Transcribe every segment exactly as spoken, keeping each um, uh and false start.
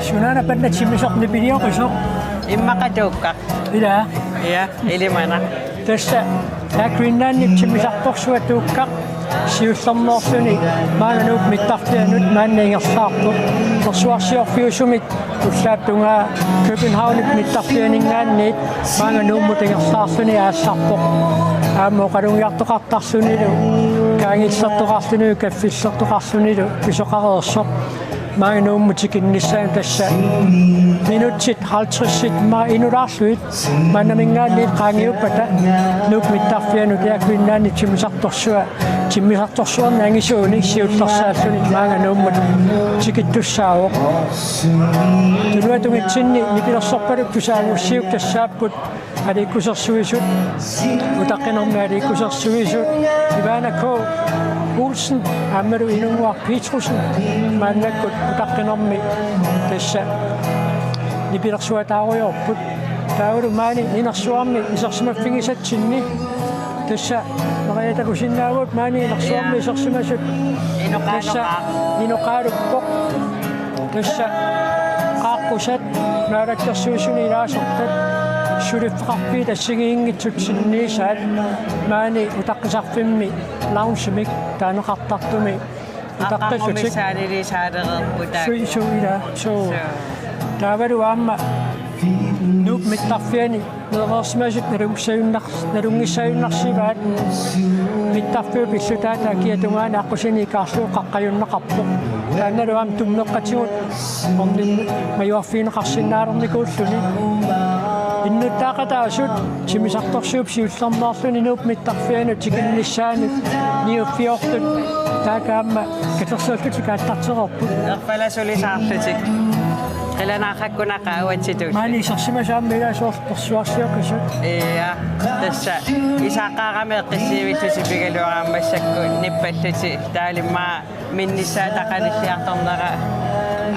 Sunaana panna timmisaq nipilioqisoq? Immaqa Tuukkaq. Ila. Ja, ilimanaq. Tassa Air Greenlandip timmisartorsuaq Tuukkaq siullermeerluni maanga Nuup mittarfianut maanna ingerlaarpoq. Nersuarsiorfiusumik ullaap tungaa Københavnip mittarfianinngaanniit maanga Nuummut ingerlaarluni aallarpoq. Aamma oqalugiartoqartarlunilu, kaangillertoqarlunilu, kaffillertoqarlunilu pisoqareersoq. Maanga Nuummut tikinnissaanut tassa minutsit halvtredsit ma inulaarlugit maannaminngaanniit qaangiuppata Nuup mittarfianut Air Greenlandip timmisartorsuaq, timmisartorsuarnik angisuunik siullersaalluni maanga Nuummut tikittussaavoq. Tunuatungitsinni nipilersorpaluk tusaagussiuk tassaapput aliikkusersuisut, utaqqinermi aliikkusersuisut, Ivana K. Olsen aammalu Inunnguaq Petrussen maannakkut utaqqinermi tassa nipilersuataarujoorput. Taavalu maani inersuarmi isersimaffigisatsinni tassa Maria takusinnaavugut maani inersuarmi isersimasut. Tassa inoqaaluppoq. Tassa qaaqqusat Naalakkersuisuni ilaasortat suliffeqarfiit assigiinngitsut sinniisaat maani utaqqisarfimmi loungemik taaneqartartumi utaqqillutik. Aqagumissaanili saalereerputa. Sui, sui, ila, suu. Suu. Taavalu aamma Nuup mittarfiani neereersimasut nalunngissagunnar-, nalunngissagunnarsivaat mittarfiup illutaata akia tungaani aqqusineq ikaarlugu qaqqajunneqarpoq. Taannalu aamma tummeqqatigut orninni majuarfigineqarsinnaalernikuulluni. Innuttaaqataasut timmisartorsuup siullermeerluni Nuup mittarfianut tikinnissaanut niuffiortut taakku aamma katersuullutik aallartereerput. Erfalasulisaarlutik. Qilanaarsakkuna qaavatsitut. Maani isersimasut aamma ilaa soorlu nersuarsioqisut. Ja, tassa. Isaaqaarami eqqissiivitsusipigaluarami massakkut nippallutik taalimmaa minnissaata qanilliartornera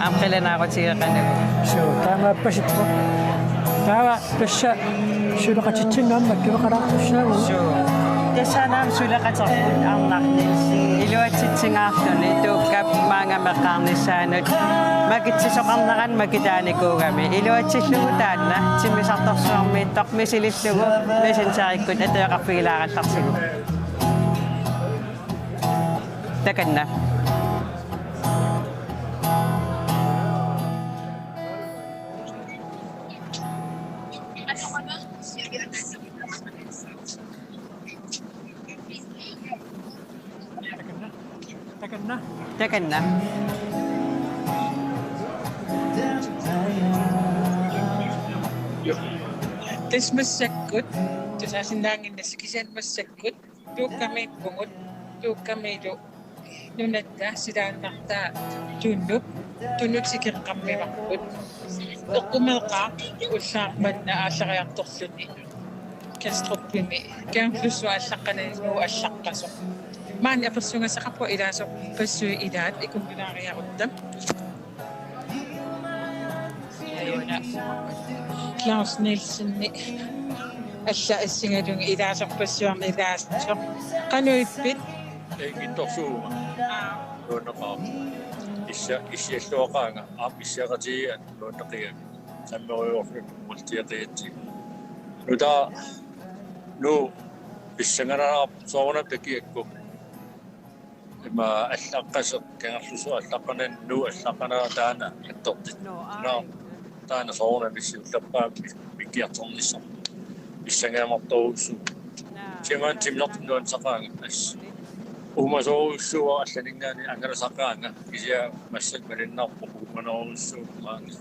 aamma qilanaarutigeqanuku. Suu, taamaappasippoq. Taava tassa suleqatitsinnut aamma makkiveqalaartussaavugut. Suu. Tassaana aamma suleqaterput Arnaq Nielsen. Iluatsitsingaarluni Tuukkap maanga meqqaarnissaanut makitsisoqarnerani makitaanikuugami. Iluatsillugu taanna timmisartorsuarmiittoq misilillugu Messengerikkut atuaqarfigilaarallarsigu. Takanna. Takanna. Takanna. Tassa massakkut tusaasinnaannginnassi, kisianni massakkut Tuukkamiippugut, Tuukkamilu nunatta silaannartaa Tunnup, Tunnut sikeqqammivarput. Eqqumeeqaaq ullaaq manna aallariartorluni Kastrupimi, Kangerlussuaq allaqqanani Nuup allaqqasoq. Maani apersugassaqarpunga ilaasorpassuit ilaat ikummilaariarutta. Claus Nielsen alla assigalugit ilaasorpassuarnik ilaasoq. Qanoq ippit? Inngitsorsuuguma. Aa. Nuanneqaaq. Issa-, issialluaqaanga, aamma issiaqatigiiaat nuanneqigami. Sammerujoorluni umaltiaqiatsi. Nutaaq Nuup pissanganarpoq soorunami takiakku. Ima allaqqasoq Kangerlussuaq allaqqanani Nuup allaqqanera taanna attortit. Naa, taanna soorunami siullerpaamik mikkiartornissaq. Pissangajamartorujussuuvoq. Timan timlertin nuannisaqaanga as. Uumasorujussuuvoq allaninngaanniit angalasaqaanga kisianni massakkut malunnarpoq uumanerujussuuvoq maani.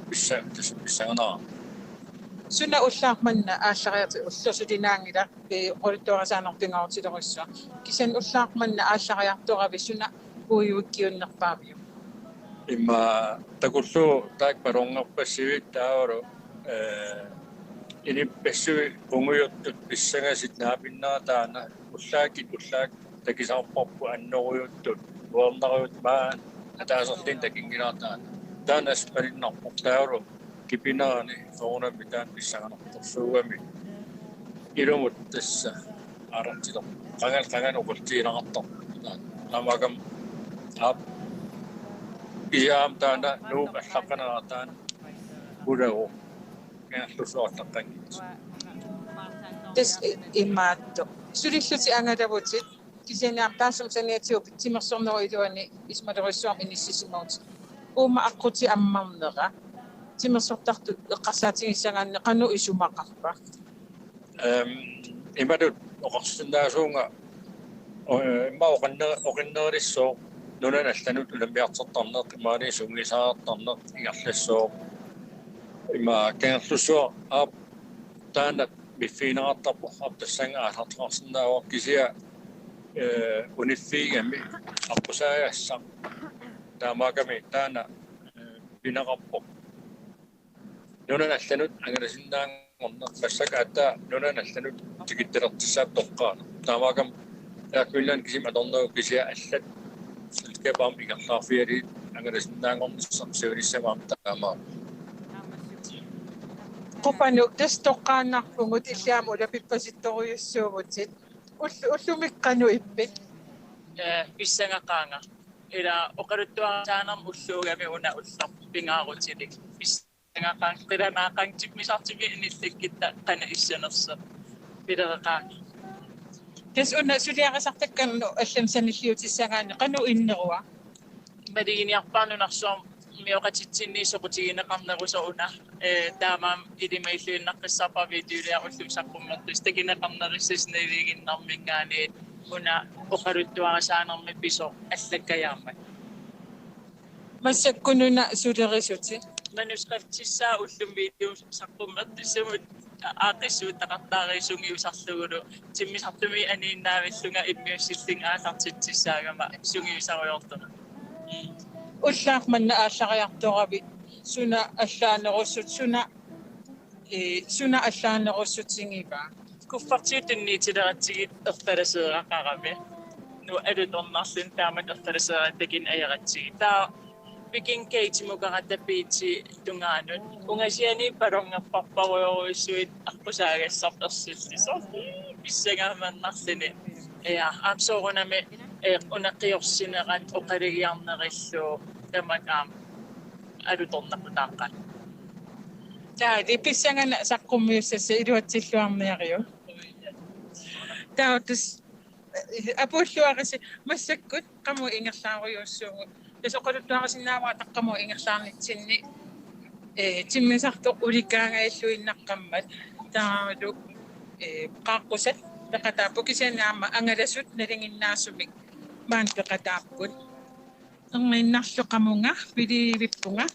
Pissa-, tassa pissanganara. Suna ullaaq manna aallariartoq ulloq sulinaanngilaq, ee, oqaluttuarisaaneq pingaarutilerujussuaq. Kisianni ullaaq manna aallariartoravit suna puiguikkiunnerpaaviuk? Immaqa takullugu taakku palunngerpassuit taavalu, ee, inuppassuit qungujortut pissangasit naapinnera taanna ullaakkut ullaakkut takusarparput annorujuttut, nuernarujuttut maani ataaserluunniit takunngilara taanna. Taanna assut malunnarpoq taavalu kipinerani soorunami taanna pissanganartorsuugami ilumut tassa aallartilerpoq. Qanga-, qangali oqaluttuinnartarpoq. Taamaakkamik aap. Kisianni taanna Nuuk allaqqanerat taanna ulagu Kangerlussuaq allaqqanngitsoq. Tassa imaattoq. Sulillutit angalavutit kisianni aamma taassuma saniatigut timersornerup iluani isumalerujussuarmik inissisimavutit. Uuma aqqutit ammarnerat timersortartut eqqarsaatigissagaanni qanoq isumaqarpa? Ehm, imatut oqarsinnaasuunga, eh, immaqa oqinner-, oqinnerulissooq nunanut allanut unammiartortarneq, imaluunniit sungiusariartortarneq ingerlassooq. Ima Kangerlussuaq aap taanna miffigineqartarpoq, aap tassannga aallarteqarsinnaavoq kisianni, eh, uniffiigami aqqusaagassaq. Taamaakkami taanna, eh, pineqarpoq. Nunanut allanut angalasinnaanngorneq, massakkut aatsaat nunanut allanut tikittalertussaavoq toqqaannaq. Taamaakkami Air Greenland kisimi atorneruvoq kisianni allat selskabit aamma ingerlaarfigalugit angalasinnaanngornissaq siunissami aamma taamaappoq. Qupanuk, tassa toqqaannarpugut, illit aamma ulapippasittorujussuuvutit. Ull-, ullumikkut qanoq ippit? Eh, pissangaqaanga. Ila oqaluttuarisaanermut ulluugami una ulloq pingaarutilik. Pissangaqaanga, qilanaaqaanga, timmisartumik inillikkutta qanoq issanersoq. Pilereqaanga. Tassa una suliarisartakkanut allamik sanilliutissagaanni qanoq inneruva? Maluginiarpara nunarsuarmioqatitsinni soqutigineqarnerusoq una, eh, taamaammat ilimagiilluinnaqqissaarpara videoliaq ullumi saqqummertussaq takuneqarnerussasoq navigiinnarminngaanniit una oqaluttuarisaanermi pisoq allakkajaammat. Massakkut una sulerisutit? Manuskriptissaa ullumi video saqqummertussamut aaqqissuuttaqartarisungiusarlugulu timmisartumik aniinnaavillunga immiussillunga aallartitsissaagama sungiusarujoortunga. Ullaaq manna aallariartoravit suna allaanerussut-, suna, eh, suna allaanerussutigivaa? Kuffertigut tunniutileratsigu ertalaseeraqarami. Nuuk alutornarluni taamatut ertalaseeratsigit ajoratsigu. Taava Viking Gate-imukaratta beachi tungaanut. Ungasiani ballongerparparujorujussuit aqqusaagassarput ersillisoq. Pissangaammannarluni. Ja, aamma soorunami, eh, una qiorsinerat oqalugiarnerillu tamatta aamma alutornaqutaaqqat. Taava pissangana saqqummiussassaq iluatsilluarniariuk. Taava tassa apuulluarisi massakkut qamuuna ingerlaarujussuugut. Tassa oqaluttuarisinnaavara taqqamut ingerlaarnitsinni, eh, timmisartoq ulikkaangajalluinnaqqammat taavalu, eh, qaaqqusat peqataapput kisianni aamma angalasut nalinginnaasumik maani peqataapput. Erniinnarlu qamunga, piliivippunga,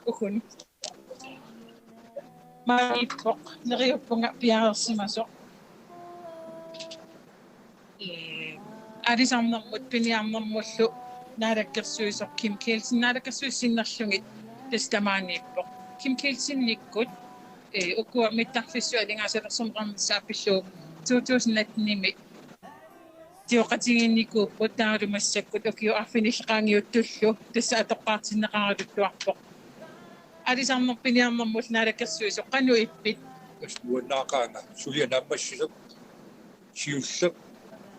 uku. Maaniippoq, neriuppunga piareersimasoq. Ee, aalisarnermut piniarnermullu naalakkersuisoq Kim Kielsen, naalakkersuisut sinnerlugit tassa tamaaniippoq. Kim Kielsenikkut, ee, ukua mittarfissui alingaasalersorneqarnissaat pillugu to tusind atten-imi tioqatigiinnikuupput taavalu massakkut ukiut arfinillit qaangiuttullu tassa atoqqaartinneqaraluttuarpoq. Aalisarnermut piniarnermullu naalakkersuisoq, qanoq ippit? Tassa nuannaaqaanga, suliaq naammassisoq, siulleq,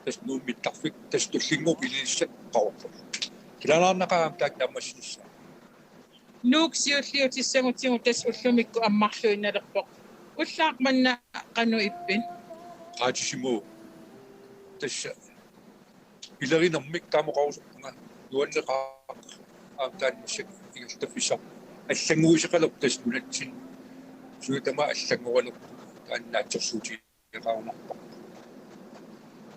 tassa Nuummi mittarfik, tassa tullinnguup ililissat qaqorpoq. Qilanaarnaqaaq aamma taakku naammassinissaat. Nuuk siulliutissagutsigu tassa ullumikkut ammarluinnalerpoq. Ullaaq manna qanoq ippit? Qaatisimuu. Tassa pilerinermik taama oqarusuppanga nuanneqaaq aamma taanna massakkut ingerlaffissaq allannguisoqalerpoq tassa nunatsinni. Suut tamaat allanngoralerput taanna naatsorsuuti-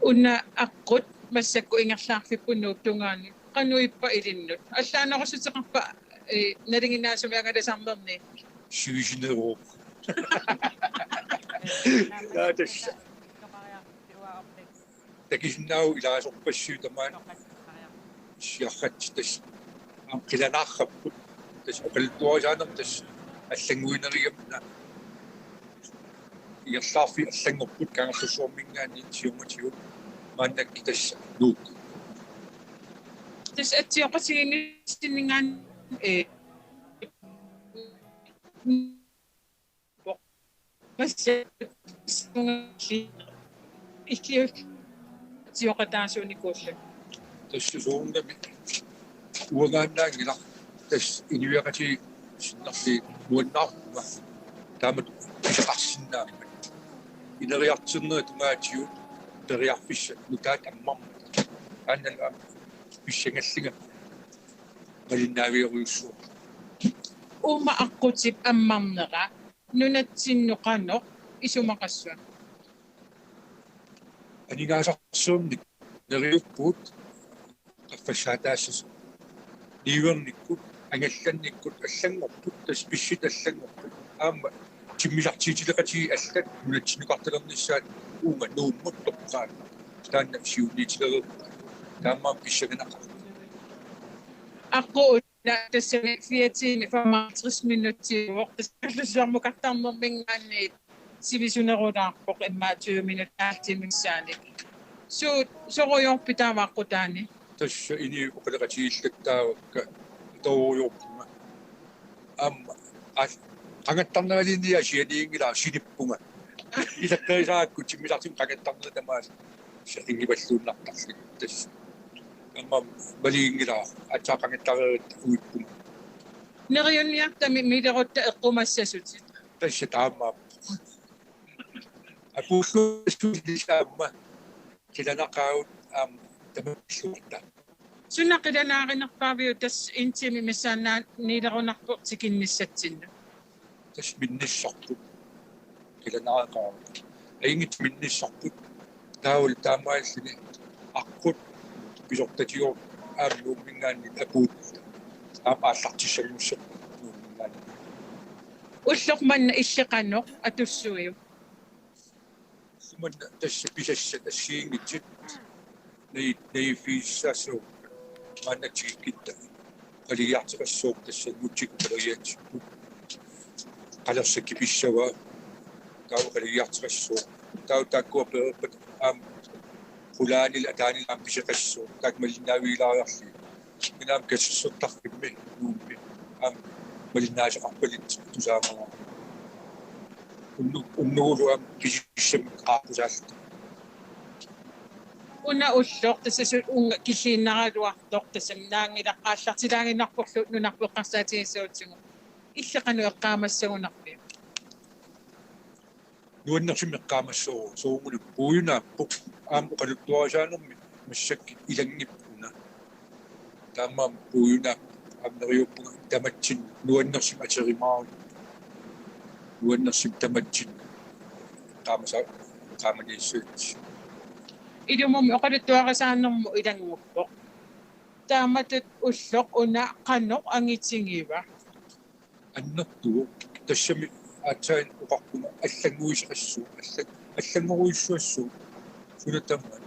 Una aqqut massakkut ingerlaarfipput Nuup tungaanut. Qanoq ippa ilinnut? Allaanerussuteqarpa, eh, nalinginnaasumik angalasarnerni? Sivisuneruvoq. Aa, tassa. Takusinnaavugut ilaasorpassuit tamaani. Siarratsi tassa aamma qilanaarrapput. Tassa oqaluttuarisaanermi tassa allannguinerigamik una ingerlaarfik allanngorput Kangerlussuarminngaanniit siornatigut maannakkut tassa Nuuk. Tassa atsioqatigiinnissinninngaanniit, eh, massakkut illiullutik atsioqataasuunikuullugit. Tassa soorunami uangaannaanngilaq. Tassa inuiaqatigiit sinnerlugit nuannaarpunga taamatut pisoqarsinnaammat. Ineriartornerit tungaatigut periarfissat nutaat ammarmata. Aannami aamma pissangallugami malinnaavigerujussuuvoq. Uuma aqqutip ammarnera nunatsinnut qanoq isumaqassava? Aningaasarsiorneq neriuppugut qaffassaataassasoq. Niuernikkut, angallannikkut allanngorput, tassa pissutsit allanngorput. Aamma timmisartuutileqatigiit allat nunatsinnukartalernissaat uunga Nuummut toqqaannaq. Taanna siunniutilereerput. Taamaammat pissanganaqaaq. Aqqut una tassami fire timer femoghalvtreds minutsiuvoq, tassa Kalaallisuarmukartarnermiingaanniit sivisunerulaarpoq immaqa tyve minutsit, halv time missaanni. Suut sorujoorpit taava aqqutaani? Tassa inuit oqaloqatigiillattaavakka atorujoorpunga. Aamma aas-, qangattarneraluunniit asianiinngilara sinippunga. Ileqqorisaarakku timmisartuni qangattarnerit tamaasa saqinngipalluinnartarlugit tassa. Aamma maliginngilara aatsaat qangattareeratta uippunga. Neriunniartami milerutta eqqumassasutit. Tassa taamaappoq. Apuulluassuusilissaamma qilanaqaagut aamma tamakkiilluarta. Suna qilanaarinerpaaviuk tassa en time missaanniilerunarpoq tikinnissatsinnut? Tassa minnissorput. Qilanaareqaagut. Ajunngitsumik minnissorput. Taavalu taamaalilluni aqqut pisortatigoorput aamma Nuummiingaanniit apuulluni. Aamma aallartissanngussapput Nuummiingaanniit. Ulloq manna illit qanoq atussuiuk? Ulloq manna tassa pisassat assigiinngitsut nai-, najuuffigisassaaq maanna tikikkitta. Qaligiarteqassaaq tassa musikkut qaligiatsipput. Qalersaat kipissavaa. Taava qaligiarteqassaaq. Taava taakkua pereerpata aamma qulaanilu ataanilu aamma pisoqassaaq. Taakku malinnaavigilaariarlugit. Kinaam katersortarfimmi Nuummi aamma malinnaasoqarpaluttut tusaamavara. Unnu-, unnugulu aamma kisissamik qaaqqusaalluta. Una ulloq tassa suli uunga killiinnaraluartoq, tassami naanngilaq aallartilaaginnarporlu nunarput eqqarsaatigissagutsigu. Illit qanoq eqqaamassagunarpiuk? Nuannersumik eqqaamassavarput, soorunami puiunaappoq aamma oqaluttuarisaanermi massakkut ilanngippoq una. Taamaammat puiunaappoq aamma neriuppunga tamatsinnut nuannersumik aterimaarutta. Nuannersumik tamatsinnut eqqaamasa-, eqqaamaniassavat. Ilumut oqaluttuarisaanermut ilannguppoq. Taamatut ulloq una qanoq angitigiva? Annertuvoq. Tassami aatsaat oqarpunga allannguisoqassaaq, allan-, allanngorujussuassaaq. Suna tamaat.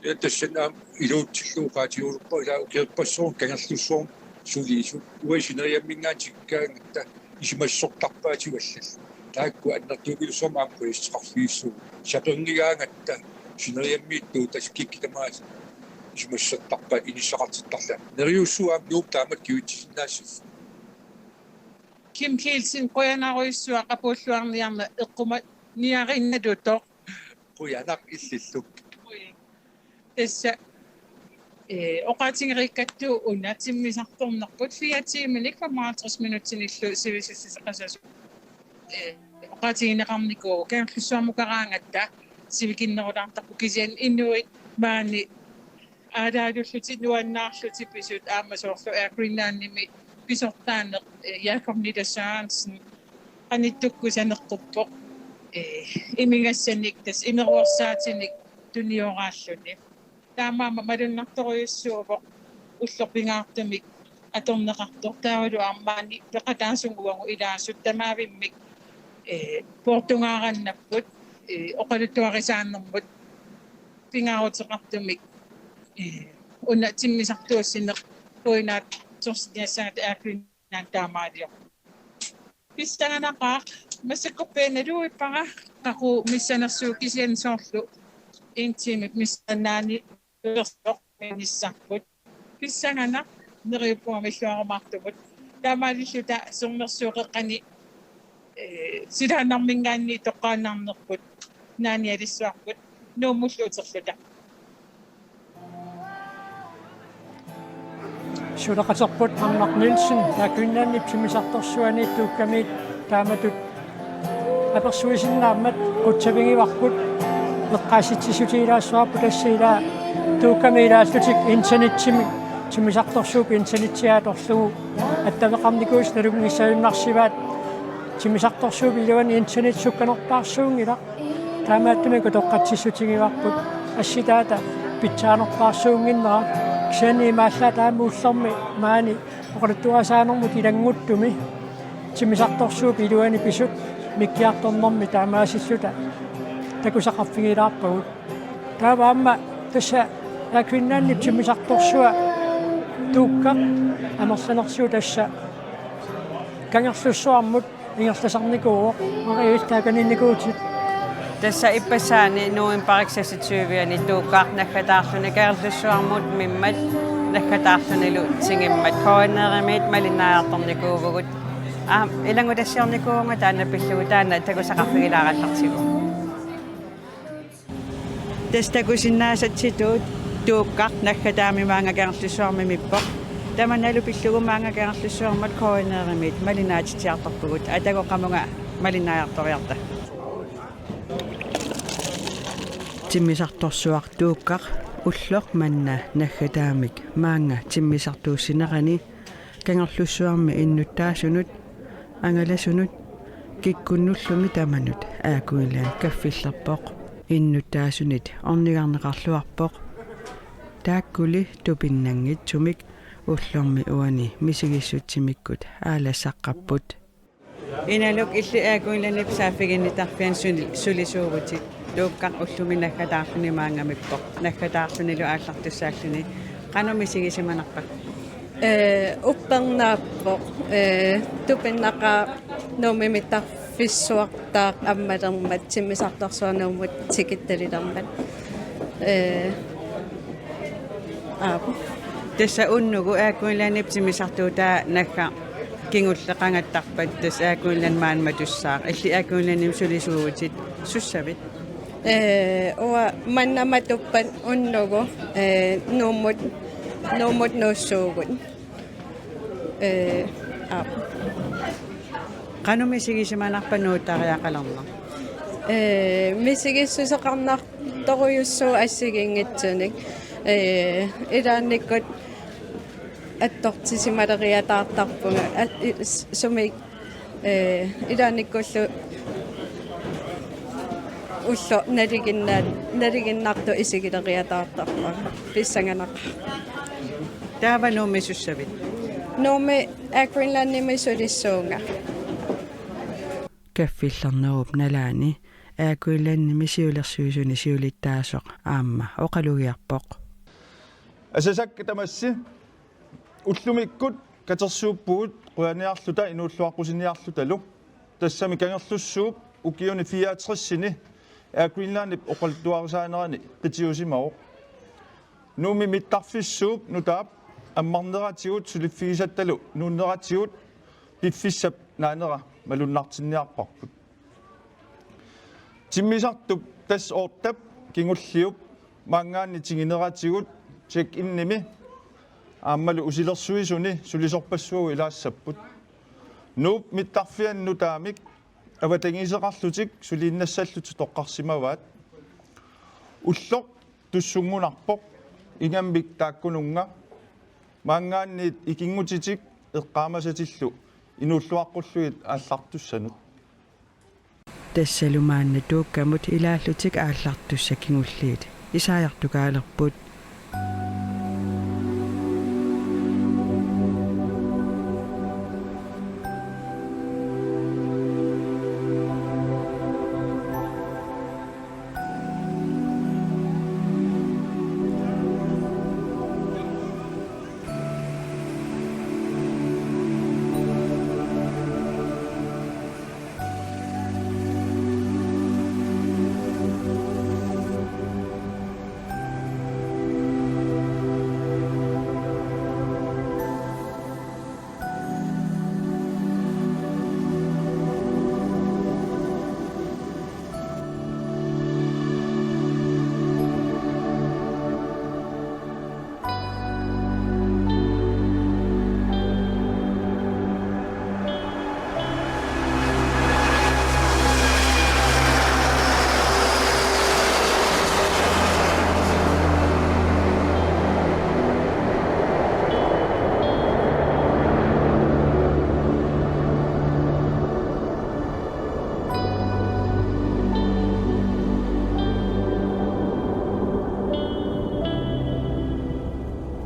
Ja tassani aamma iluutsillugu oqaatigilluarpara ilaa ukiorpassuarni Kangerlussuarmi sulisoq. Uanga sineriammiingaanniit tikikkaangatta isumassortarpaatigut allallu. Taakku annertuukkusuarmik aamma qujassaqarfigissuugut. Sapernigaangatta sineriammiittut tassa kikkut tamaasa isumassortarpaat inissaqartittarlugit. Neriuppunga aamma Nuup taamatut kigutsisinnaassasoq. Kim Kielsen, qujanarujussuaq apuulluarniarneq, eqqumaniarinnarlugu. Qujanaq illillu. Tassa, eh, oqaatigereerakku una timmisartornerput fire timenik femoghalvtreds minutsinillu sivisussuseqasasoq, eh, oqaatigineqarnikuuvoq. Kangerlussuarmukaraangatta sivikinnerulaartarpoq, kisianni inuit maani aalaalullutik nuannaarlutik pisut aamma soorlu Air Greenlandimi pisortaaneq, eh, Jakob Nille Sørensen qanittukkut saneqquppoq, eh, imigassanik tassa imeruersaatinik tunioraalluni. Taamaammat malunnartorujussuuvoq ulloq pingaartumik atorneqartoq, taavalu aamma maani peqataasunga uagut ilaasut tamaavimmik, eh, poortungaarannarput, eh, oqaluttuarisaanermut pingaaruteqartumik, eh, una timmisartuussineq quinaatsorsinniassagatta Air Greenland taamaaliorpoq. Pissanganaqaaq, massakkorpiaq naluippara qaqugu missanersugut, kisianni soorlu en timep missaannaani persoq minissarput. Pissanganaq, neriuppunga milluarumaartumut. Taamaalilluta Sermersuup qeqqani, eh, silaannarmiingaanniit toqqaannarnerput naanialissuarput Nuummullu uterluta. Suleqaterput Arnaq Nielsen, Air Greenlandip timmisartorsuani Tuukkamiit taamatut apersuisinnaammat qutsavigivarput, eqqaasitsissutigilaassavarput, tassa ilaa Tuukkami ilaallutik internetsimik timmisartorsuup internetsia atorlugu attaveqarnikuusoq nalunngissagunarsivaat, timmisartorsuup iluani internet sukkanerpaarsuunngilaq. Taamaattumik utoqqatsissutigivarput assitaata pitsaanerpaarsuunnginnera, kisianni imaallaat aamma ullormi maani oqaluttuarisaanermut ilannguttumi timmisartorsuup iluani pisut mikkiartornermi taamaasilluta takusaqarfigilaarpagut. Taava aamma tassa Air Greenlandip timmisartorsua Tuukkaq amerlanersivoq, tassa Kangerlussuarmut ingerlasarnikuuvoq, Marie, taakaniinnikuuvutit. Tassa ippassaani novembarip seksogtyve-ani Tuukkaq naggataarluni Kangerlussuarmut mimmat naggataarlunilu tingimmat K N R-imiit malinnaajartornikuuvugut. Aam, ilanngutassiornikuuvunga taanna pillugu, taanna takusaqarfigilaarallartigu. Tassa takusinnaasatsitut Tuukkaq naggataami maanga Kangerlussuarmi mippoq. Tamannalu pillugu maanga Kangerlussuarmut K N R-imiit malinnaatitsiartorpugut. Atagu qamunga malinnaajartoriarta. Timmisartorsuaq Tuukkaq ulloq manna naggataamik maanga timmisartuussinerani Kangerlussuarmi innuttaasunut, angalasunut kikkunnullumi tamanut Air Greenland kaffillerpoq. Innuttaasunit ornigarneqarluarpoq. Taakkuli tupinnanngitsumik ullormi uani misigissutsimikkut aalassaqqapput. Inaluk, illit Air Greenlandip saaffiginnittarfiani suli-, sulisuuvutit. Tuukkaq ullumi naggataarluni maanga mippoq. Naggataarlunilu aallartussaalluni. Qanoq misigisimanarpa? Ee, uppernaappoq. Ee, tupinnaqaaq Nuummi mittarfissuartaaq ammalermat, timmisartorsuaq Nuummut tikittalilermat. Ee, aap. Tassa unnugu Air Greenlandip timmisartuutaa naggat kingulleqangattarpat, tassa Air Greenland maani matussaaq. Illit Air Greenlandimi sulisuuvutit, sussavit? Ee, uanga manna matuppat unnugu, ee, Nuummut, Nuummut nuussuugut. Ee, aap. Qanoq misigisimanarpa nuuttariaqalerneq? Ee, misigissuseqarnartorujussuuvoq assigiinngitsunik. Ee, ilaannikkut attortisimaleriataartarpunga. A-, i-, s-, sumi, ee, ilaannikkullu ulloq nalinginna-, nalinginnartoq isigileriataartarpara. Pissanganaq. Taava Nuummi sussavit? Nuummi Air Greenlandimi sulissuunga. Kaffillernerup nalaani Air Greenlandimi siulersuisuni siulittaasoq aamma oqalugiarpoq. Asasakka tamassi, ullumikkut katersuuppugut qujaniarluta inuulluaqqusiniarlutalu. Tassami Kangerlussuup ukiuni fireogtresini Air Greenlandip oqaluttuarisaanerani qitiusimavoq. Nuummi mittarfissuup nutaap ammarneratigut suliffigisattalu nuunneratigut piffissap naanera malunnartinniarparput. Timmisartup, tassa ottap kingulliup maanngaanniit tigineratigut check-inimi aammalu usilersuisuni sulisorpassuagut ilaassapput. Nuup mittarfiani nutaamik avatangiiseqarlutik suliinnassallutik toqqarsimavaat. Ulloq tussunngunarpoq, ingammik taakkununnga maanngaanniit ikinngutitik eqqaamasatillu inuulluaqqullugit aallartussanut. Tassalu maanna Tuukkamut ilaallutik aallartussat kingulliit isaajartukaalerput.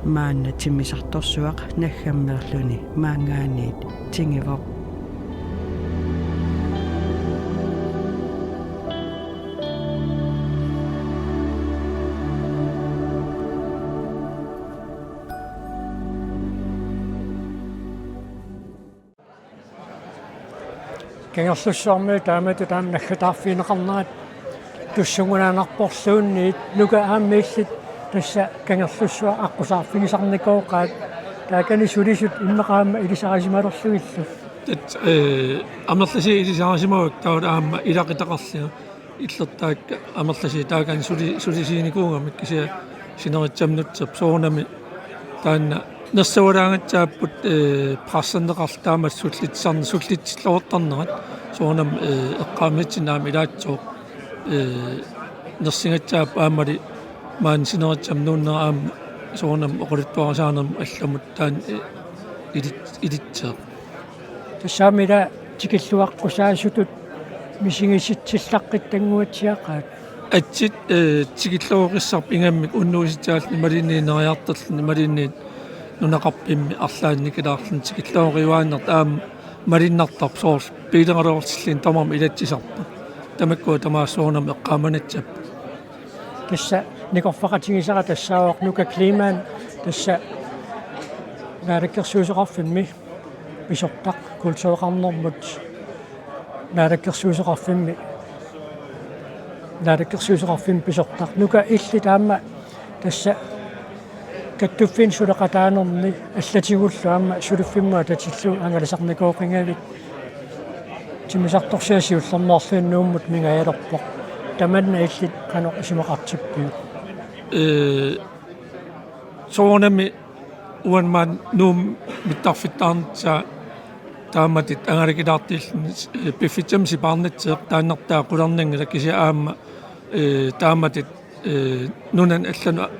maanna timmisartorsuaq naggammerluni maanngaanniit tingivoq. Kangerlussuarmiut taamatut aamma naggataarfigineqarnerat tussunngunaannarporluunniit, Nuka aamma illit tassa Kangerlussuaq aqqusaarfigisarnikooqaat, taakani sulisut immaqa aamma ilisarisimalerlugillu. Tat, eh, amerlasiit ilisarisimavakka taavalu aamma ilaqutaqarlunga. Illertaakka amerlasiit taakani suli-, sulisiinikuugamik kisianni sinerissap nutserput soorunami taanna nersualaangassaapput, eh, presserneqarluta taamatut sullitsisarn-, sullitsilluartarnerat soorunami, eh, eqqaamavitsinni aamma ilaassooq, eh, nersugassaapput aammali maani sinerissap nuunnera aamma soorunami oqaluttuarisaanermut allamut taanna, eh, ilit-, ilitseq. Tassaamila tikilluaqqusaasutut misigisitsillaqqittannguatsiaqaat. Atsit, eh, tikilluaqqusaasut ingammik unnuisitsaallutik imaluunniit ineriartorlutik imaluunniit nunaqarfimmi arlaannik ilaarluni tikilluaqqusaannartut aamma malunnartarput soorlu biileqaluartillin tamarmik ilatsisarput. Tamakkua tamaasa soorunami eqqaamanassapput. Tassa nikorfaqatigisara tassaavoq Nuka Kleemann tassa naalakkersuisoqarfimmi pisortaq kultureqarnermut naalakkersuisoqarfimmi, naalakkersuisoqarfimmi pisortaq. Nuka illit aamma tassa kattuffimmik suleqataanermi allatigullu aamma suliffimmut atatillugu angalasarnikooqigavit timmisartorsuaq siullermeerluni Nuummut mingajalerpoq. Tamanna illit qanoq isumaqartippiuk? Ee, soorunami uanga maani Nuummut mittarfittaarnissaa taamatut angalakkilaartuulluni, ee, piffissami sipaarnitseq taannartaa qularnanngilaq kisianni aamma, ee, taamatut, ee, nunanut allanut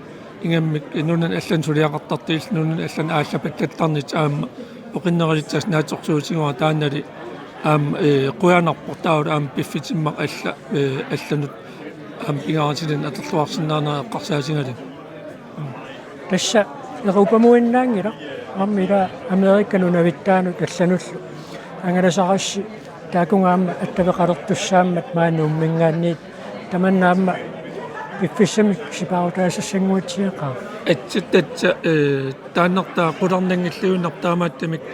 ingammik, ee, nunanut allanut suliaqartartuulluni nunanut allanut aallapallattarnissaq aamma oqinnerulissat naatsorsuutigaara taannali aamma, ee, qujanarpoq taavalu aamma piffissimmat alla-, ee, allanut aamma pingaarutilik atorluarsinnaanera eqqarsaatigalugu. Tassa Europamuinnaanngilaq, aamma ila Amerikap nunavittaanut allanullu angalasarassi, taakkununnga aamma attaveqalertussaammat maani Nuumminngaanniit, tamanna aamma piffissami sipaarutaassassannguatsiaqaaq. Atsit tassa, ee, taannartaa qularnanngilluinnarpoq taamaattumik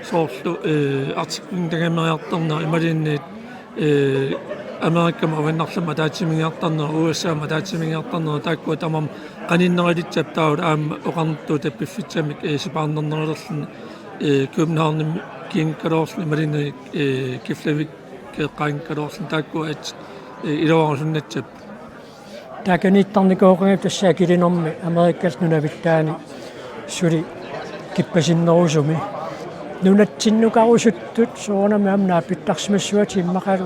soorlu, ee, Arctic Winter Gamesiartarnera imaluunniit, ee, Amerikamut Avannarlimmut ataatsimiigiartarnera, U S A-mut ataatsimiigiartarnera, taakkua tamarmik qaninnerulissappat taavalu aamma oqarnittut piffissamik, ee, sipaarnernerulerluni, ee, Københavnimi kiinngikkaluarluni imaluunniit, ee, Keflavikimi eqqaanngikkaluarluni taakkua atsit, ee, iluarusunnassapput. Taakaniittarnikooqigavit tassa akilinermi Amerikap nunavittaani suli kippasinnerusumi. Nunatsinnukarusuttut soorunami aamma naapittarsimassuatit immaqalu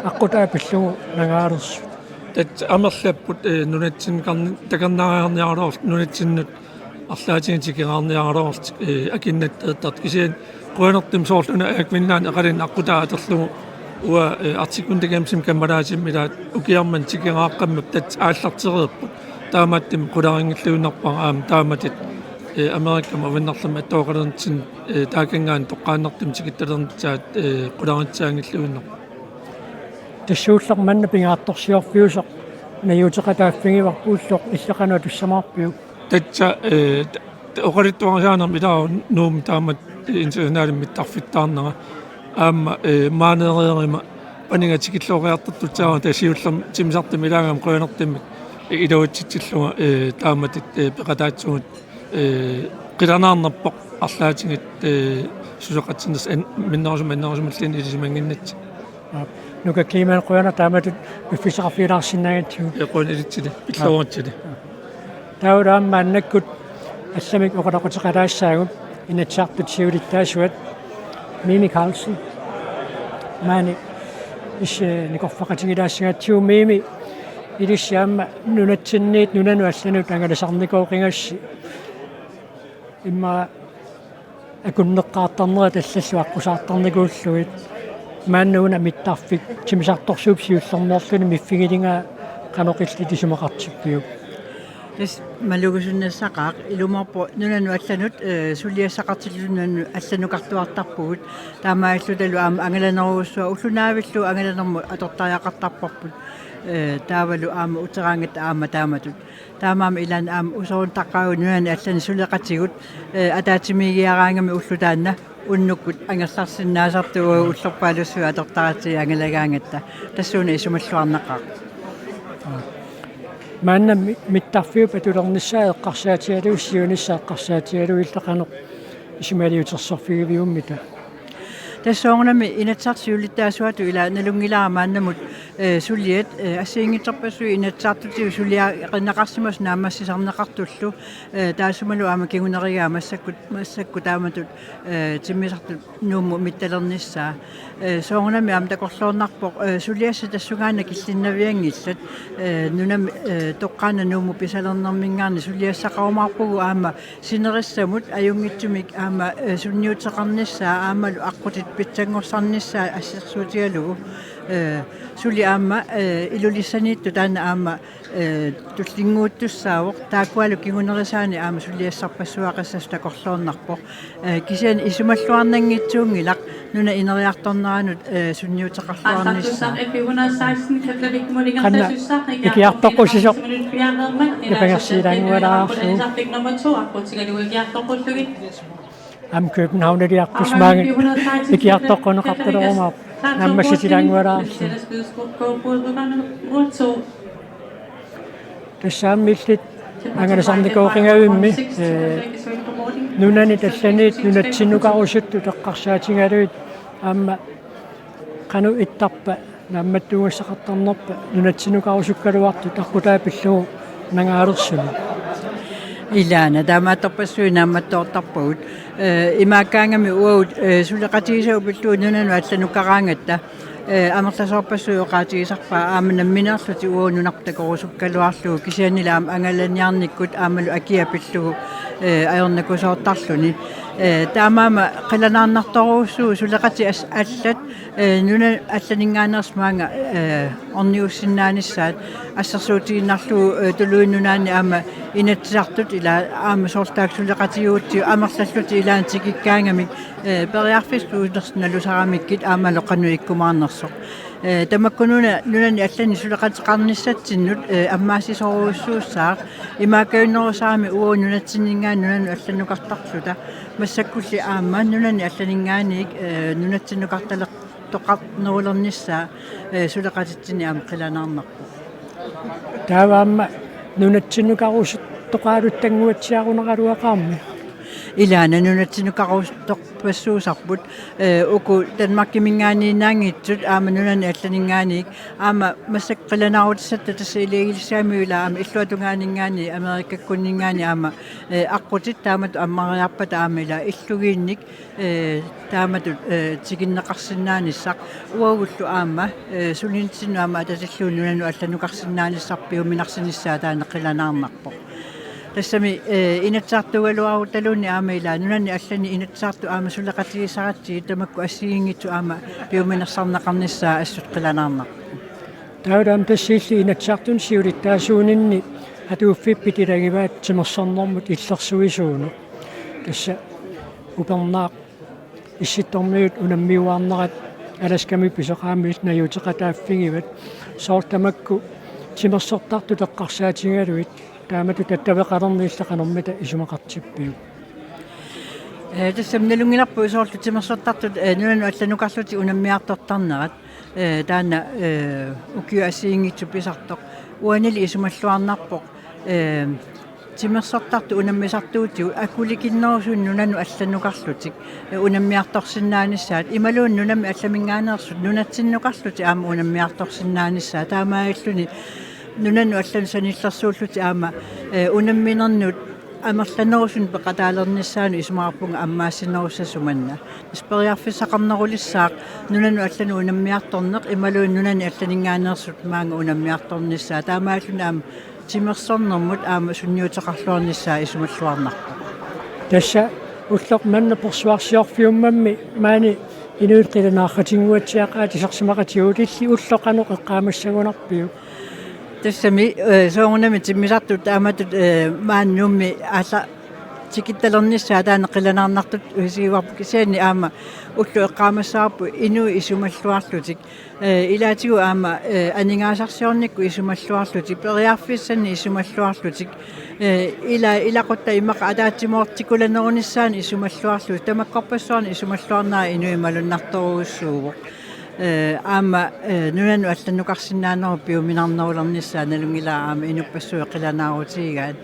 aqqutaa pillugu nangaalersugut. Tassa amerlapput, ee, nunatsinnukarni-, takornariarniaraluarlutik nunatsinnut arlaatigut tikeraarniaraluarlutik, ee, akinnatteertartut kisianni qujanartumik soorlu una Air Greenland Iqalunnut aqqutaa atorlugu uanga, ee, Arctic Winter Gamesimut kammalaatima ilaat ukiaq manna tikeraaqqammat tassa aallartereerput. Taamaattumik qularinngilluinnarpara aamma taamatut, ee, Amerikamut Avannarlimmut atuaqalernitsinni, ee, taakanngaanniit toqqaannartumik tikittalernissaat, ee, qularissaanngilluinnarpoq. Tassuullaq manna pingaartorsiorfiusoq najuuteqataaffigivarput, ulloq illit qanoq atussamaarpiuk? Tassa, ee, t-, t-, oqaluttuarisaanermi ilaavoq Nuummi taamatut internationalimik mittarfittaarnera. Aamma, ee, maaneereeruma paniga tikilluaqqusaartartussaavugut, tassa siullermik timmisartumik ilaagama qujanartumik, ee, iluatsitsillunga, ee, taamatut, ee, peqataassuugut, ee, qilanaarnarpoq arlaatigut, ee, suleqatinnersi an-, minnerusumik annerusumilluunniit ilisimannginnatsigit. Aap. Nuka Kleemann, qujanaq taamatut piffissaqarfigilaarsinnaagatsigut. Ee, qujanaq ilitsinni, pilluaritsinni. Taavalu aamma maannakkut allamik oqaloqateqalaassaagut Inatsisartut siulittaasuat Mimi Karlsen. Maani is-, nikorfaqatigilaassagatsigu Mimi, ilissi aamma nunatsinniit nunanut allanut angalasarnikooqigassi immaqa akunneqqaartarnerat allallu aqqusaartarnikuullugu. Maanna una mittarfik timmisartorsuup siullermeerluni miffigilinga qanoq illit isumaqartippiuk? Tassa malugisunnassaqaaq, ilumoorpoq nunanut allanut, eh, suliassaqartilluta nunanut allanukartuartarpugut. Taamaalillutalu aamma angalanerujussuaq ullunaavillugu angalanermut atortariaqartarparput. Eh, taavalu aamma uteraangatta aamma taamatut. Taamaammat ilaanni aamma usoruttaqqaagut nunanit allanit suleqatigut, eh, ataatsimiigiaraangami ulloq taanna unnukkut angerlarsinnaasartugut ullorpaalussuit atortaratsigu angalagaangatta. Tassuuna isumalluarnaqaaq. Maanna mi-, mittarfiup atulernissaa eqqarsaatigalugu, siunissaq eqqarsaatigalugu illit qanoq isumaliutersorfigiviummita? Tassa soorunami Inatsisartut siulittaasuatut ila nalunngilara maannamut, eh, suliat, eh, assigiinngitsorpassuit Inatsisartutigut suliarineqarsimasut naammassisarneqartullu, eh, taassumalu aamma kingunerigaa massakkut, massakkut taamatut, eh, timmisartut Nuummut mittalernissaa. Eh, soorunami aamma takorloornarpoq, eh, suliassat tassungaannaq killinnavianngillat, eh, nunami, eh, toqqaannaq Nuummut pisalernerminngaanniit suliassaqarumaarpugut aamma sinerissamut ajunngitsumik aamma, eh, sunniuteqarnissaa aammalu aqqutit pitsanngorsarnissaa assersuutigalugu, eh, suli aamma, eh, Ilulissaniittoq taanna aamma, eh, tullinnguuttussaavoq, taakkualu kingunerisaanik aamma suliassarpassuaqassasoq takorloornarpoq. Eh, kisianni isumalluarnanngitsuunngilaq nunap ineriartorneranut, eh, sunniuteqarluarnissaa. Qanna ikiartoqqusisoq napangersilaanngualaarlugu. Aamma Københavniliartusi maanga ikiartoqquneqartalerumaarpoq naammassitilaanngualaarlugu. Tassa aamma illit angalasarnikooqigavimmi, eh, nunanit allanit nunatsinnukarusuttut eqqarsaatigalugit aamma qanoq ittarpa, naammattuugassaqartarnerpa nunatsinnukarusukkaluartut aqqutaa pillugu nangaalersunut? Ilaana taamaattorpassuit naammattoortarpagut. Eh, imaakkaangami uagut, eh, suleqatigisagut pillugu nunanut allanukaraangatta, eh, amerlasoorpassuit oqaatigisarpaat aamma nammineerlutik uagut nunarput takorusukkaluarlugu kisiannili aamma angalaniarnikkut aammalu akia pillugu, eh, ajornakusoortarluni. Eh, taamaammat qilanaarnartorujussuuvoq suleqatit as-, allat, eh, nunanut allaninngaanneersut maanga, eh, ornigussinnaanissaat assersuutigiinnarlugu, eh, Tuluit Nunaanni aamma Inatsisartut ila aamma soorlu taakku suleqatigiutsigu amerlallutik ilaanni tikikkaangamik, eh, periarfissat uuners-, nalusaramikkit aammalu qanoq ikkumaarnersoq. Eh, tamakkununnga nunanit allanit suleqateqarnissatsinnut, eh, ammaassisorujussuussaaq, imaakkajunnerusarami uagut nunatsinninngaanniit nunanut allanukartarluta, massakkulli aamma nunanit allaninngaanniit, eh, nunatsinnukartaler-, toqarnerulernissaa, eh, suleqatitsinni aamma qilanaarnarpoq. Taava aamma nunatsinnukarusuttoqaruttanguatsiarunaraluaqaarmi. Ilaana nunatsinnukarusuttorpassuusarput, eh, uku Danmarkiminngaanniinnaanngitsut aamma nunanit allaninngaanniit aamma massakkut qilanaarutissatta tassa iligilissagamiuk ila aamma illuatungaaninngaanniit Amerikakkunninngaanniit aamma, eh, aqqutit taamatut ammariarpata aamma ila illugiinnik, eh, taamatut, eh, tikinneqarsinnaanissaq uagullu aamma, eh, sulinitsinnut aamma atatillugu nunanut allanukarsinnaanissarput piuminarsinissaa taanna qilanaarnarpoq. Tassami, eh, Inatsisartuugaluaruttaluunniit aamma ila nunanit allanit Inatsisartut aamma suleqatigisaratsigit tamakku assigiinngitsut aamma piuminarsinneqarnissaa assut qilanaarnarpoq. Taavalu aamma tassa illit Inatsisartuni siulittaasuuninni atuuffippit ilagivaat timersornermut illersuisuuneq. Tassa upernaaq Issittormiut unammiuaarnerat Alaskami pisoqaami illit najuuteqataaffigivat. Soorlu tamakku timersortartut eqqarsaatigalugit taamatut attaveqalerneq illit qanormita isumaqartippiuk? Eh, tassami nalunngilarput soorlu timersortartut, eh, nunanut allanukarlutik unammiartortarnerat, eh, taanna, eh, ukiut assigiinngitsut pisartoq. Uanili isumalluarnarpoq, eh, timersortartut unammisartuutigut akulikinnerusunik nunanut allanukarlutik, eh, unammiartorsinnaanissaat. Imaluunniit nunami allaminngaanneersut nunatsinnukarlutik aamma unammiartorsinnaanissaat. Taamaalilluni nunanut allanut sanillersuullutik aamma, eh, unamminernut amerlanerusunik peqataalernissaanut isumaqarpunga ammaassinerussasut manna. Tassa periarfissaqarnerulissaaq nunanut allanut unammiartorneq imaluunniit nunani allaninngaanneersut maanga unammiartornissaa. Taamaalilluni aamma timersornermut aamma sunniuteqarluarnissaa isumalluarnarpoq. Tassa ulloq manna persuarsiorfiummammi maani inuit qilanaarutinnguatsiaqaat isersimaqatigut illit ulloq qanoq eqqaamassagunarpiuk? Tassami, eh, soorunami timmisartut taamatut, eh, maani Nuummi aalla tikittalernissaat taanna qilanaarnartutut isigivarput, kisianni aamma ulloq eqqaamassavarput inuit isumalluarlutik. Eh, ilaatigut aamma, eh, aningaasarsiornikkut isumalluarlutik, periarfissannik isumalluarlutik. Eh, ila, ilaquttat immaqa ataatsimoortikulanerunissaannik isumalluarlutik, tamakkorpassuarnik isumalluarnerat inuit malunnartorujussuuvoq. Eh, aamma, eh, nunanut allannukarsinnaanerup piuminarnerulernissaa nalunngilara aamma inuppassuit qilanaarutigigaat.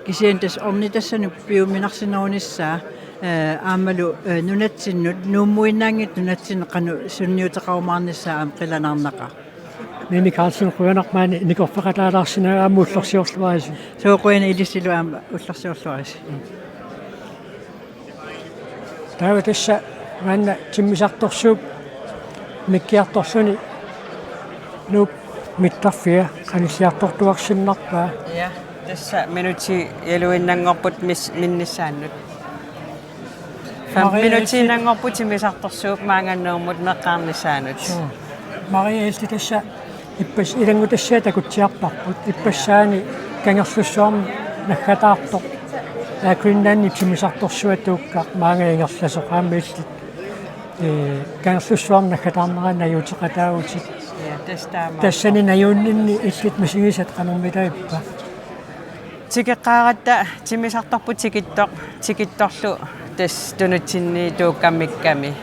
Kisianni tassa ornitassanut piuminarsinerunissaa, eh, aammalu, eh, nunatsinnut, Nuummuinnaanngitsoq nunatsinnut qanoq sunniuteqarumaarnissaa aamma qilanaarnaqaaq. Mimi Karlsen, qujanaq maani nikorfeqataalaarsinnaagavit, aamma ullorsiorluarisi. Suu, qujanaq ilissilu aamma ullorsiorluarisi. Taava tassa maanna timmisartorsuup mikkiartorluni Nuup mittarfia qanilliartortuarsinnarpaa. Ja, tassa minutialuinnanngorput mis-, minnissaannut. Fem Maria minutiinnanngorput timmisartorsuup maanga Nuummut meqqaarnissaanut. Suu. Maria Hilti, tassa ippas-, ilanngutassiaq takutsiarparput. Ippassaani Kangerlussuarmi naggataartoq Air Greenlandip timmisartorsuaq Tuukkaq maanga ingerlasoq, aamma illit, eh, Kangerlussuarmi naggataarnera najuuteqataavutit. Ja, tassa taamaappoq. Tassani najuunninni illit misigisat qanormita ippa? Tikeqqaaratta timmisartorput tikittoq, tikittorlu tassa tunutsinni Tuukkammikkami.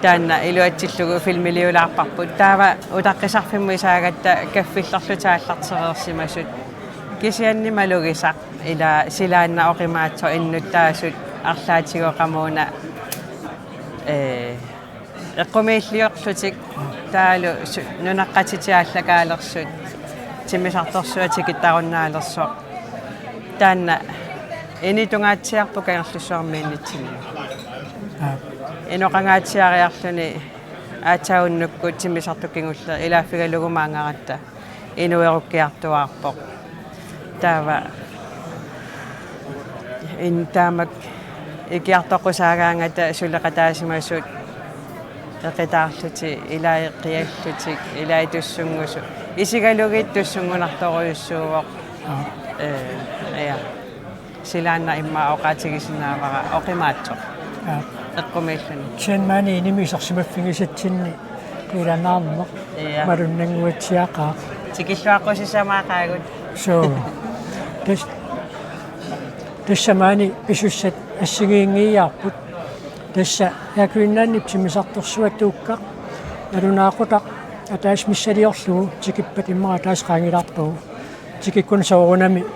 Taanna iluatsillugu filmiliulaarparput. Taava utaqqisarfimmut isaagatta kaffillorlutik aallartereersimasut. Kisianni malugisaq ila silaannaq oqimaatsoq innuttaasut arlaatigut qamuuna, ee, eqqumiilliorlutik taavalu su-, nunaqqatitik aallakaalersut timmisartorsuaq tikittarunnaalersoq. Taanna initungaatsiarpoq Kangerlussuarmiinnitsinni. Aap. Inoqangaatsiariarluni aatsaat unnukkut timmisartoq kingulleq ilaaffigalugu maangaratta inuerukkiartuaarpoq. Taava in-, taamak ikiartoqqusaagaangata suleqataasimasut eqitaarlutik, ilai qiallutik, ilai tussunngusut. Isigalugit tussunngunartorujussuuvoq. Aap. Ee, ja. Silaannaq immaqa oqaatigisinnaavara oqimaatsoq. Aap. Eqqumiilluni. Kisianni maani inimi isersimaffigisatsinni qilanaarneq. Ja. Malunnannguatsiaqaaq. Tikilluaqqusissamaaqaagut. Suu. Tas-, tassa maani pisussat assigiinngiiaarput. Tassa Air Greenlandip timmisartorsuaq Tuukkaq nalunaaqutaq ataaseq missiliorlugu tikippat immaqa ataaseq qaangilaarpagu. Tikikkunni soorunami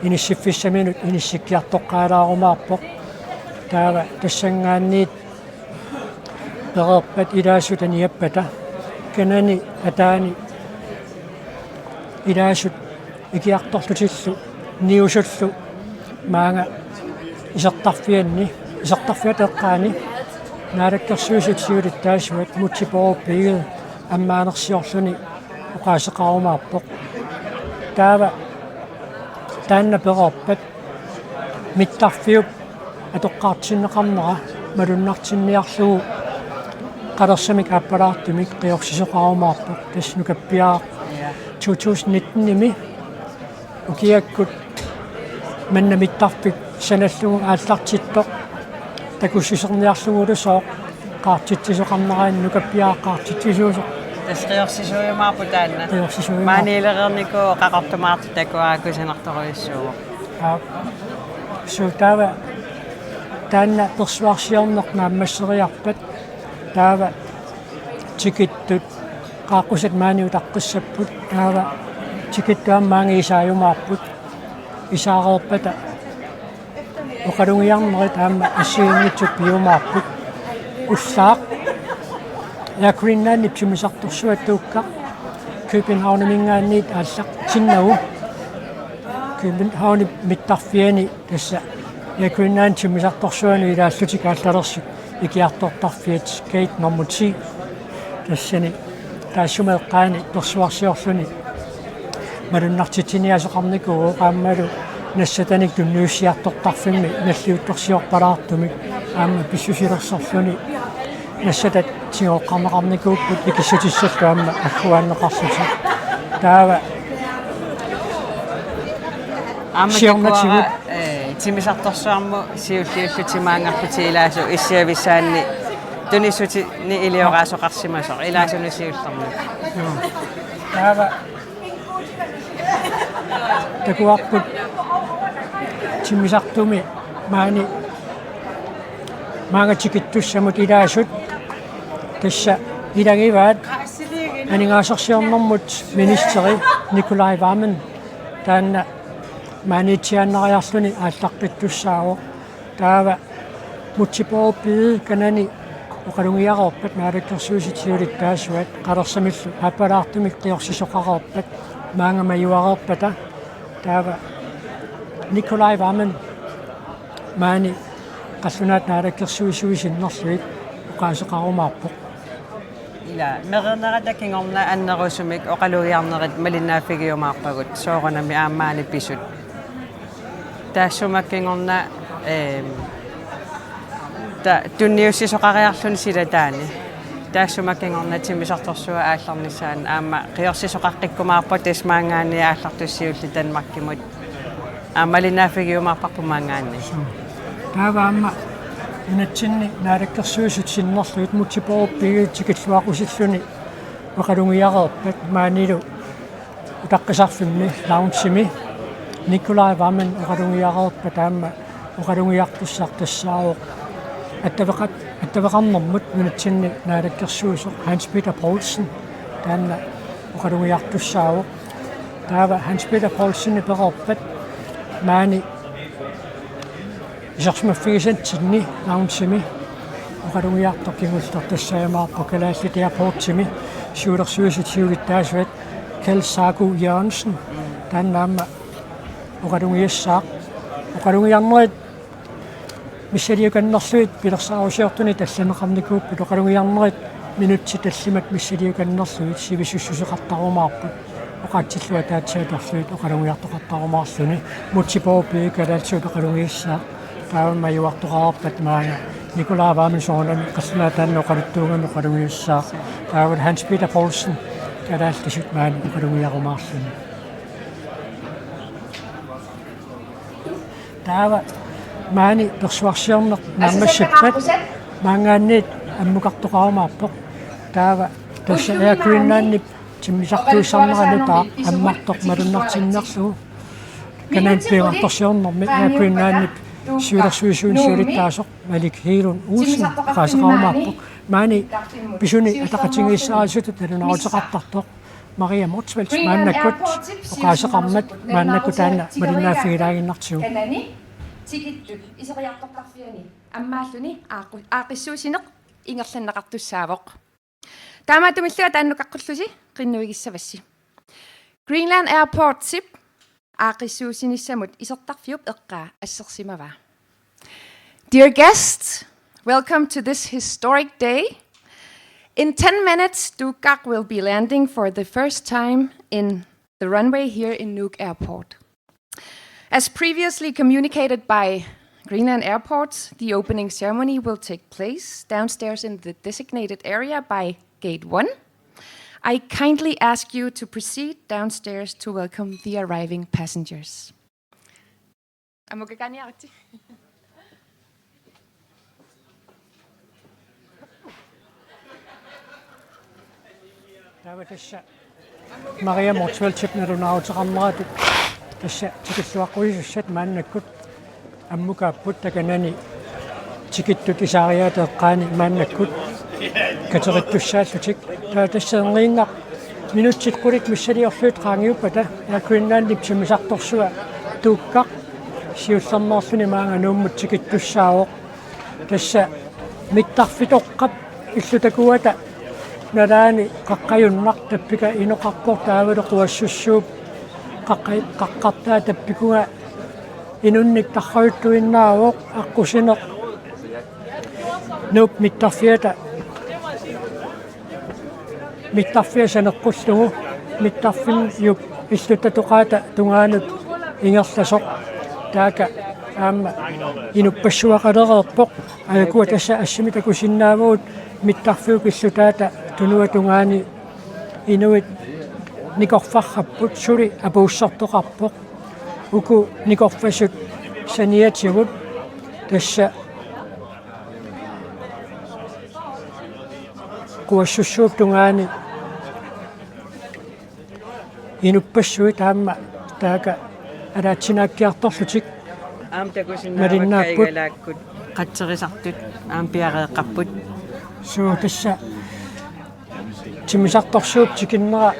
inissiffissaminut inissikkiartoqqaalaarumaarpoq. Taava tassanngaanniit pereerpat ilaasut aniappata kanani ataani ilaasut ikiartorlutillu niusullu maanga isertarfianni, isertarfiata eqqaani Naalakkersuisut siulittaasuat Múte Bourup Egede ammaanersiorluni oqaaseqarumaarpoq. Taava taanna pereerpat mittarfiup atoqqaartinneqarnera malunnartinniarlugu qalersamik aappalaartumik qiorsisoqarumaarpoq, tassa nukappiaraq. Ja. To tusind nitten-imi ukiakkut manna mittarfik sanallugu aallartittoq takussutserniarlugulusooq qaartitsisoqarneranik nukappiaraq qaartitsisuusoq. Tassa qiorsiuumaarpoq taanna. Qiorsiuumaarpoq. Maaniilereernikuuvoq Qaqortumaartut takuara kusanartorujussuuvoq. Aap. Suu, taava taanna persuarsiorneq naammasseriarpat taava tikittut qaaqqusat maani utaqqissapput, taava tikittut aamma maanga isaajumaarput, isaareerpata oqalugiarnerit aamma assigiinngitsut piumaarput. Ullaaq Air Greenlandip timmisartorsuaq Tuukkaq Københavniminngaanniit aallartinnagu Københavnip mittarfiani tassa Air Greenlandip timmisartorsuanut ilaallutik aallalersut ikiartortarfiat gate nummer ti. Tassani taassuma eqqaani persuarsiorluni malunnartitsiniaasoqarnikuuvoq aammalu nassatanik tunniussiartortarfimmi nalliuttorsiorpalaartumik aamma pissusilersorluni nassatat tigooqqarneqarnikuupput ikissutissallu aamma agguaanneqarlutik. Taava aamma siornatigut kikkuara, ee, timmisartorsuarmut siulliullutik maanngarlutik ilaasut issiavissaanni tunissutini ilioraasoqarsimasoq ilaasunut siullermut. Joo. Taava takuarput timmisartumi maani maanga tikittussamut ilaasut tassa ilagivaat aningaasarsiornermut ministeri Nicolai Wammen taanna maaniitsiaannariarluni aallaqqittussaavoq. Taava Múte Bourup Egede kanani oqalugiareerpat naalakkersuisut siulittaasuat qalersamillu aappalaartumik qiorsisoqareerpat maanga majuareerpata. Taava Nicolai Wammen maani qallunaat naalakkersuisui sinnerlugit oqaaseqarumaarpoq. Ila, meeraanerata kingorna annerusumik oqalugiarnerit malinnaaffigiumaarpagut soorunami aamma maani pisut. Taassuma kingorna, eem, ta-, tunniussisoqariarluni silataani. Taassuma kingorna timmisartorsuaq aallarnissaanut aamma qiorsisoqaqqikkumaarpoq tassa maanngaanniit aallartussaq siulleq Danmarkimut. Aamma malinnaaffigiumaarparput maanngaanniit. Taava aamma nunatsinni naalakkersuisut sinnerlugit Múte Bourup Egede tikilluaqqusilluni oqalugiareerpat maanilu utaqqisarfimmi loungemi Nicolai Wammen oqalugiareerpat aamma oqalugiartussaq tassaavoq attaveqat-, attaveqarnermut nunatsinni naalakkersuisoq Hans Peter Poulsen taanna oqalugiartussaavoq. Taava Hans Peter Poulsenip pereerpat maani isersimaffigisatsinni loungemi oqalugiartoq kingulleq tassaajumaarpoq Kalaallit Airportsimi siulersuisut siulittaasuat Kjeld Saku Jørgensen taanna aamma oqalugiassaaq. Oqalugiarnerit missiliukannerlugit pilersaarusiortunik tallineqarnikuupput, oqalugiarnerit minutsit tallimat missiliukannerlugit sivisussuseqartarumaarput, oqaatsillu ataatsip atorlugit oqalugiartoqartarumaarluni, Múte Bourup Egede kalaallisut oqalugiassaaq, taava majuartoqareerpat maanga Nicolai Wammen soorunami qallunaat taanna oqaluttuugami oqalugiassaaq, taava Hans Peter Poulsen kalaallisut maani oqalugiarumaarluni. Taava maani persuarsiorneq naammassippat maanngaanniit ammukartoqarumaarpoq. Taava tassa Air Greenlandip timmisartuussarnera nutaaq ammartoq malunnartinnerlugu. Kanani piiartorsiornermi Air Greenlandip siulersuisuinik siulittaasoq Malik Hegelund Olsen oqaaseqarumaarpoq. Maani pisuni ataqatigiissaarisutut nalunaaruteqartartoq Maria Motzfeldt maannakkut oqaaseqarmat maannakkut taanna malinnaaffigilaannginnartigu. Kanani tikittut iseriartortarfiani ammaalluni aaqqu-, aaqqissuussineq ingerlanneqartussaavoq. Taamaattumillu taannukaqqullusi qinnuigissavassi. Greenland Airportsip aaqqissuussinissamut isertarfiup eqqaa assersimavaa. Dear guests, welcome to this historic day. In ten minutes, Tuukkaaq will be landing for the first time in the runway here in Nuuk Airport. As previously communicated by Greenland Airports, the opening ceremony will take place downstairs in the designated area by gate one. I kindly ask you to proceed downstairs to welcome the arriving passengers. Amukkakaaniaritsi. Taava tassa Maria Motzfeldtip nalunaaruteqarneratut tassa tikilluaqqusisussat maannakkut ammukaapput, takanani tikittut isaariaata eqqaani maannakkut katerittussaallutik. Taava tassa erniinnaq minutsit qulit missiliorlugit qaangiuppata Air Greenlandip timmisartorsuaq Tuukkaaq siullermeerluni maanga Nuummut tikittussaavoq. Tassa mittarfitoqqap illup takuata nalaani qaqqajunnaq tappika inoqarpoq taavalu Quassussuup qaqqa-, qaqqartaa tappikunga inunnik tarrajuttuinnaavoq aqqusineq Nuup mittarfiata mittarfiata saneqqullugu mittarfiup illup tatoqaata tungaanut ingerlasoq. Taakku aamma inuppassuaqalereerpoq. Aajukua tassa assimi takusinnaavagut mittarfiup illutaata tunuata tungaani inuit Nikorfarrapput suli apuussortoqarpoq. Uku nikorfasut saniatigut tassa quassussuup tungaani inuppassuit aamma taakku ataatsinaakkiartorlutik. Aamma takusinnaavakka malinnaappoq. Igalaakkut qatserisartut aamma piareeqqapput. Suu, tassa timmisartorsuup tikinnera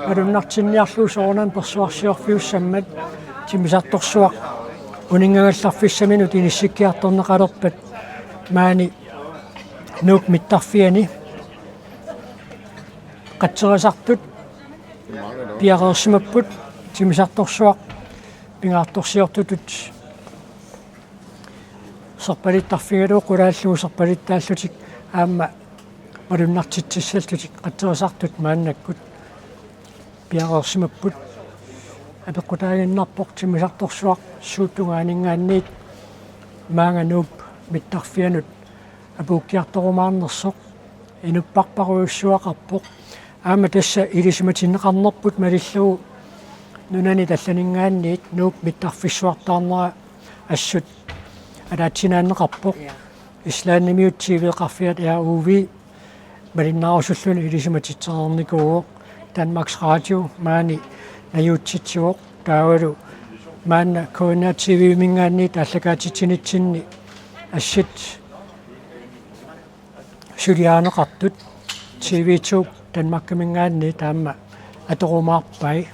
malunnartinniarlugu soorunami persuarsiorfiussammat timmisartorsuaq uninngagallarfissaminut inissikkiartorneqalerpat maani Nuup mittarfiani qatserisartut piareersimapput timmisartorsuaq pingaartorsiortutut serpalittarfigalugu qulaallugu serpalittaallutik aamma malunnartitsissallutik qatserisartut maannakkut piareersimapput. Apeqqutaaginnarpoq timmisartorsuaq suut tungaaninngaanniit maanga Nuup mittarfianut apuukkiartorumaarnersoq inupparparujussuaqarpoq. Aamma tassa ilisimatinneqarnerput malillugu nunanit allaninngaanniit Nuup mittarfissuartaarnera assut ataatsinaanneqarpoq. Ja. Islandimiut T V-qarfiat R U V malinnaarusulluni ilisimatitsereernikuuvoq. Danmarks Radio maani najuutsitsivoq. Taavalu maanna K N R T V-minngaanniit aallakaatitsinitsinni assit suliarineqartut T V to Danmarkiminngaanniit aamma atorumaarpai.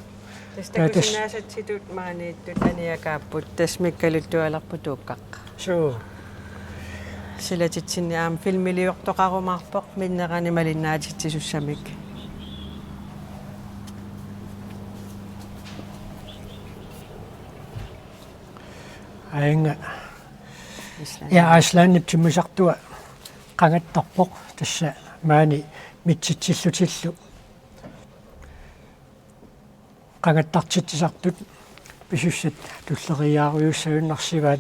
Tassa takusinnaasatsitut maaniittut aniakaapput, tassa mikkaluttualerput Tuukkaq. Suu. Silatitsinni aamma filmiliortoqarumaarpoq minnerani malinnaatitsisussamik. Aanga. Island. Ja, Islandip timmisartua qangattarpoq tassa maani mitsitsillutillu qangattartitsisartut pisussat tulleriiaarujussavinnarsivaat.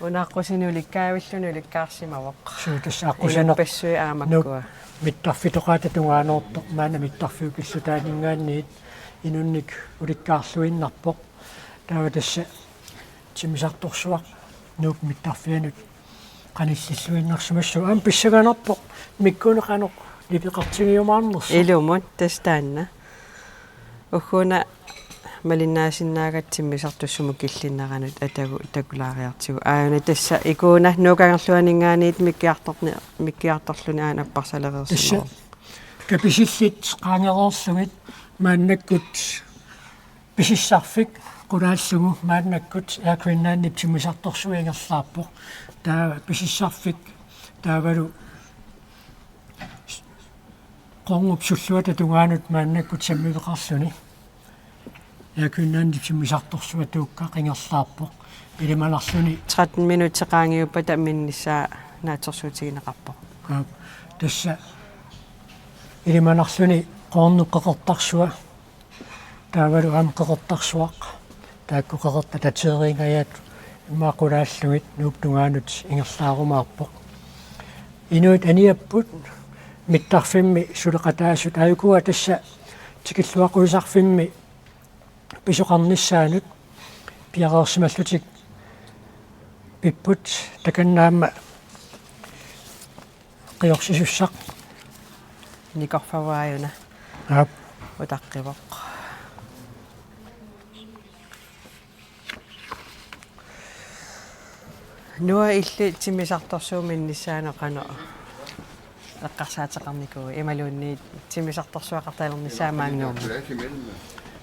Una aqqusini ulikkaavilluni ulikkaarsimavoq. Suu, tassa aqqusineq inuppassuit aamakkua. Nuup mittarfitoqaata tungaanoortoq maanna mittarfiup killutaaninngaanniit inunnik ulikkaarluinnarpoq. Taava tassa timmisartorsuaq Nuup mittarfianut qanillilluinnarsimassooq. Aamma pissanganarpoq mikkunik qanoq nipeqartigiumaarnersoq. Ilumut tassa taanna. Ugguuna malinnaasinnaagatta timmisartussumut killinneranut atagu takulaariartigu. Aajuna tassa ikuuna Nuup Kangerluaninngaanniit mikkiartorni-, mikkiartorluni aana apparsalereersimavoq. Tassa kapisillit qaangereerlugit maannakkut pisissarfik qulaallugu maannakkut Air Greenlandip timmisartorsuaq ingerlaarpoq. Taava pisissarfik taavalu Qoornup sulluata tungaanut maannakkut sammiveqarluni Air Greenlandip timmisartorsuaq Tuukkaq ingerlaarpoq. Ilimanarluni tretten minutsit qaangiuppata minnissaa naatsorsuutigineqarpoq. Aap, tassa ilimanarluni Qoornup qeqertarsuaq taavalu aamma qeqertarsuaq, taakku qeqertat atateeriingajaat immaqa qulaallugit Nuup tungaanut ingerlaarumaarpoq. Inuit aniapput mittarfimmi suleqataasut, aajukua tassa tikilluaqqusaarfimmi pisoqarnissaanut piareersimallutik pipput, takanna aamma qiorsisussaq. Nikorfavoq aajuna. Aap. Utaqqivoq. Noah, illit timmisartorsuup minnissaanut qanoq eqqarsaateqarnikuuit imaluunniit timmisartorsuaqartalernissaa maanngaanniit?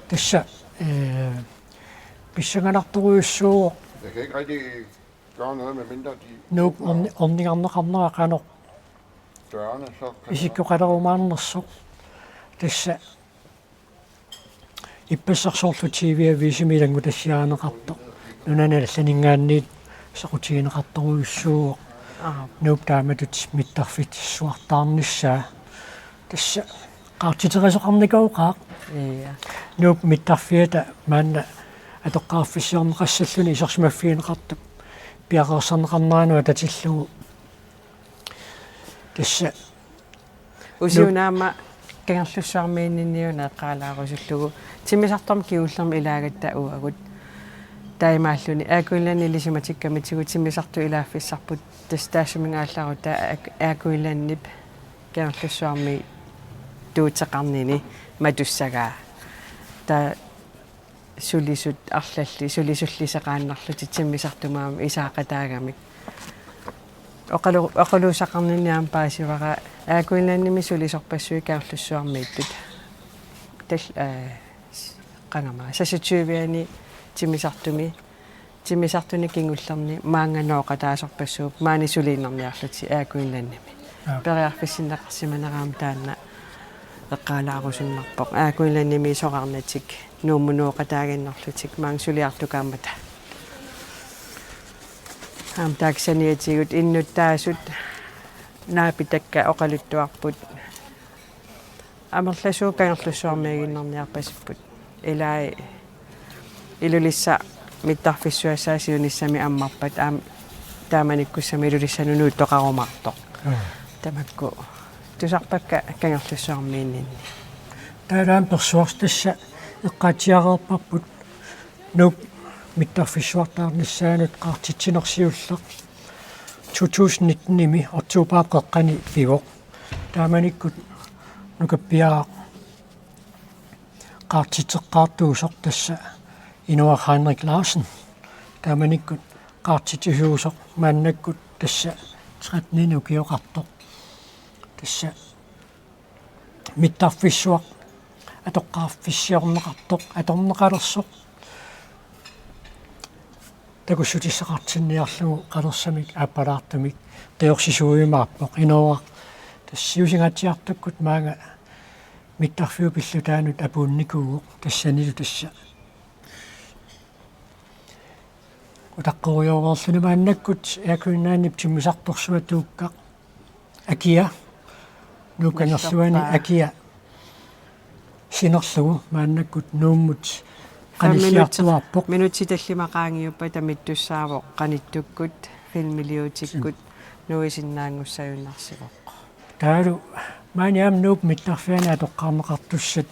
Tassa, eh, pissanganartorujussuuvoq. Jeg kan ikke rigtig gøre noget, medmindre de Nuup åbner orni-, ornigarneqarnera qanoq dørene, så kan isikkoqalerumaarnersoq. Tassa ippassaq soorlu T V-aviisimi ilanngutassiarineqartoq nunanit allaninngaanniit soqutigineqartorujussuuvoq. Aap. Nuup taamatut mittarfissuartaarnissaa. Tassa qaartiterisoqarnikooqaaq. Ja. Nuup mittarfiata maanna atoqqaarfissiorneqassalluni isersimaffigineqartup piareersarneqarneranut atatillugu. Tassa usiuna aamma Kangerlussuarmiinninniuna eqqaalaarusullugu timmisartormi kingullermi ilaagatta uagut. Taamaalluni Air Greenlandimi ilisimatikkamitigut timmisartut ilaaffissarput, tassa taassuminnga aallarutta Air Greenlandip Kangerlussuarmiittuuteqarnini matussagaa. Taava sulisut arlallit sulisulli seqaannarlutik timmisartumik aamma isaaqataagamik. Oqalu-, oqaluusaqarninni aamma paasivara Air Greenlandimi sulisorpassuit Kangerlussuarmiittut. Tal-, aa, s-, qangama. Seksogtyve-ani timmisartumi, timmisartuni kingullerni maanga nooqataasorpassuupput maani suliinnarniarlutik Air Greenlandimi. Aap. Periarfissinneqarsimanera aamma taanna eqqaalaarusunnarpoq. Air Greenlandimi isorarnatik Nuummut nooqataaginnarlutik maanga suliartukaammata. Aamma taakku saniatigut innuttaasut naapitakka oqaluttuarput. Amerlasuut Kangerlussuarmiiginnarniarpasipput. Ilai Ilulissat mittarfissuassaat siunissami ammarpat aamma taamanikkussamut Ilulissanut nuuttoqarumaartoq. Aa. Tamakku tusarpakka Kangerlussuarmiinninni. Taalaam persuarstassa eqqaatsiareerparput Nuup mittarfissuartaarnissaanut qaartitsineq siulleq to tusind nitten-imi oktoberip qeqqani pivoq. Taamanikkut nukappiaraq qaartitseqqaartuusoq tassa Inoaq Heinrich Larsen. Taamanikkut qaartitsisuusoq maannakkut tassa tretten-ini ukioqartoq. Tassa mittarfissuaq atoqqaarfissiorneqartoq atorneqalersoq. Takussutissaqartinniarlugu qalersamik aappalaartumik qiorsisorumaarpoq Inooraq. Tassa siusingaatsiartukkut maanga mittarfiup pillutaanut apuunnikuuvoq tassanilu tassa. Utaqqerujoorluni maannakkut Air Greenlandip timmisartorsuaq Tuukkaq Akia, Nuup Kangerluani Akia sinerlugu maannakkut Nuummut qanilliartuaarpoq. Minutsit tallimat qaangiuppata mittussaavoq qanittukkut, filmiliutikkut, nuisinnaanngussagunarsivoq. Taavalu maani aamma Nuup mittarfiani atoqqaarneqartussat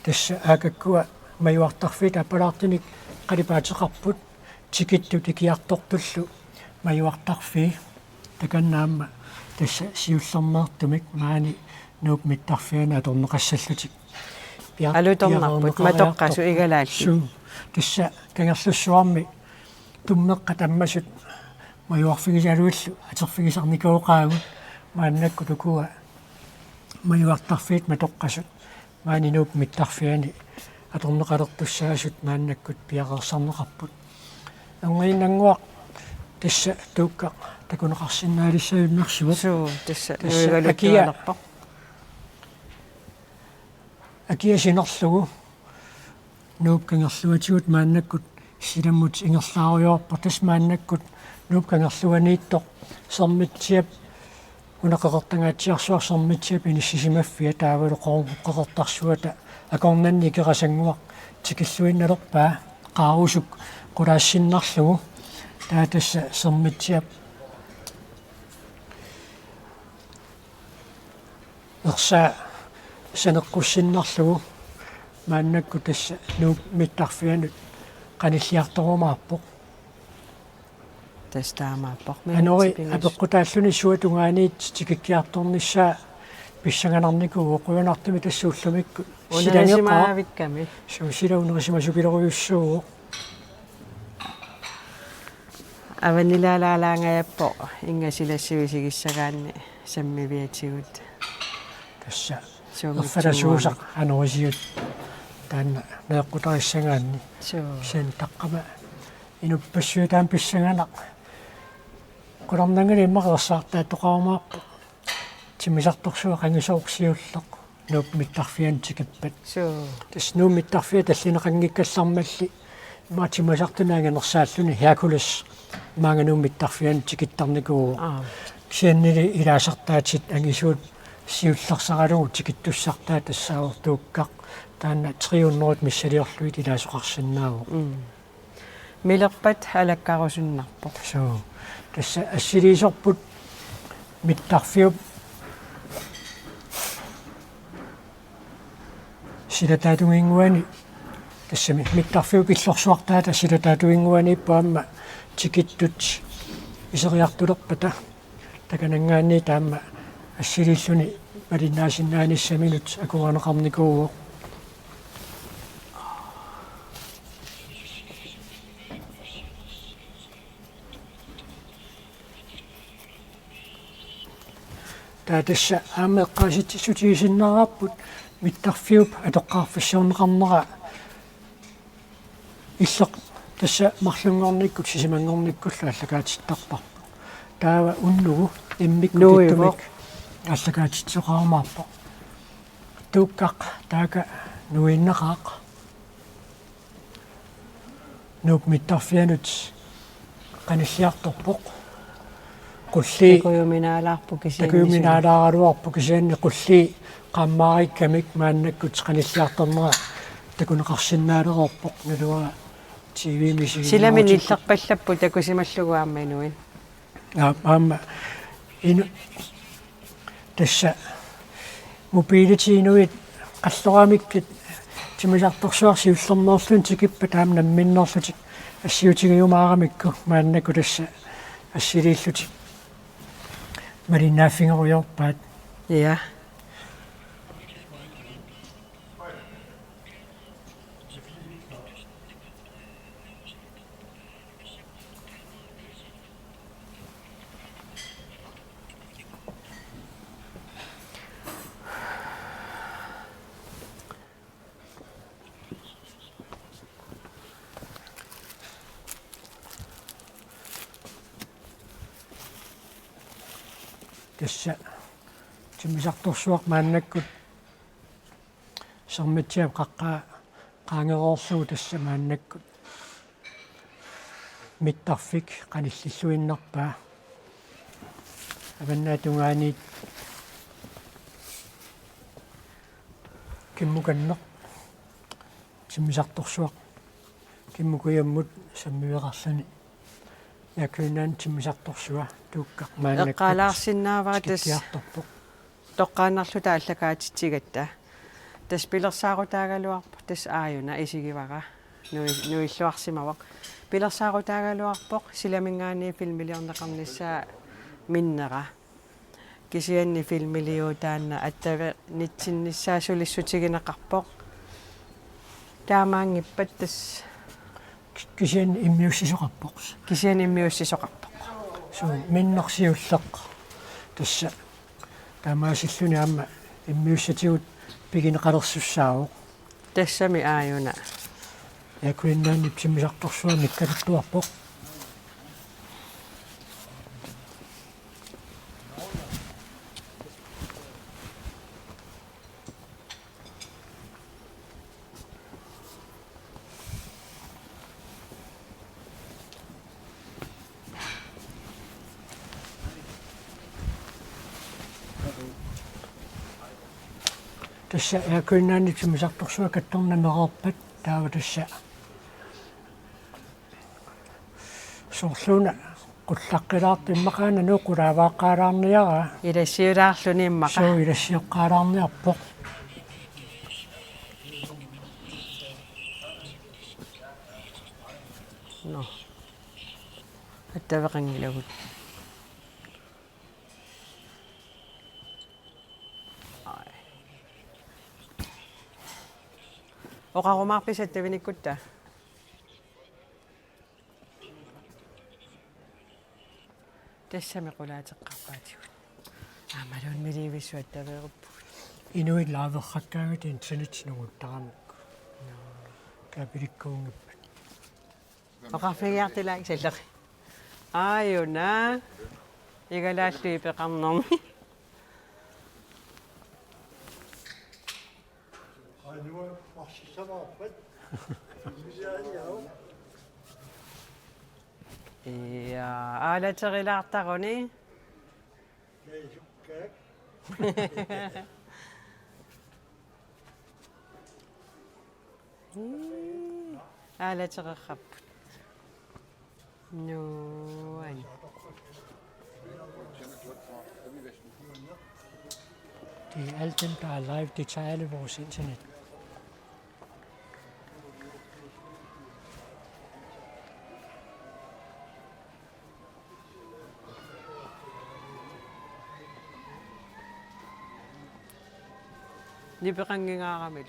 tassa aakakkua majuartarfiit aappalaartunik qalipaateqarput, tikittut ikiartortullu majuartarfii. Takanna aamma tassa siullermeertumik maani Nuup mittarfiani atorneqassallutik. Pia-, alutornarput piareerneqariartorput. Matoqqasut igalaallit. Suu, tassa Kangerlussuarmi tummeqqat ammasut majuarfigisaluillu atorfigisarnikooqaagut maannakkut ukua majuartarfiit matoqqasut maani Nuup mittarfiani atorneqalertussaasut maannakkut piareersarneqarput. Erniinnannguaq tassa Tuukkaq takuneqarsinnaalissagunarsivoq. Suu, tassa. Tassa nuigaluttualerpoq. Akia, Akia sinerlugu Nuup Kangerluatigut maannakkut silammut ingerlaarujoorpoq, tassa maannakkut Nuup Kangerluaniittoq Sermitsiap, una Qeqertangaatsiarsuaq Sermitsiap inissisimaffia taavalu Qoorngup Qeqertarsuata akornanni Ikerasannguaq tikilluinnalerpaa qaarusuk qulaassinnarlugu, taava tassa Sermitsiap ersaa saneqqussinnarlugu maannakkut tassa Nuup mittarfianut qanilliartorumaarpoq. Tassa taamaappoq. Anori apeqqutaalluni suatungaaniit tikikkiartornissaa pissanganarnikuuvoq, qujanartumik tassa ullumikkut. Silageqaaq. Unerisimavikkami. Suu, sila unerisimasukilorujussuuvoq. Avanilaalaalaangajappoq ingasila sivisigissagaanni sammiviatigut. Tassa. Suunngitsunnguamik. Erfalasuusaq anorisiut taanna neeqqutarissagaanni. Suu. Sen taqqama inuppassuit taama pissanganaq. Qularnanngilaq immaqa ersaartaattoqarumaarpoq. Timmisartorsuaq qangisooq siulleq Nuup mittarfianut tikippat. Suu. Tassa Nuup mittarfia tallineqanngikkallarmalli immaqa timmisartunik anginersaalluni Hercules maanga Nuup mittarfianut tikittarnikuuvoq. Aa. Kisiannili ilaasartaatit angisuut siullersaralugu tikittussartaat tassaavoq Tuukkaq, taanna tre hundrede missiliorlugit ilaasoqarsinnaavoq. Mm. Milerpat alakkarusunnarpoq. Suu. Tassa assiliisorput mittarfiup Silataatunginnguani tassami mittarfiup illorsuartaata silataatunginnguaniippoq aamma tikittut iseriartulerpata takananngaanniit aamma assiliilluni malinnaasinnaanissaminnut akuerineqarnikuuvoq. Taava tassa aamma eqqaasitsissutigisinnaavarput mittarfiup atoqqaarfissiorneqarnera illeq tassa marlunngornikkut sisamanngornikkullu aallakaatittarparput. Taava unnugu immikkut nuivoq. Ittumik aallakaatitsisoqarumaarpoq. Tuukkaq taakku nuiinnaqaaq. Nuup mittarfianut qanilliartorpoq. Qullii takujuminaalaarpoq kisianni. Takujuminaalaaraluarpoq kisianni qullii qaammaarikkamik maannakkut qanilliartornera takuneqarsinnaalereerpoq naluara T V-mi isiginnaarutippoq. Silami nillerpallapput takusimallugu aamma inuit. Aa, aamma inu Tassa mobiilit inuit qalloramikkit timmisartorsuaq siullermeerluni tikippat aamma namminneerlutik assiutigiumaaramikku maannakkut tassa assiliillutik malinnaaffigerujoorpaat. Ja. Tassa timmisartorsuaq maannakkut Sermitsiap qaqqaa qaangeroorlugu tassa maannakkut mittarfik qanillilluinnarpaa. Avannaata tungaaniit kimmukanneq timmisartorsuaq kimmukajammut sammiveqarluni. Air Greenland timmisartorsua Tuukkaq maannakkut eqqaalaarsinnaavara tassa tikittiartorpoq. Toqqaannarluta aallakaatitsigatta. Tassa pilersaarutaagaluarpoq tassa aajuna isigivara. Nui-, nuilluarsimavoq. Pilersaarutaagaluarpoq silaminngaanniit filmiliorneqarnissaa minnera. Kisianni filmiliuut taanna attaveqarnitsinnissaa sulissutigineqarpoq. Taamaanngippat tassa. Ki-, kisianni immiussisoqarpoq. Kisianni immiussisoqarpoq. Suu, minnersiulleq. Tassa taamaasilluni aamma immiussatigut pigineqalersussaavoq. Tassami aajuna. Air Greenlandip timmisartorsua nikkaluttuarpoq. Tassa Air Greenlandip timmisartorsua kattorneq mereerpat taava tassa soorluuna qullaqqilaartoq immaqaana nuuqulaavaaqqaalaarniaraa. Ilassiulaarluni immaqa. Suu ilassioqqaalaarniarpoq. Nå. Attaveqanngilagut. Ai. Oqarumaarpisi attavinikutta? Tassami qulaateqqarpaatigut. Aammaluunniit Malievissut attaveeruppugut. Inuit laaverrakkaangat internet nunguttaramikku. Nå. Kapilikkuunngippat. Oqarfigiartilaaruk sallari. Aajuna. Igalaallu ipeqarnermi. Ja, aalaterilaartaruni. Aalatereerparput. Nuann. Det er alle dem, der har live, det tager alle vores internet. Nipeqanngingaaramilu.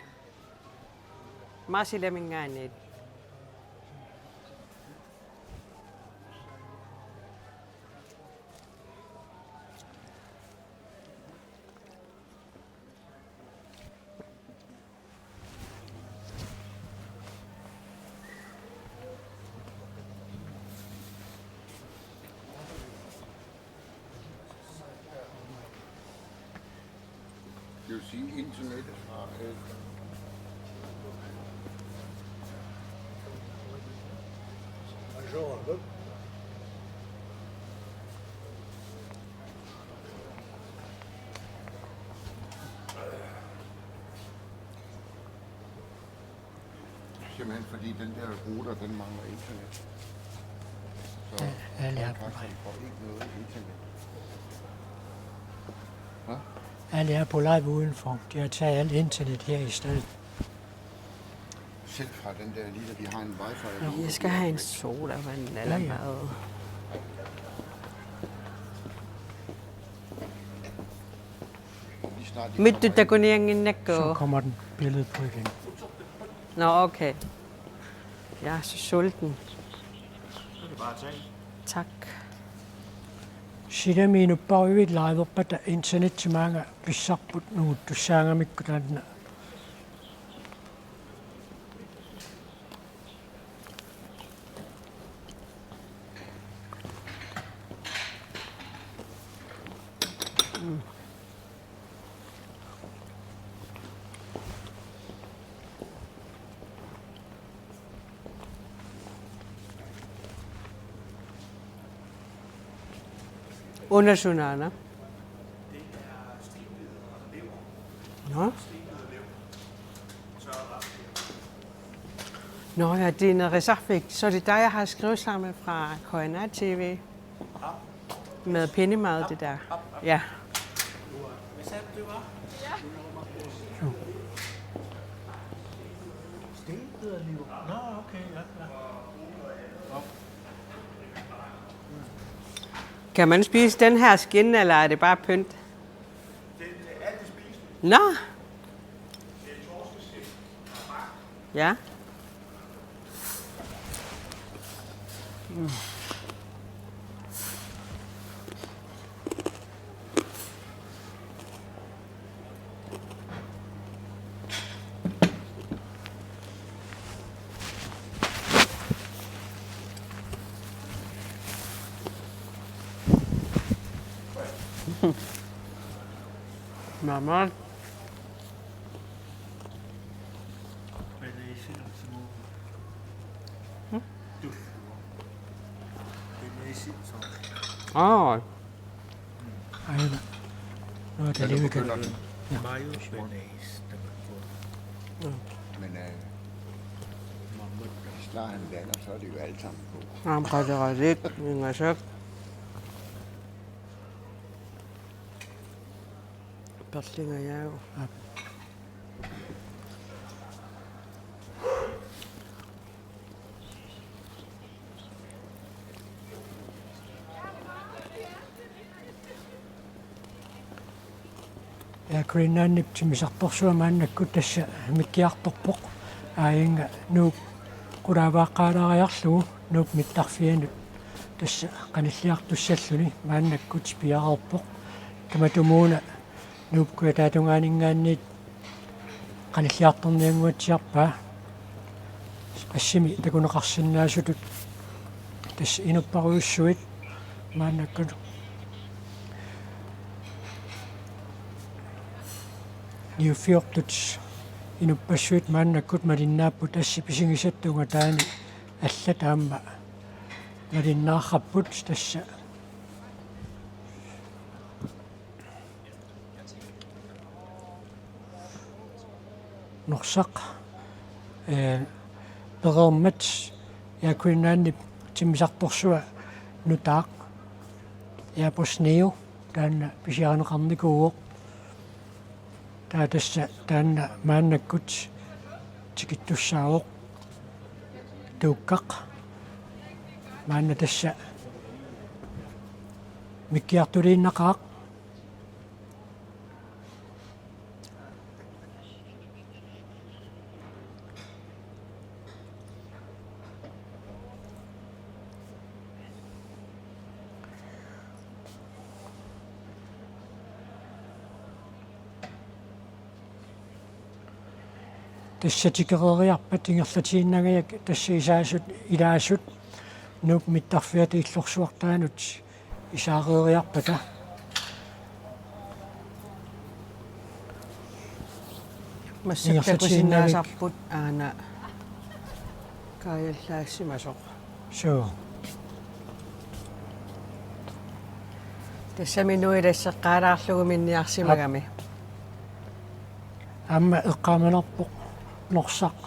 Marsilaminngaanniit. Det vil sige, internettet fra, øh, simpelthen fordi den der router, den mangler internet. Så ja, ja, ja. Podcasterne får ikke noget internet. Hvad? Alle er på live udenfor. De har taget alt internet her i stedet. Selv fra den der lille, de har en wifi. Nå, jeg skal have en sodavand eller ja, ja. Mad. Mittut takuniannginnakku. Så kommer den billede på igen. Nå, okay. Jeg er så sulten. Tak. Silami inuppassuit liverpata internetsimanga pissarput nunguttussaagamikku taanna. Una sunaana. Nå. Nå ja, Dina Risafik, så er det dig, jeg har skrevet sammen med fra K N R T V. Med pindemad, det der. Ja. Hvad sagde du, det var? Ja. Stenbiderlever. Nå, okay, ja, ja. Nå. Kan man spise den her skinne, eller er det bare pynt? Nå. Ja. Mama. Hm? Aa. Aana. Nå, det er lige ved kanten. Ja. Mayo bearnaise, det var godt. Ja. Men, øh, hvis snart han lander, så er det jo alt sammen på. Aamma qaleraluit, ingasak. Perlingajaagu. Aap. Air Greenlandip timmisartorsuaq maannakkut tassa mikkiartorpoq. Aajuna Nuuk qulaavaaqqaalaariarlugu Nuup mittarfianut tassa qanilliartussalluni maannakkut piareerpoq. Tamatumuuna Nuup Kujataatungaaninngaanniit qanilliartorniannguatsiarpaa. Assimi takuneqarsinnaasutut tassa inuppassuit maannakkut niuffiortut inuppassuit maannakkut malinnaapput, assip isigisatta ungataani allat aamma malinnaarput tassa. Norsaq, eh, pereermat Air Greenlandip timmisartorsuaq nutaaq, Airbus Neo, taanna pisiarineqarnikuuvoq. Taava tassa taanna maannakkut tikittussaavoq. Tuukkaq. Maanna tassa mikkiartuliinnaqaaq. Tassa tikereeriarpat ingerlatiinnangajak tassa isaasut ilaasut Nuup mittarfiata illorsuartaanut isaareeriarpata. Massakkut ingerlatiinnavik takusinnaasarput aana kaajallaassimasoq. Suu. Tassami Nuup ilasseqqaalaarlugu minniarsimagami. Aamma eqqaamanerpoq Norsaq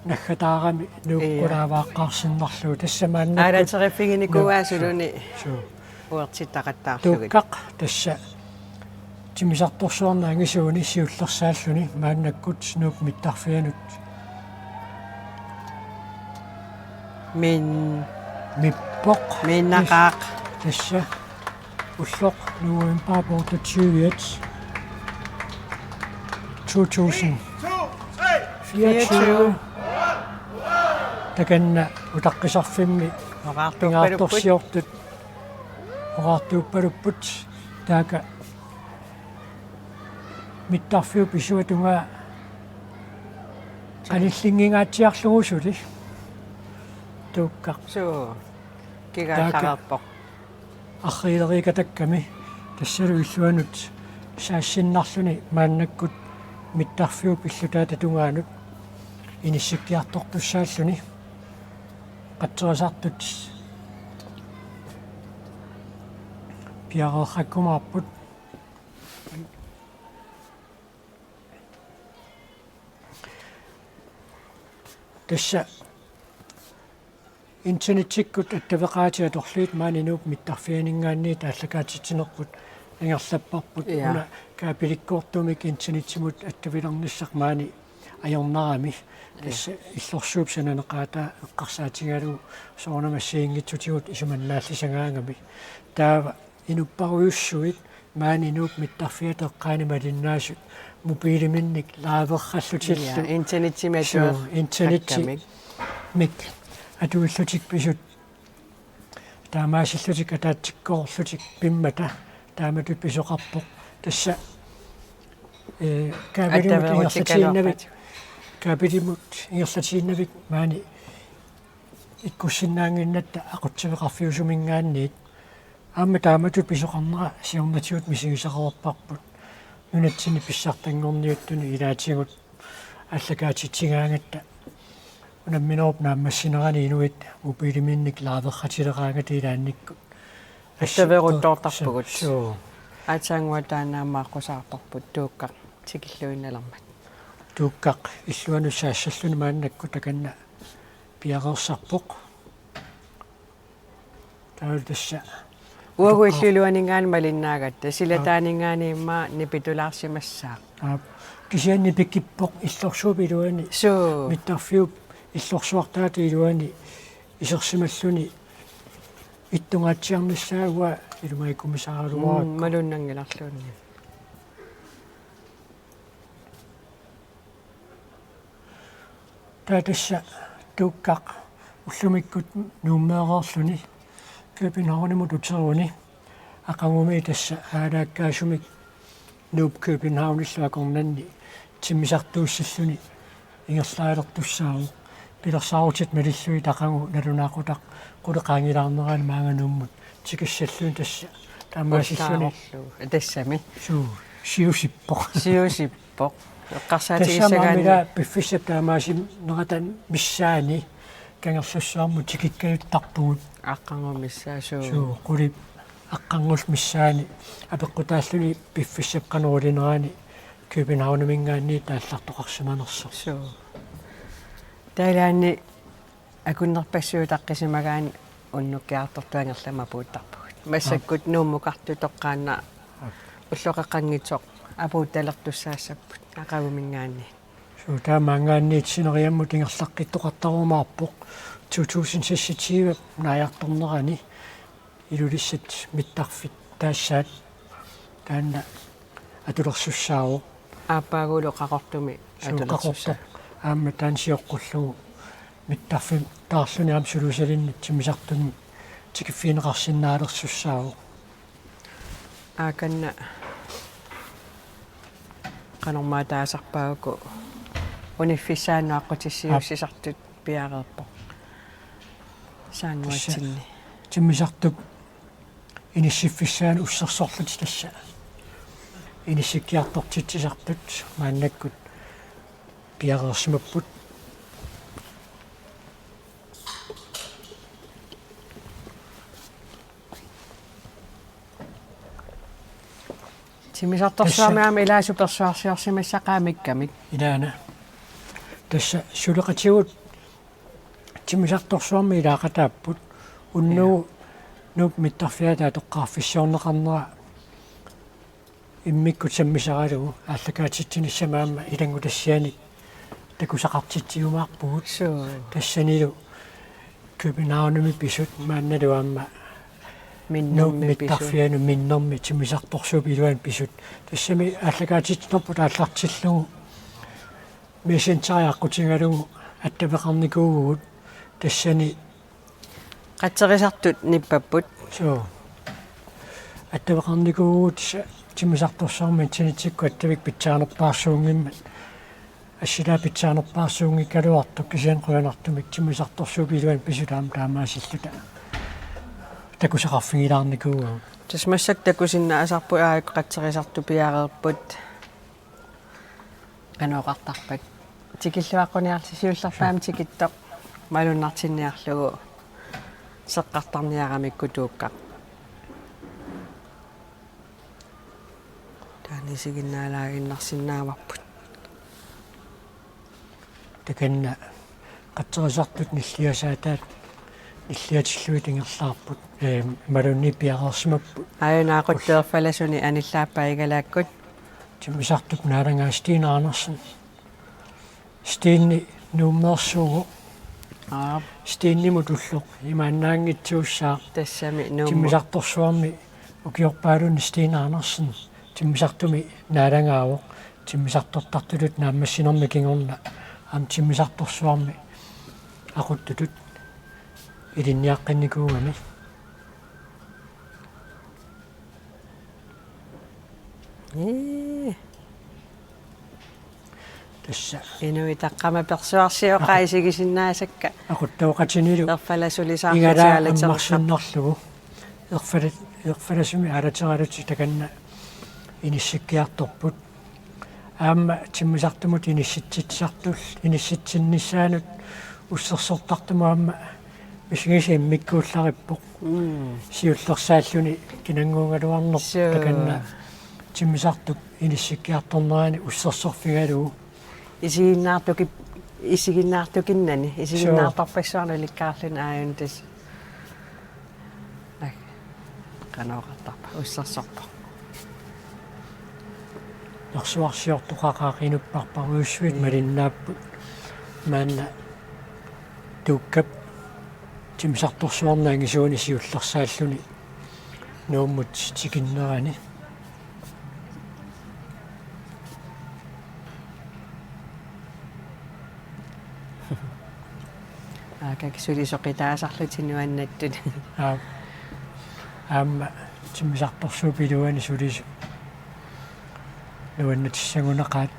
naggataarami Nuup Ia. qulaavaaqqaarsinnarlugu. Tassa maannakkut Aalateriiffiginikuuaasuluni Suu. uertittaqattaarlugit. Tuukkaq tassa timmisartorsuarneq angisuuni siullersaalluni maannakkut Nuup mittarfianut. Min. Mippoq. Minnaqaaq. Tassa ulloq november otteogtyve to tusind fireogtyve. Takanna utaqqisarfimmi Oqaartuuppalupput. pingaartorsiortut oqaartuuppalupput taakku mittarfiup isuata tungaa qanillinngingaatsiarlugu suli Tuukkaq. Suu. Kigaallareerpoq. Arriileriikatakkami tassalu illuanut saassinnarluni maannakkut mittarfiup illutaata tungaanut inissikkiartortussaalluni qatserisartut piareerrakkumaarput. Tassa internettikkut attaveqaatit atorlugit maani Nuup mittarfianinngaanniit aallakaatitsinerput ingerlapparput. Ia. Una kaabilikkoortumik internettimut attavilernissaq maani ajornarami. Ia. Tassa illorsuup sananeqaataa eqqarsaatigalugu soorunami assigiinngitsutigut isumannaallisagaangami. Taava inupparujussuit maani Nuup mittarfiata eqqaani malinnaasut mobiiliminnik liverrallutillu. Ia, internettimik Suu, atueqqakkamik. internettimik atuillutik pisut taamaasillutik ataatsikkoorlutik pimmata taamatut pisoqarpoq. Tassa, ee, kaabilimut Attaveerutikaluarpat. ingerlatiinnavik, kaabilimut ingerlatiinnavik maani ikkussinnaannginnatta aqutsiveqarfiusuminngaanniit. Aamma taamatut pisoqarnera siornatigut misigisaqareerparput. Nunatsinni pissartanngorniuttuni ilaatigut aallakaatitsigaangatta unamminerup naammassinerani inuit mobiiliminnik liverratileraangata ilaannikkut. Attaveeruttoortarpugut. Suu. Aatsaannguaq taanna aamma aqqusaarparput Tuukkaq tikilluinnalermat. Tuukkaq illuanut saassalluni maannakkut takanna piareersarpoq. Taava tassa. Uagut Tuukkaq. illup iluaninngaanniit malinnaagatta, silataaninngaanniit immaqa nipitulaarsimassaaq. Aap. Kisianni pikippoq illorsuup iluani. Suu. Mittarfiup illorsuartaata iluani isersimalluni ittungaatsiarnissaa uanga ilumagikkumisaraluarakku. Mm, malunnanngilarluunniit. Taava tassa Tuukkaq ullumikkut Nuummeereerluni Københavnimut uteruni aqagumi tassa aalaakkaasumik Nuup Københavnillu akornanni timmisartuussilluni ingerlaalertussaavoq. Pilersaarutit malillugit aqagu nalunaaqutaq quleqaanngilaarnerani maanga Nuummut tikissalluni tassa taamaasilluni. Ullaarorlu. Tassami. Suu, siusippoq. Siusippoq. Tassami Eqqarsaatigissagaanni. aamma ila piffissap taamaasinerata missaani Kangerlussuarmut tikikkajuttarpugut. Aqqarngup missaa suu. Suu, qulip aqqarngup missaani apeqqutaalluni piffissap qanoq ilinerani Københavniminngaanniit aallartoqarsimanersoq. Suu. Taava ilaanni akunnerpassuit utaqqisimagaanni unnukkiartortup angerlamut apuuttarpugut. Massakkut Nuummukartut toqqaannaq ulloqeqqanngitsoq apuuttalertussaassapput aqaguminngaanniit. Suu, taamaanngaanniit sineriammut ingerlaqqittoqartarumaarpoq to tusind seksogtyve naajartornerani Ilulissat mittarfik taassaat taanna atulersussaavoq. Aappaaguulu Qaqortumi Suu, atulersussaa. Qaqortoq aamma taanna sioqqullugu mittarfittaarluni aamma sulusalinnik timmisartunut tikiffigineqarsinnaalersussaavoq. Aakanna qanormaa taasarpaagu Uniffissaanut aqqutissiuussisartut piareerpoq. Saannguatsinni. Tassa timmisartup inissiffissaanut ussersorlutik tassa inissikkiartortitsisartut maannakkut piareersimapput. Timmisartorsuarmi tassa aamma ilaa supersuarsiorsimissaqaamikkamik. Ilaana. Tassa suleqatigut timmisartorsuarmi ilaaqataapput. Unnugu, ja, Nuup mittarfiata toqqarfissiorneqarnera immikkut sammisaralugu aallakaatitsinissamut aamma ilanngutassianik takusaqartitsiumaarpugut. Suu. Tassanilu Københavnimi pisut maannalu aamma Minnermi Nuup pisut. Mittarfianut minnermi timmisartorsuup iluani pisut. Tassami aallakaatitsinerput aallartillugu Messengeri aqqutigalugu attaveqarnikuuvugut, tassani qatserisartut nippapput. Suu. Attaveqarnikuuvugut timmisartorsuarmi internettikkut attavik pitsaanerpaarsuunngimmat. Assilaa pitsaanerpaarsuunngikkaluartoq kisianni qujanartumik timmisartorsuup iluani pisut aamma taamaasilluta takusaqarfigilaarnikuuagut. Tassa massakkut takusinnaasarput aajuku qatserisartut piareerput. Qanoq oqartarpa? Tikilluaqquniarlusi siullerpaamik tikittoq malunnartinniarlugu seqqartarniaramikku tuukkaq. Taanna isiginnaalaaginnarsinnaavarput. Takanna qatserisartut nilliasaataat nilliatillugit ingerlaarput, ee, imaluunniit piareersimapput. Aajuna aquttoq erfalasuni anillaappaa igalaakkut. Timmisartup naalagaa Steen Andersen. Steeni Nuummeersuuvoq. Aap. Steenimut ulloq imaannaanngitsuussaaq. Tassami Nuummut. Timmisartorsuarmi ukiorpaaluunniit Steen Andersen timmisartumi naalagaavoq. Timmisartortartutut naammassinermi kingorna aamma timmisartorsuarmi aquttutut ilinniaqqinnikuugami. Ee. Tassa. Inuit taqqama persuarsioqaat isigisinnaasakka. Aquttooqatinilu erfalasulisaarlutik igalaat aalaterusarput. Ammarsinnarlugu. Erfala-, erfalasumik aalaterallutik takanna inissikkiartorput. Aamma timmisartumut inissitsitsisartul-, inissitsinnissaanut ussersortartumut aamma misigisaq immikkuullarippoq. Mm. Siullersaalluni kinannguugaluarneq. Suu. Takanna timmisartup inissikkiartornerani ussersorfigalugu. Isiginnaartuki-, isiginnaartukinnani, suu, isiginnaartorpassuarnik ulikkaarluni aajuna tassa. Ai. Qanoq oqartarpa, ussersorpoq. Nersuarsiortoqaqaaq, inupparparujussuit, mm, malinnaapput. Maanna tuukkap timmisartorsuarni angisuuni siullersaalluni Nuummut tikinnerani. Aakak suli soqitaasarlutik nuannattut. Aap. Aamma timmisartorsuup iluani sulisut nuannatissagunaqaat.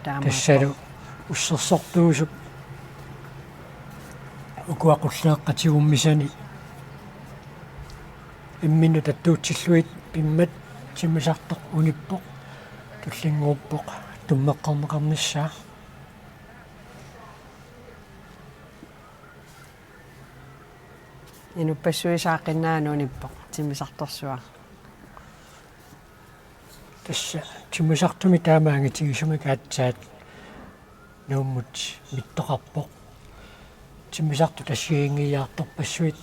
Taamaappoq. Tassalu ussersortuusup ukua qulleeqqat tigummisani imminnut attuutillugit pimmat timmisartoq unippoq tullinnguuppoq tummeqqorneqarnissaa. Inuppassuit saaqqinnaanut unippoq timmisartorsuaq. Tassa timmisartumi taama angitigisumik aatsaat Nuummut mittoqarpoq. Timmisartut assigiinngiiaartorpassuit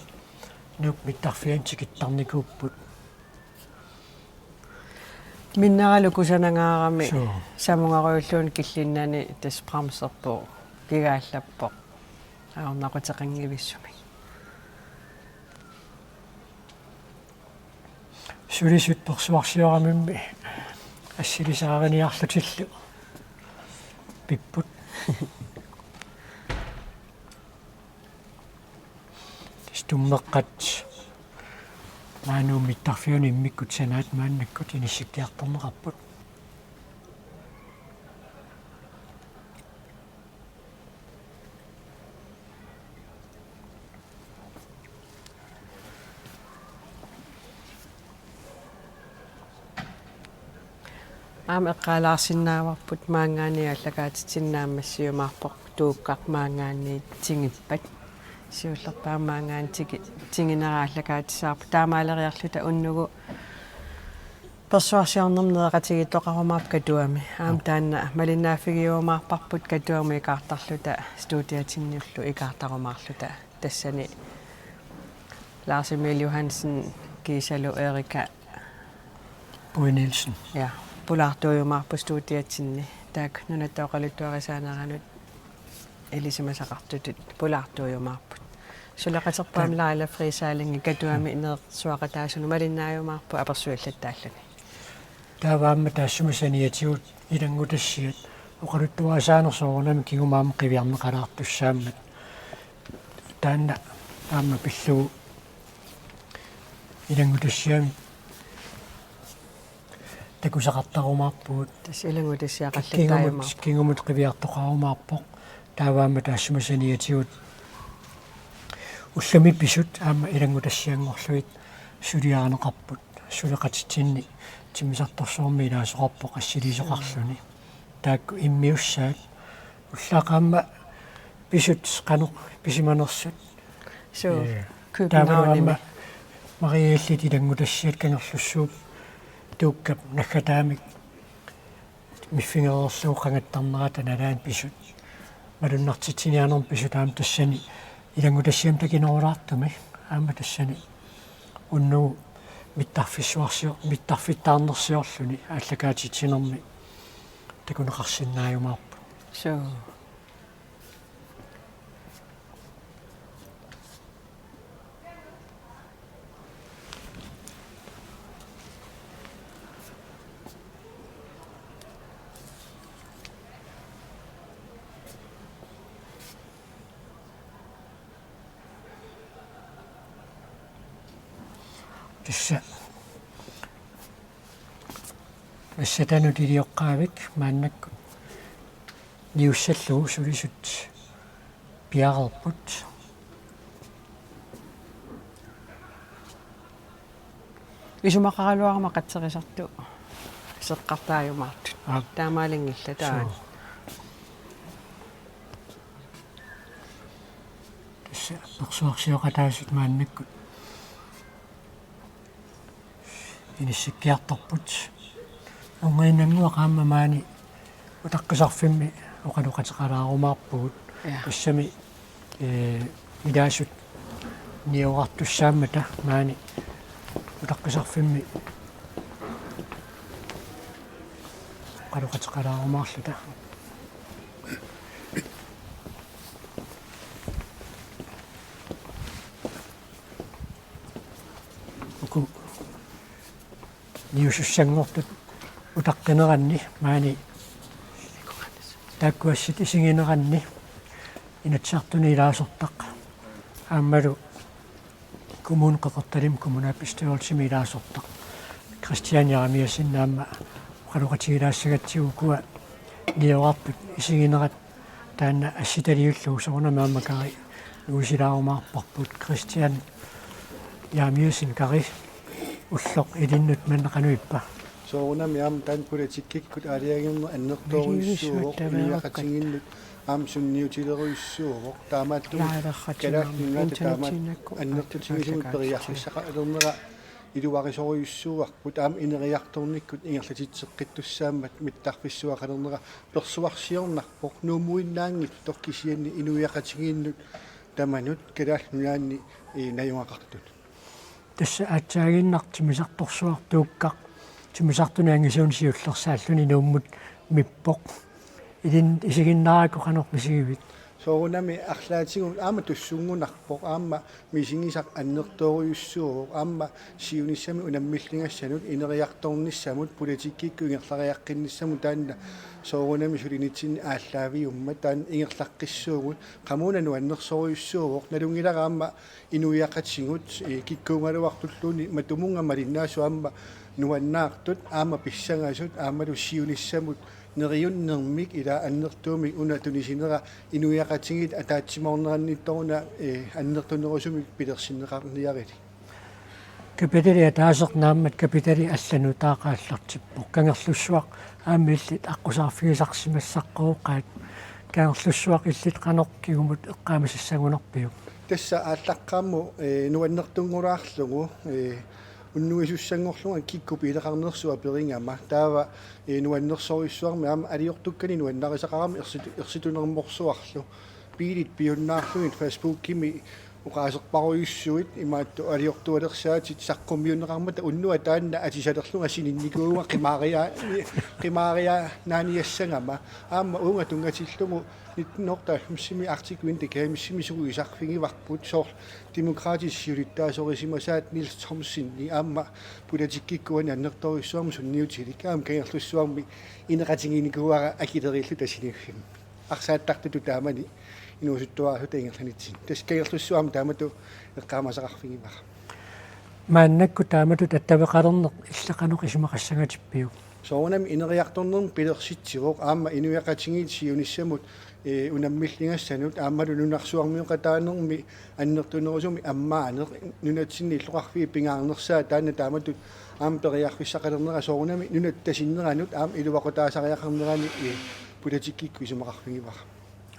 Nuup mittarfiani tikittarnikuupput. Minneralu kusanangaarami. Suu. Samungaruulluunniit killinnani tassa bremserpoq, kigaallappoq. Ajornaquteqanngivissumik. Sulisut persuarsioramimmi assilisaariniarlutillu pipput. Tassa tummeqqat maani Nuup mittarfiani immikkut sanaat maannakkut inissikkiartorneqarput. Aamma eqqaalaarsinnaavarput maanngaanniit aallakaatitsinni naammassiumaarpoq Tuukkaq maanngaanniit tingippat. Siullerpaamik maanngaanniit tigi-, tinginera aallakaatisaarpoq. Taamaaleriarluta unnugu persuarsiornermi nereqatigiittoqarumaarpoq Katuami. Aamma taanna malinnaaffigiumaarparput Katuamut ikaartarluta studiatinnillu ikaartarumaarluta. Tassani Lars Emil Johansen kiisalu Erika Boi Nielsen. Ja, pulaartuujumaarput studiatsinni. Taakku Nunatta Oqaluttuarisaanerannut ilisimasaqartutut pulaartuujumaarput. Suleqaterpaamik Laila Frisaalingi Katuami nersuaqataasunut malinnaajumaarput apersuillattaalluni. Taava aamma taassuma saniatigut ilanngutassiat oqaluttuarisaaneq soorunami kingumut aamma qiviarneqalaartussaammat. Taanna aamma pillugu ilanngutassiami takusaqartarumaarpugut. Tassa ilanngutassiaqallattaajumaarpoq. Kingumut, kingumut qiviartoqarumaarpoq. Taava aamma taassuma saniatigut ullumi pisut aamma ilanngutassianngorlugit suliarineqarput. Suleqatitsinni timmisartorsuarmi ilaasoqarpoq assiliisoqarluni. Taakku immiussaat. Ullaaq aamma pisut qanoq pisimanersut. Suu, ee, Københavnimi. Taavalu aamma Mariellit ilanngutassiat Kangerlussuup Tuukkap naggataamik miffigereerlugu qangattarnerata nalaani pisut. Malunnartitsiniarnermi pisut aamma tassani ilanngutassiami takinerulaartumi aamma tassani unnugu mittarfissuarsio-, mittarfittaarnersiorluni aallakaatitsinermi takuneqarsinnaajumaarput. Suu. Tassa. Massatanut ilioqqaavik maannakkut niussallugu sulisut piareerput. Isumaqaraluarama qatserisartut seqqartaajumaartut. Aap. Taamaalinngillat taava. Suu. Tassa persuarsioqataasut maannakkut inissikkiartorput. Unnginnannguaq aamma maani utaqqisarfimmi oqaloqateqalaarumaarpugut. Ja. Tassami, ee, ilaasut niuerartussaammata maani utaqqisarfimmi oqaloqateqalaarumaarluta. Uku niusussanngortut utaqqineranni maani taakku assit isigineranni Inatsisartuni ilaasortaq aammalu Kommune Qeqertalimmi kommunalbestyrelsimi ilaasortaq Christian Jeremiassen aamma oqaloqatigilaassagatsigu ukua niuerartut isiginerat taanna assitaliullugu soorunami aamma Kari nuisilaarumaarparput. Christian Jeremiassen, Kari, ulloq ilinnut manna qanoq ippa? Soorunami aamma taanna politikkikkut aalajangerneq annertoorujussuuvoq, inuiaqatigiinnut aamma sunniutilerujussuuvoq. Taamaattumik Kalaallit Nunaata taama annertutigisumik periarfissaqalernera iluarisorujussuuarput, aamma ineriartornikkut ingerlatitseqqittussaammat mittarfissuaqalernera persuarsiornarpoq, Nuummuinnaanngitsoq kisianni inuiaqatigiinnut tamanut Kalaallit Nunaanni, ee, najugaqartut. Tassa aatsaaginnaq timmisartorsuaq Tuukkaq timmisartunik angisuunik siullersaalluni Nuummut mippoq. Illit isiginnaarakku qanoq misigivit? Soorunami arlaatigut aamma tussunngunarpoq, aamma misigisaq annertoorujussuuvoq, aamma siunissami unammilligassanut ineriartornissamut politikkikkut ingerlariaqqinnissamut taanna soorunami sulinitsinni aallaaviummat taanna ingerlaqqissuugut, qamuuna nuannersorujussuuvoq, nalunngilara aamma inuiaqatigut, ee, kikkuugaluartulluunniit matumunnga malinnaasut aamma nuannaartut, aamma pissangasut, aammalu siunissamut neriunnermik ila annertuumik una tunisinera inuiaqatigiit ataatsimoornerannittoruna, ee, annertunerusumik pilersinneqarniarilik. Kapitali ataaseq naammat kapitali allanut taava aallartippoq. Kangerlussuaq aamma illit aqqusaarfigisarsimassaqqooqaat. Kangerlussuaq illit qanoq kingumut eqqaamasassagunarpiuk? Tassa aallaqqaammut, ee, nuannertunngulaarlugu, ee, unnuisussanngorlunga kikkut piileqarnersut aperigama. Taava, ee, nuannersorujussuarmik aamma aliortukkanik nuannarisaqarami ersitu-, ersitunermorsuarlu. Biilit piunnaarlugit Facebookimi oqaaserparujussuit imaattoq aliortualersaatit saqqummiunneqarmata unnuaq taanna atisalerlunga sininnikuuvunga qimaaria-, qimaariaannaaniassagama. Aamma uunga tunngatillugu nitten hundrede og halvfemsimi Arctic Winter Gamesimi sukuisarfigivarput soorlu Demokraatit siulittaasorisimasaat Niels Thomseni aamma politikkikkut uani annertoorujussuarmik sunniutilik aamma Kangerlussuarmi ineqatigiinnikuuara akileriilluta siniffimmi. Arsaattartutut taamani inuusuttuaraalluta ingerlanitsinni. Tassa Kangerlussuarmi taamatut eqqaamasaqarfigivara. Maannakkut taamatut attaveqalerneq illit qanoq isumaqassangatippiuk? Soorunami ineriartornermi pilersitsivoq aamma inuiaqatigiit siunissamut, ee, unammilligassanut aammalu nunarsuarmioqataanermi annertunerusumik ammaaneq nunatsinni illoqarfiit pingaarnersaat taanna taamatut aamma periarfissaqalernera soorunami nunatta sinneranut aamma iluaqutaasariaqarnerani, ee, politikkikkut isumaqarfigivara.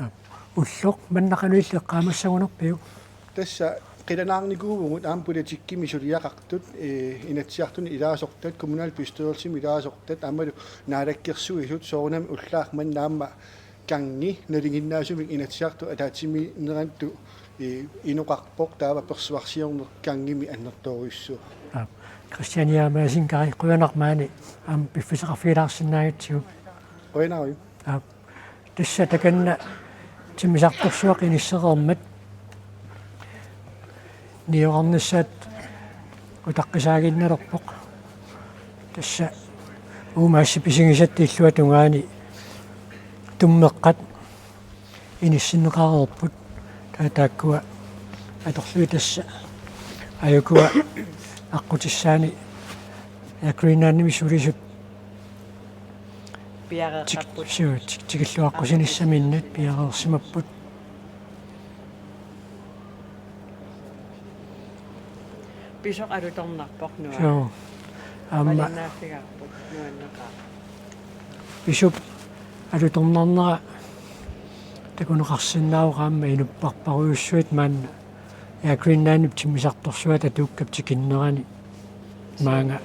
Aap. Ulloq manna qanoq illit eqqaamassagunarpiuk? Tassa qilanaarnikuuvugut aamma politikkimi suliaqartut, ee, Inatsisartuni ilaasortat, kommunalbestyrelsimi ilaasortat, aammalu Naalakkersuisut soorunami ullaaq manna aamma kanngi nalinginnaasumik Inatsisartut ataatsimiinnerannut, ee, inoqarpoq taava persuarsiorneq kanngimi annertoorujussuuvoq. Aap. Christian Jeremiassen Kari, qujanaq maani aamma piffissaqarfigilaarsinnaagatsigu. Qujanarujuu. Aap. Tassa takanna timmisartorsuaq inissereermat niorarnissaat utaqqisaaginnalerpoq. Tassa uuma assip isigisatta illuatungaani tummeqqat inissinneqareerput. Taava taakkua atorlugit tassa ajukua aqqutissaani Air Greenlandimi sulisut Piareeqqapput. Tik-, suu, tik-, tikilluaqqussinissaminnut piareersimapput. Pisoq alutornarpoq nuann-. Suu. Aamma. Malinnaaffigaarput nuanneqaaq. Pisup alutornarnera takuneqarsinnaavoq aamma inupparparujussuit maanna Air Greenlandip timmisartorsuata atuukkap tikinnerani maanga.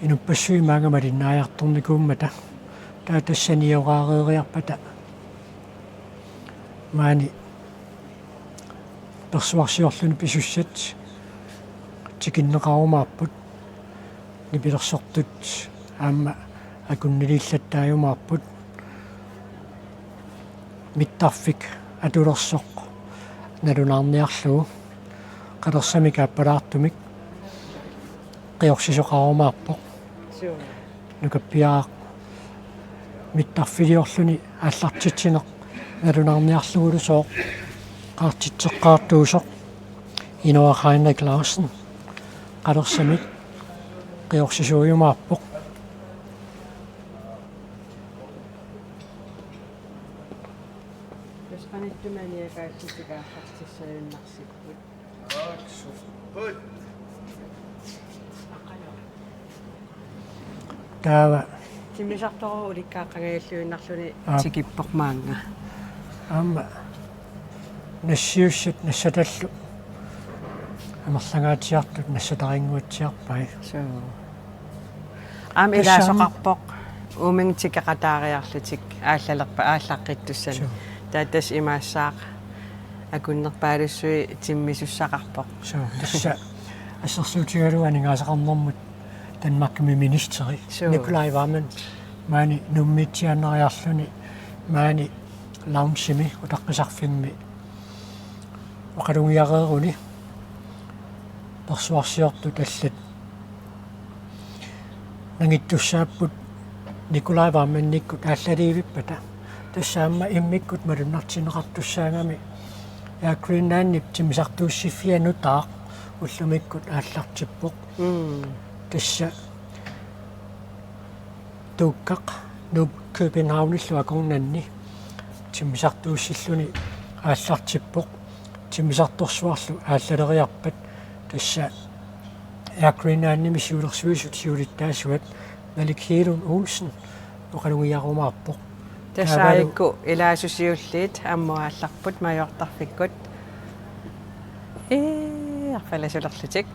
Inuppassuit maanga malinnaajartornikuummata. Taava tassa nioraareeriarpata maani persuarsiorluni pisussat tikinneqarumaarput. Nipilersortut aamma akunniliillattaajumaarput. Mittarfik atulersoq nalunaarniarlugu qalersamik aappalaartumik qiorsisoqarumaarpoq. Suu. Nukappiaraq mittarfiliorluni aallartitsineq nalunaarniarlugulu sooq qaartitseqqaartuusoq Inoa Heinrich Larsen qalersamik qiorsisorumaarpoq. Tusqanittumi aniakaallutik aallartissagunarsipput. Taava. Timmisartorujuk ulikkaaqqangajalluinnarluni. Aap. Tikippoq maanga. Aamma nassiussat nassatallu amerlangaatsiartut nassatarinnguatsiarpai. Suu. Aamma tassa ilaasoqarpoq uuminnga tikeqataariarlutik aallalerpa-, aallaqqittussanik. Suu. Taava tassa imaassaaq akunnerpaalussuit timmisussaqarpoq. Suu, tassa assersuutigalugu aningaasaqarnermut Danmarkimi ministeri. Suu. Nicolai Wammen maani Nuummiitsiaannariarluni maani loungemi utaqqisarfimmi oqalugiareeruni persuarsiortut allat nangittussaapput Nicolai Wammenikkut aallaliivippata. Tassa aamma immikkut malunnartinneqartussaagami Air Greenlandip timmisartuussiffia nutaaq ullumikkut aallartippoq. Mm. Tassa Tuukkaq Nuup Københavnillu akornanni timmisartuussilluni aallartippoq. Timmisartorsuarlu aallaleriarpat tassa Air Greenlandimi siulersuisut siulittaasuat Malik Hegelund Olsen oqalugiarumaarpoq. Tassa taavalu aajuku ilaasut siulliit ammut aallarput majuartarfikkut. Ii, arfalasulerlutik.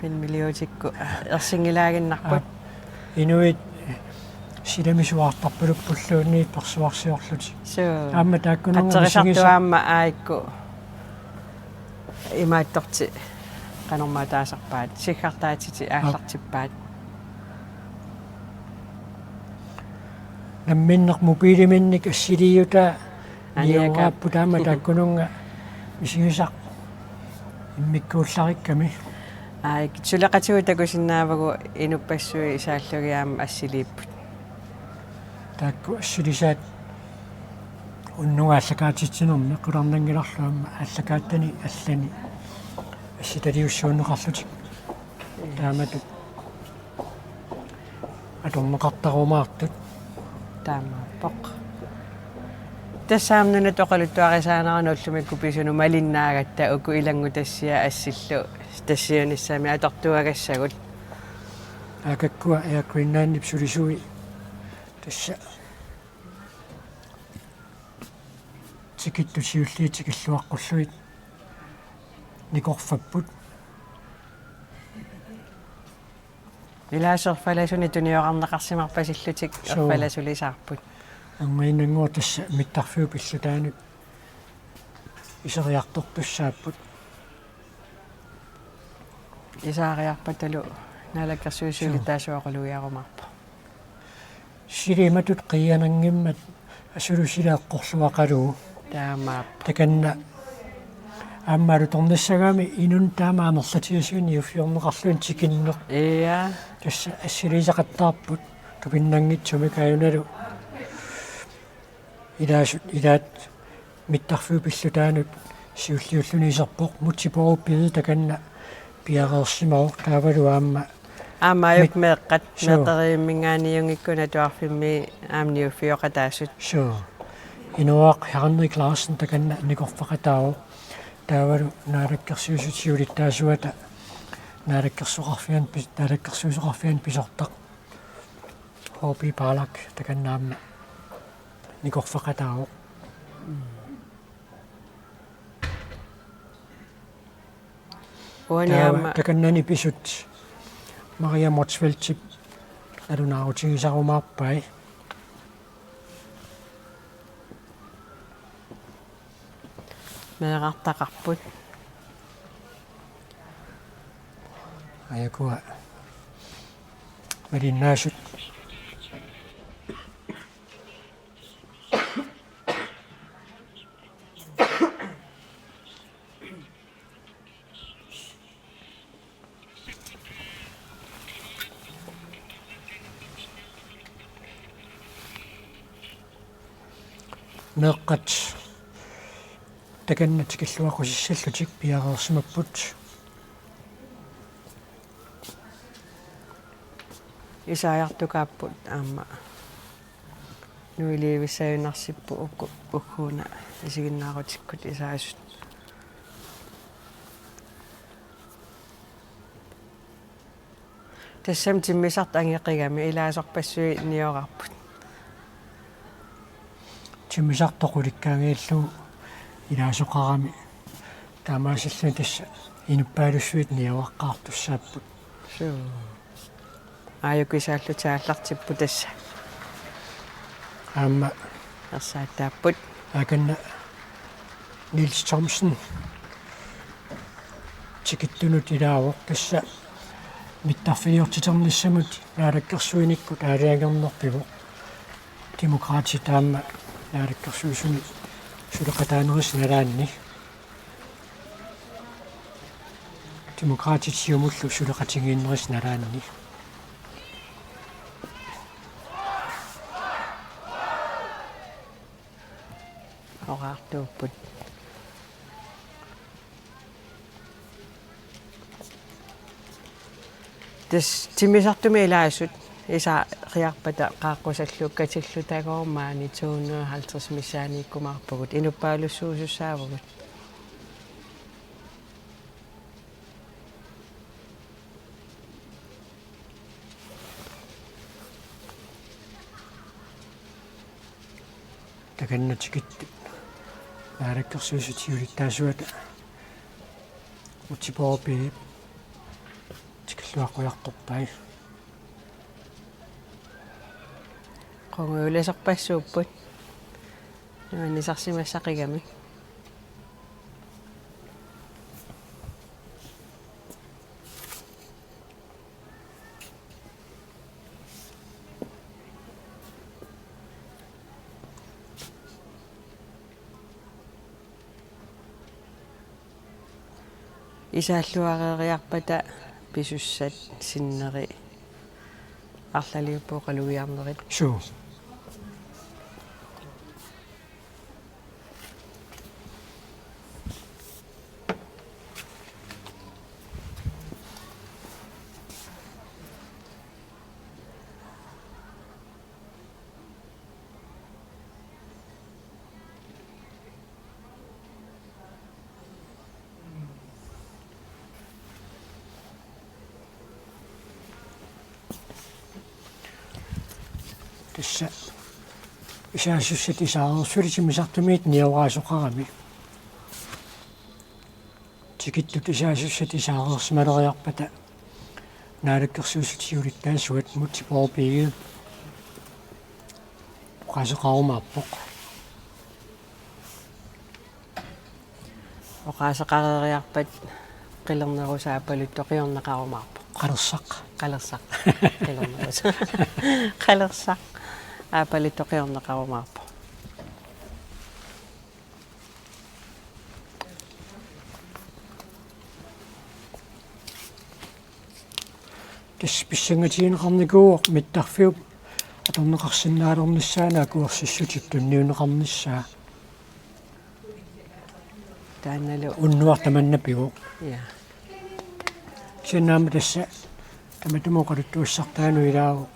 Filmiliutikku ersinngilaaginnarput. Aap. Inuit silami suaartarpaluppulluunniit persuarsiorlutik. Suu. Aamma taakkununnga qatserisartut misigisar- aamma aajuku imaattorti qanormaa taasarpaat, siggartaatitik aallartippaat. Namminneq mobiiliminnik assiliiutaa aniakaapput. Nioraapput aamma taakkununnga misigisaq immikkuullarikkami. Aajuku suleqatigut takusinnaavagut inuppassuit isaallugit aamma assiliipput. Taakku assilisaat unnuk aallakaatitsinermi qularnanngilarlu aamma aallakaattani allani assitaliussuunneqarlutik. Taamatut atorneqartarumaartut. Taamaappoq. Tassa aamma nunat oqaluttuarisaanerannut ullumikkut pisunut malinnaagatta uku ilanngutassiat assillu tassiunissami atortuagassagut. Aakakkua Air Greenlandip sulisui tassa tikittut siulliit tikilluaqqullugit nikorfapput. Ilaasorfalasunik tuniorarneqarsimarpasillutik. Suu. Erfalasulisaarput. Angainnanngooq tassa mittarfiup pillutaanut iseriartortussaapput. Isaariarpatalu naalakkersuisut siulittaasuat oqalugiarumaarput. Silimatut qiiananngimmat asulu sila eqqorluaqalugu. Taamaappoq. Takanna aamma alutornissagami inunnik taama amerlatigisumik niuffiorneqarluni tikinneq. Ia. Tassa assiliisaqattaarput tupinnanngitsumik, aajunalu ilaasut ilaat mittarfiup pillutaanut siulliulluni iserpoq, Múte Bourup Egede takanna piareersimavoq, taavalu aamma aamma aajuku mit-, meeqqat, suu, meeqqerivimingaanniit jungikkut Atuarfimmi aamma niuffioqataasut. Suu. Inuaq Henrik Larsen takanna nikorfaqataavoq. Taavalu naalakkersuisut siulittaasuata naalakkersoqarfian pis-, naalakkersuisoqarfiani pisortaq H P Paalak takanna aamma nikorfaqataavoq. Uani taava aamma takannani pisut Maria Motzfeldtip nalunaarutigisarumaarpai. Meerartaqarput. Aajukua malinnaasut. Meeqqat takanna tikilluaqqusissallutik piareersimapput. Isaajartukaapput aamma. Nuiliivissaajunnaarsipput uku ugguuna isiginnaarutikkut isaasut. Tassami timmisartut angeqigami ilaasorpassuit niorarput. Timmisartoq ulikkaangajallugu ilaasoqarami. Taamaasilluni tassa inuppaalussuit niuaqqaartussaapput. Suu. Aajuku isaallutik aallartipput tassa. Aamma ersaattaapput. Akanna Niels Thomsen tikittunut ilaavoq, tassa mittarfiliortiternissamut naalakkersuinikkut aalajangerneq pivoq. Demokraatit aamma naalakkersuisuni suleqataanerisa nalaanni. Demokraatit Siumullu suleqatigiinnerisa nalaanni. Oqaartuupput. Tassa timmisartumi ilaasut isa-, Qiarpata qaaqqusallu katillutagoormaani to hundrede og halvtreds missaaniikkumaarpugut, inuppaalussuusussaavugut. Takanna tikittut naalakkersuisut siulittaasuata Múte Bourup Egedep tikilluaqqujartorpai. Qungujulasorpassuupput. Nuannisarsimassaqigami. Isaalluareeriarpata pisussat sinneri arlaliupput oqalugiarnerit. Suu. Tassa isaasussat isaareersuutit timmisartumiit nioraasoqarami. Tikittut isaasussat isaareersimaleriarpata naalakkersuisut siulittaasuat Múte Bourup Egede oqaaseqarumaarpoq. Oqaaseqareeriarpat qilernerusoq aappaluttoq qiorneqarumaarpoq. Qalersaq. Qalersaq. Qilernerusoq. Qalersaq aappaluttoq qiorneqarumaarpoq. Tassa pissangatigineqarnikuuvoq mittarfiup atorneqarsinnaalernissaanik akuersissutip tunniunneqarnissaa. Taannalu unnuaq tamanna pivoq. Ja. Kisianni aamma tassa tamatuma oqaluttuassartaanut ilaavoq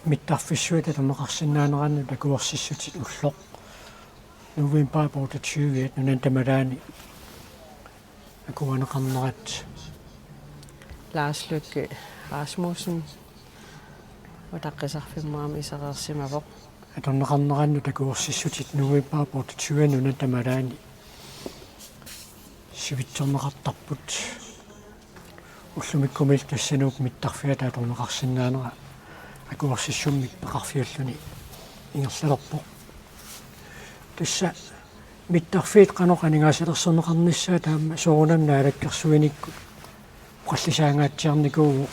mittarfissuit atorneqarsinnaanerannut akuersissutit ulloq novembarip otteogtyve-at nunani tamalaani akuerineqarnerat. Lars Løkke Rasmussen utaqqisarfimmi aamma isereersimavoq. Atorneqarnerannut akuersissutit novembarip otteogtyve nunani tamalaani sivitsorneqartarput. Ullumikkumillu tassanut mittarfiata atorneqarsinnaanera akuersissummik peqarfiulluni ingerlalerpoq. Tassa mittarfiit qanoq aningaasalersorneqarnissaat taama soorunami naalakkersuinikkut oqallisaangaatsiarnikuuvoq.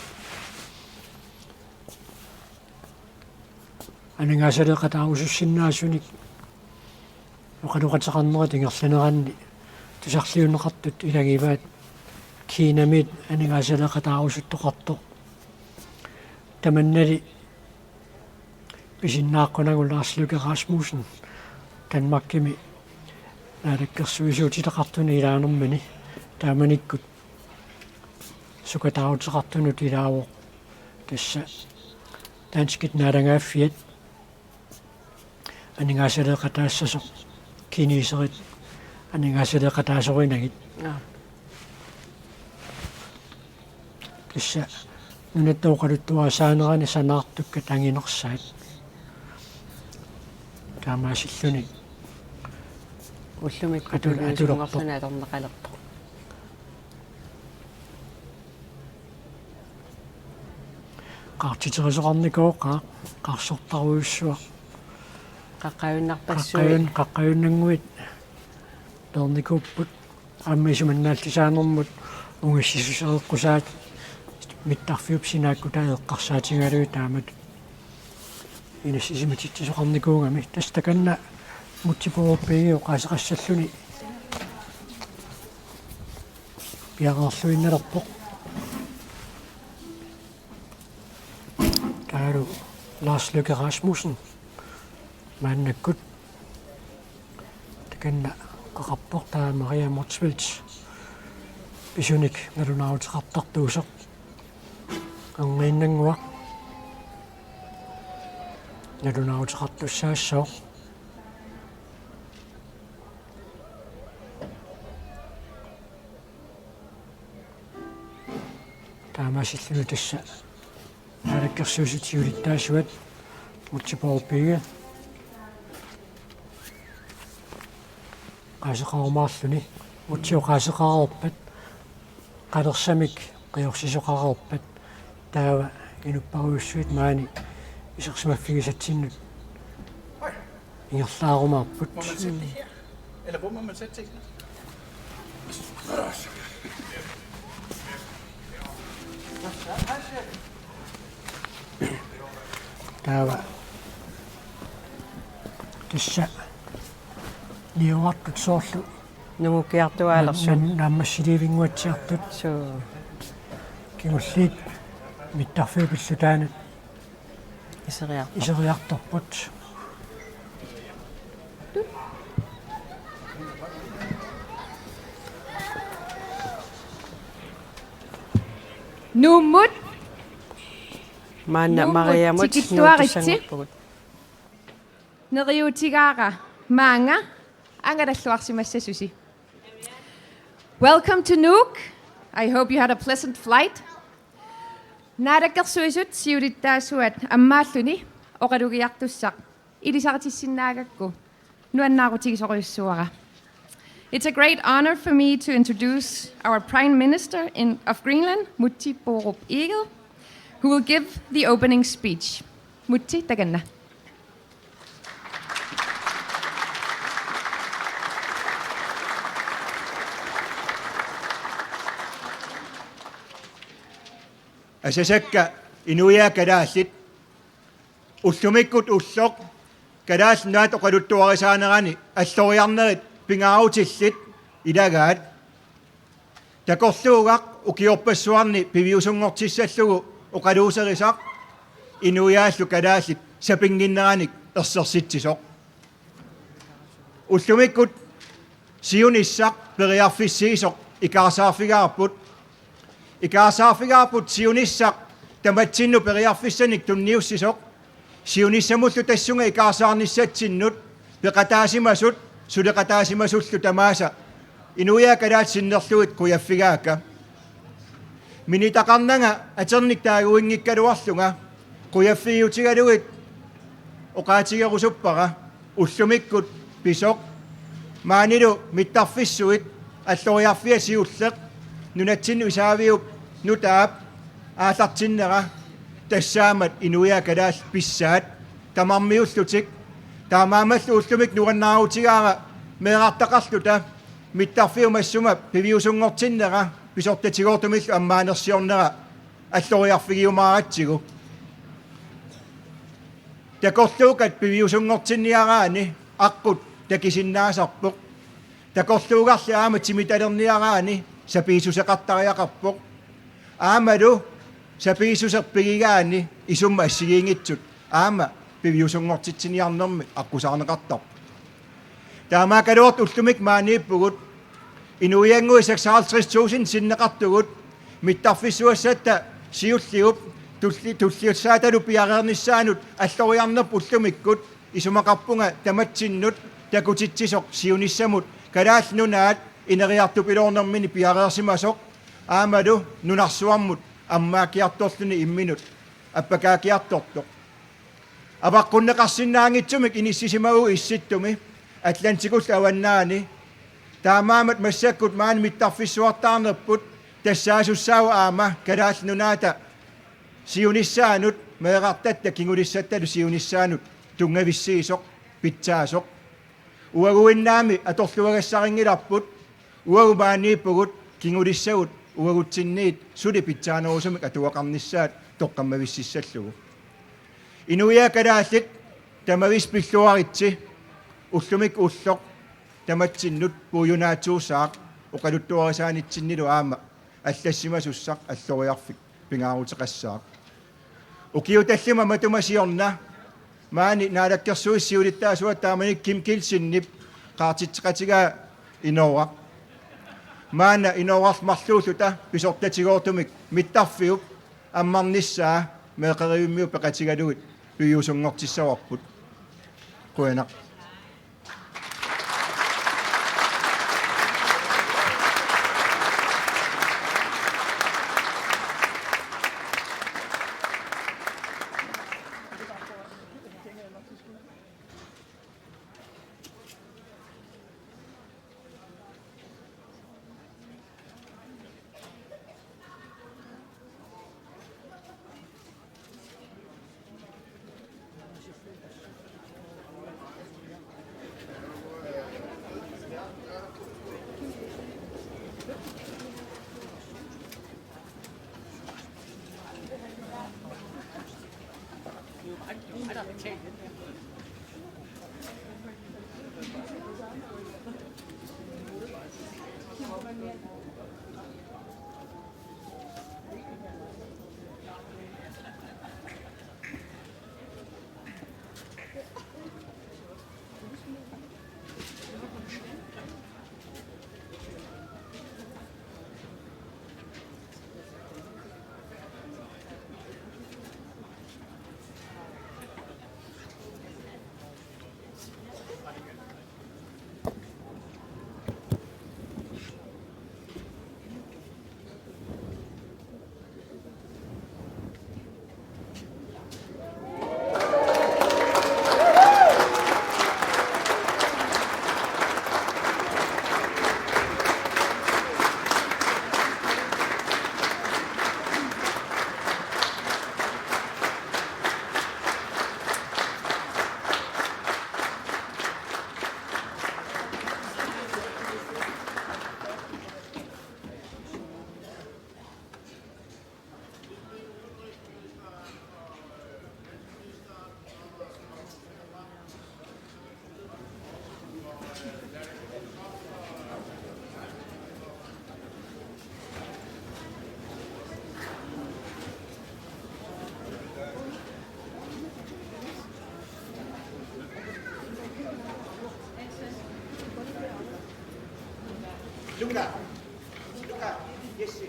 Aningaasaleeqataarusussinnaasunik oqaloqateqarnerit ingerlaneranni tusarliunneqartut ilagivaat Kinamiit aningaasaleeqataarusuttoqartoq. Tamannali pisinnaaqqunagu Lars Løkke Rasmussen Danmarkimi naalakkersuisuutitaqartuni ilaanermini taamanikkut sukataaruteqartunut ilaavoq tassa danskit naalagaaffiat aningaasaleeqataassasoq kineserit aningaasaleeqataasorinagit. Aa. Tassa nunatta oqaluttuarisaanerani sanaartukkat anginersaat. Taamaasilluni ullumikkut atul-, atulerpoq. Tuluisunngorluni atorneqalerpoq. Qaartiterisoqarnikuuvoq, qaa-, qaarsortarujussuaq. Qaqqajunnarpassuit. Qaqqajun-, qaqqajunnannguit peernikuupput. Aamma isumannaallisaanermut ungissisusereqqusaat mittarfiup sinaakkutaa eqqarsaatigalugit taamatut inassisimatitsoqarnikuugami. Tassa takanna Múte Bourup Egede oqaaseqassalluni piareerluinnalerpoq. Taavalu Lars Løkke Rasmussen maannakkut. Takanna qeqerpoq taava Maria Motzfeldt pisunik nalunaaruteqartartuusoq. Erniinnannguaq. Nalunaaruteqartussaassooq. Taamaasilluni tassa Naalakkersuisut siulittaasuat Múte Bourup Egede oqaaseqarumaarluni. Múte oqaaseqareerpat, qalersamik qiorsisoqareerpat, taava inupparujussuit maani isersimaffigisatsinnut ingerlaarumaarput. Må man sætte det her? Eller hvor må man sætte tingene? Taava tassa niuertut soorlu Nungukkiartuaalersoq. Nam-, naammassiliivinnguatsiartut. Suu. Kingulliit mittarfiup pillutaanut Iseriartoq. Iseriartorput. Nuummut. Maanna Nuummut Mariamut tikittuaritsi. Nuuttussanngorpugut. Neriuutigaara maanga angalalluarsimassasusi. Welcome to Nuuk. I hope you had a pleasant flight. Naalakkersuisut siulittaasuat ammaalluni oqalugiartussaq ilisaritissinnaagakku nuannaarutigisorujussuuara. It's a great honor for me to introduce our Prime Minister in, of Greenland, Múte Bourup Egede, who will give the opening speech. Múte, takanna. Asasakka inuiaat kalaallit, ullumikkut ulloq Kalaallit Nunaat oqaluttuarisaanerani alloriarnerit pingaarutillit ilagaat. Takorluugaq ukiorpassuarni piviusunngortissallugu oqaluuserisaq inuiaallu kalaallit sapinnginneranik ersersitsisoq. Ullumikkut siunissaq periarfissiisoq ikaarsaarfigaarput. Ikaarsaarfigaarput siunissaq tamatsinnut periarfissanik tunniussisoq. Siunissamullu tassunga ikaarsaarnissatsinnut peqataasimasut suleqataasimasullu tamaasa inuiaat kalaallit sinnerlugit qujaffigaakka. Minitaqarnanga aternik taaguinngikkaluarlunga qujaffigiutigalugit oqaatigerusuppara ullumikkut pisoq maanilu mittarfissuit alloriarfia siulleq nunatsinnut isaaviup nutaap aallartinnera tassaammat inuiaat kalaallit pissaat tamarmiullutik. Taamaammallu ullumikkut nuannaarutigaara meerartaqarluta mittarfiup massuma piviusunngortinnera pisortatigoortumillu ammaanersiornera alloriarfigiumaaratsigu. Takorluukkat piviusunngortinniaraanni aqqut takisinnaasarpoq. Takorluugarli aamma timitalerniaraanni sapiissuseqartariaqarpoq. Aammalu sapiissuseq pigigaanni isummat assigiinngitsut aamma piviusunngortitsiniarnermi aqqusaarneqartarpoq. Taamaakkaluartoq ullumikkut maaniippugut, inuiannguit seksoghalvtreds tusind sinneqartugut, mittarfissuassatta siulliup tulli-, tulliussaatalu piareernissaanut alloriarnerput ullumikkut. Isumaqarpunga tamatsinnut takutitsisoq siunissamut Kalaallit Nunaat ineriartupiloornermini piareersimasoq aammalu nunarsuarmut ammaakkiartorluni imminut appakaakkiartortoq. Avaqqunneqarsinnaanngitsumik inissisimavugut Issittumi Atlantikullu avannaani. Taamaammat massakkut maani mittarfissuartaarnerput tassaasussaavoq aamma Kalaallit Nunaata siunissaanut, meerartatta kingulissattalu siunissaanut tunngavissiisoq, pitsaasoq. Uaguinnaami atorluagassarinngilarput, uagut maaniippugut kingulissagut uagutsinniit suli pitsaanerusumik atugaqarnissaat toqqammavississallugu. Inuiaat kalaallit, tamavissi pilluaritsi, ullumikkut ulloq tamatsinnut puiunaatsuussaaq, oqaluttuarisaanitsinnilu aamma allassimasussaq alloriarfik pingaaruteqassaaq. Ukiut tallimat matuma siorna maani Naalakkersuisut siulittaasuata taamani Kim Kielsenip qaartitseqatigaa inooraq. Maanna inoorarlu marluulluta pisortatigoortumik mittarfiup ammarnissaa meeqqerivimmiut peqatigalugit piviusunngortissavarput. Qujanaq. Luka. Luka. Yes, sir.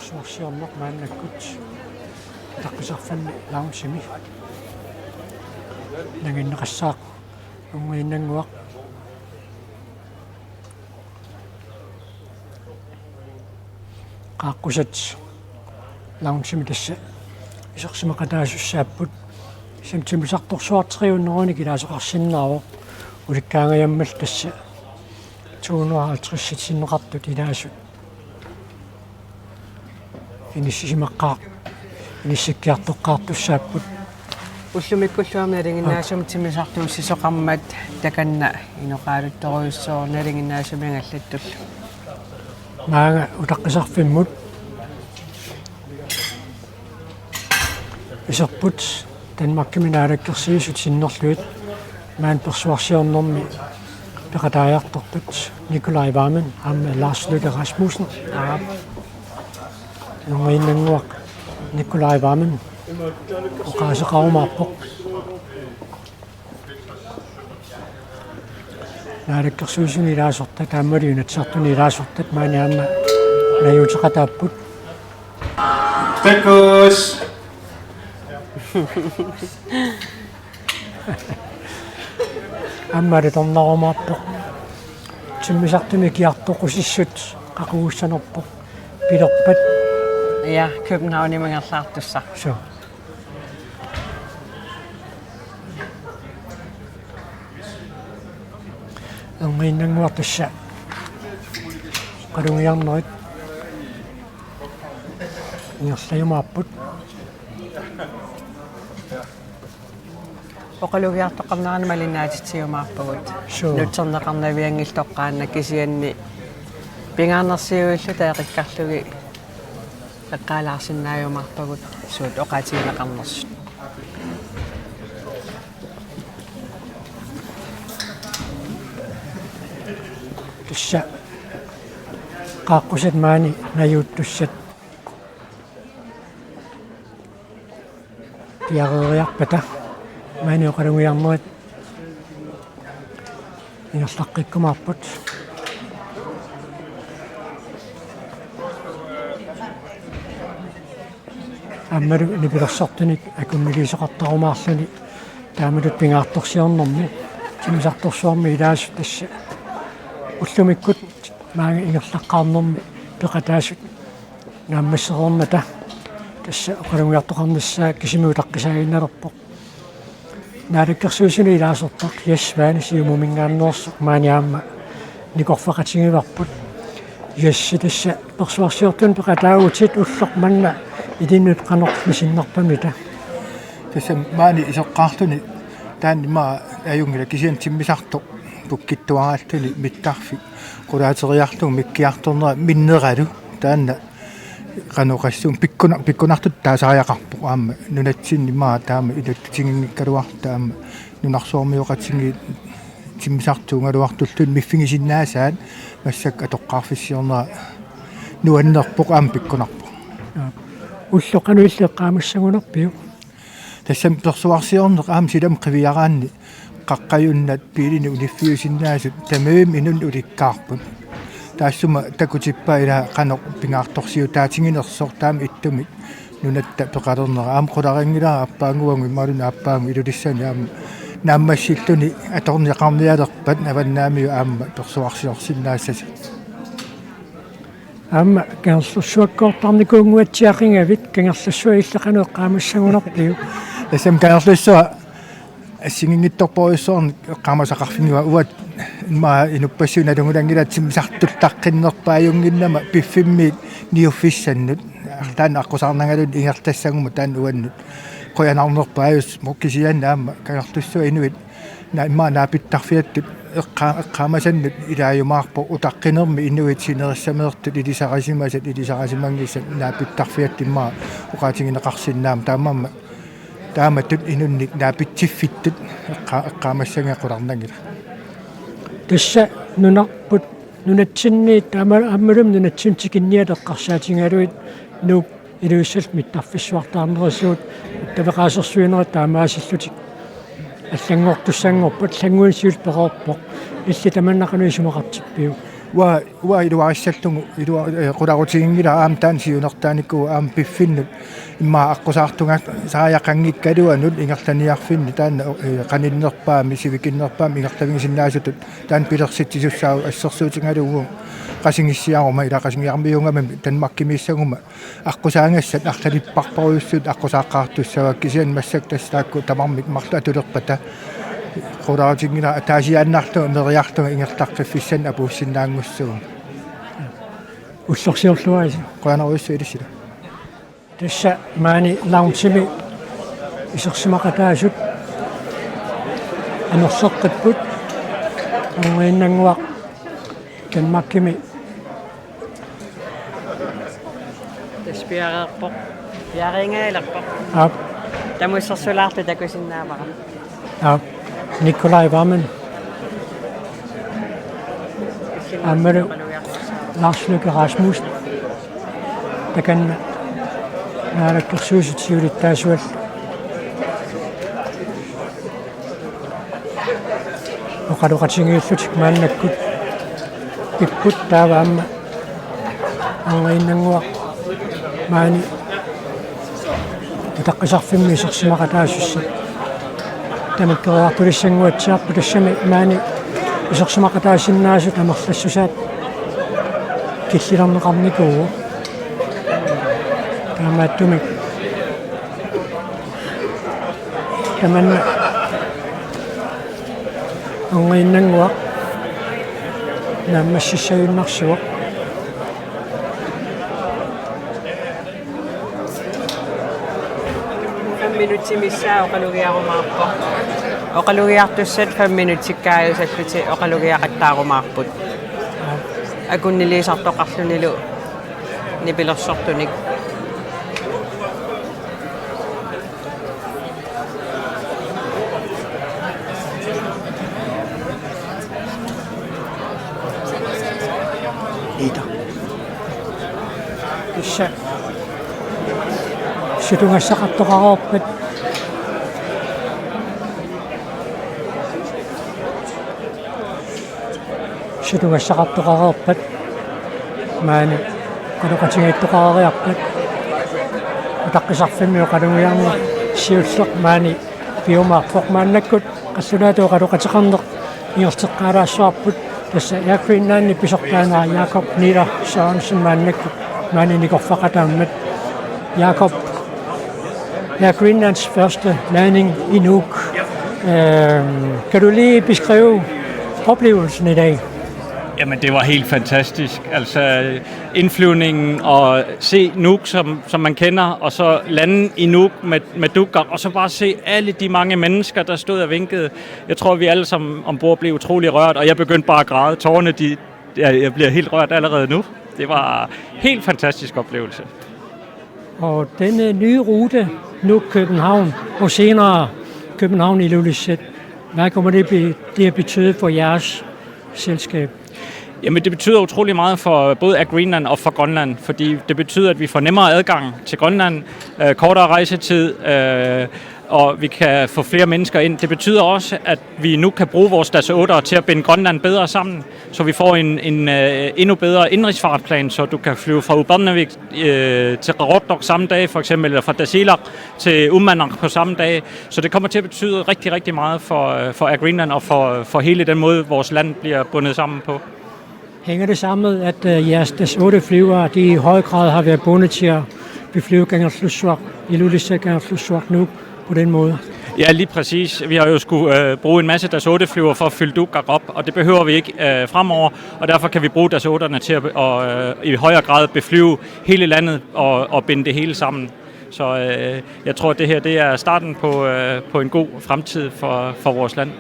Soorsiorneq maannakkut Ataqqisarfanni Loungemi nanginneqassaaq unnginnannguaq. Aaqqusat loungemi tassa isersimaqataasussaapput. Kisianni timmisartorsuartigiunnerunik ilaasoqarsinnaavoq, ulikkaangajammallu tassa to hundrede og halvtreds sinneqartut ilaasut inissisimaqqaar-, inissikkiartoqqaartussaapput. Ullumikkullu aamma nalinginnaasumik timmisartuussisoqarmat takanna inoqaaluttorujussuuvoq nalinginnaasumik angallattullu. Maanga utaqqisarfimmut iserput Danmarkimi naalakkersuisut sinnerlugit maani persuarsiornermi peqataajartortut Nicolai Wammen aamma Lars Løkke Rasmussen. Aap. Erniinnannguaq Nicolai Wammen oqaaseqarumaarpoq. Naalakkersuisuni ilaasortat aammalu Inatsisartuni ilaasortat maani aamma najuuteqataapput. Takuss! Aamma alutornarumaarpoq. Timmisartumi kiartoqqusissut qaqugussanerpoq pilerpat. Ja, Københavnimi ingerlaartussaq. Suu. Erniinnannguaq tassa oqalugiarnerit ingerlajumaarput. Oqalugiartoqarnerani malinnaatitsiumaarpugut. Suu. Nutserneqarnavianngilaq toqqaannaq kisianni pingaarnersiuilluta eqikkarlugit eqqaalaarsinnaajumaarpagut suut oqaatigineqarnersut. Tassa qaaqqusat maani najuuttussat piareeriarpata maani oqalugiarnerit ingerlaqqikkumaarput. Aammalu nipilersortunik akunniisoqartarumaarluni taamatut pingaartorsiornermi timmisartorsuarmi ilaasut tassa ullumikkut maanga ingerlaqqaarnermi peqataasut naammassereermata tassa oqalugiartoqarnissaa kisimi utaqqisaaginnalerpoq. Naalakkersuisuni ilaasortaq Jess Svane Siumuminngaanneersoq maani aamma nikorfaqatigivarput. Jess, tassa persuarsiortunut peqataavutit, ulloq manna ilinnut qanoq misinnerpamita? Tassa maani iseqqaarluni taanna ima ajunngilaq kisianni timmisartoq pukkittuaraalluni mittarfik qulaateriarlugu mikkiartornera minneralu taanna qanoq oqassuunga pikkuna-, pikkunartutut taasariaqarpoq aamma nunatsinni ima taama iluatsitiginngikkaluarluta aamma nunarsuarmioqatigiit timmisartuugaluartulluni miffigisinnaasaat massakkut atoqqaarfissiornera nuannerpoq aamma pikkunarpoq. Ulloq qanoq illit eqqaamassagunarpiuk? Tassami persuarsiorneq aamma silami qiviaraanni qaqqajunnat biilinik uniffiusinnaasut tamarmik inunnut ulikkaarput. Taassuma takutippaa ila qanoq pingaartorsiutaatiginersoq taama ittumik nunatta peqalernera aamma qularinngilara aappaannguagut imaluunniit aappaagu Ilulissani aamma naammassilluni atorneqarnialerpat Avannaamiut aamma persuarsiorsinnaassasut. Aamma Kangerlussuakkoortarnikuunnguatsiaqigavit, Kangerlussuaq illit qanoq eqqaamassagunarpiuk? Tassami Kangerlussuaq assigiinngitsorpassuarnik eqqaamasaqarfinngilara uanga ima inuppassuit nalunngilara timmisartuttaqqinnerpaajunnginnama piffimmiit niuffissannut. Taanna aqqusaarnangaluunniit ingerlassaguma taanna uannut qujanarnerpaajussaaq kisianni aamma Kangerlussuaq inuit na-, ima naapittarfiattut eqqaa-, eqqaamasannut ilaajumaarpoq utaqqinermi inuit sinerissameertut ilisarisimasat ilisarisimanngisaat naapittarfiattut ima oqaatigineqarsinnaammat taamaammat taamatut inunnik naapitsiffittut eqqa-, eqqaamassagiga qularnanngilaq. Tassa nunarput nunatsinni taama aammalumi nunatsinni tikinniat eqqarsaatigalugit Nuuk Ilulissat mittarfissuartaarnerisigut attaveqaasersuinerit taamaasillutik allanngortussanngorput, allannguinnaq siulleq pereerpoq. Illit tamanna qanoq isumaqartippiuk? Uanga, uanga iluarissallugu, ilua-, eh, qularutiginngilara aamma taanna siunertaanikuuvoq aamma piffinnut immaqa aqqusaartugaasariaqanngikkaluanut ingerlaniarfinni taanna, eh, qaninnerpaamik, sivikinnerpaamik ingerlavigisinnaasutut taanna pilersitsisussaavoq assersuutigalugu Qasigissiaruma, ila Qasigiarmiuugamik Danmarkimiissaguma aqqusaagassat arlalipparparujussut aqqusaaqqaartussavaat, kisianni massakkut tassa taakku tamarmik marluk atulerpata qularutiginngilara ataasiaannarlunga neriarlunga ingerlaqqiffissannik apuussinnaanngussagut. Ullorsiorluarisi. Qujanarujussuaq ilissilu. Tassa maani loungemi isersimaqataasut amerleqqipput, Orngiinnannguaq Danmarkimi. Tassa piareerpoq. Piareerngaalerpoq. Aap. Tamussersulaartoq takusinnaavara. Aap. Nikolaj Wammen. Aammalu Lars Løkke Rasmussen. Takanna naalakkersuisut siulittaasuat. Oqaloqatigiillutik maannakkut pipput, taava aamma Orngiinnannguaq maani utaqqisarfimmi isersimaqataasussat. Tamakkeriartulissannguatsiarput, tassami maani isersimaqataasinnaasut amerlassusaat killilerneqarnikuuvoq. Taamaattumik tamanna Orngiinnannguaq naammassissagunnarsivoq. Fem minutsit missaat oqalugiarumaarpoq. Oqalugiartussat fem minutsikkaajusarlutik oqalugiaqattaarumaarput. Akunniliisartoqarlunilu nipilersortunik. Ida. Tassa sutugassaqartoqareerpat. Sutugassaqartoqareerpat maani oqaloqatigiittoqareriarpat. Utaqqisarfimmi oqalugiarneq siulleq maani piumaarpoq, maannakkut qallunaatut oqaloqateqarneq ingerlateqqaalaassavarput. Tassa Air Greenlandip pisortaanera Jakob Nieder Sørensen maannakkut maani nikorfaqataammat. Jakob, Air Greenlands første landing i Nuuk. Øhm, kan du lige beskrive oplevelsen i dag? Jamen, det var helt fantastisk. Altså, indflyvningen og se Nuuk, som, som man kender, og så lande i Nuuk med, med dukker, og så bare se alle de mange mennesker, der stod og vinkede. Jeg tror, vi alle sammen ombord blev utrolig rørt, og jeg begyndte bare at græde. Tårerne, de, jeg, jeg bliver helt rørt allerede nu. Det var en helt fantastisk oplevelse. Og denne nye rute, nu København, og senere København Ilulissat, hvad kommer det be-, det at betyde for jeres selskab? Jamen, det betyder utrolig meget for både Air Greenland og for Grønland, fordi det betyder, at vi får nemmere adgang til Grønland, øh, kortere rejsetid, øh, og vi kan få flere mennesker ind. Det betyder også, at vi nu kan bruge vores Dash otte til at binde Grønland bedre sammen, så vi får en, en, øh, endnu bedre indenrigsfartplan, så du kan flyve fra Upernavik, øh, til Qaqortoq samme dag, for eksempel, eller fra Tasiilaq til Uummannaq på samme dag. Så det kommer til at betyde rigtig, rigtig meget for, øh, for Air Greenland og for, for hele den måde, vores land bliver bundet sammen på. Hænger det sammen med, at, øh, jeres Dash otte flyvere, de i høj grad har været bundet til at beflyve Kangerlussuaq, Ilulissat, Kangerlussuaq, Nuuk på den måde? Ja, lige præcis. Vi har jo skulle, øh, bruge en masse Dash otte flyver for at fylde Dukkak op, og det behøver vi ikke, øh, fremover, og derfor kan vi bruge Dash otterne til at, og, øh, i højere grad beflyve hele landet og, og binde det hele sammen. Så, øh, jeg tror, det her, det er starten på, øh, på en god fremtid for, for vores land.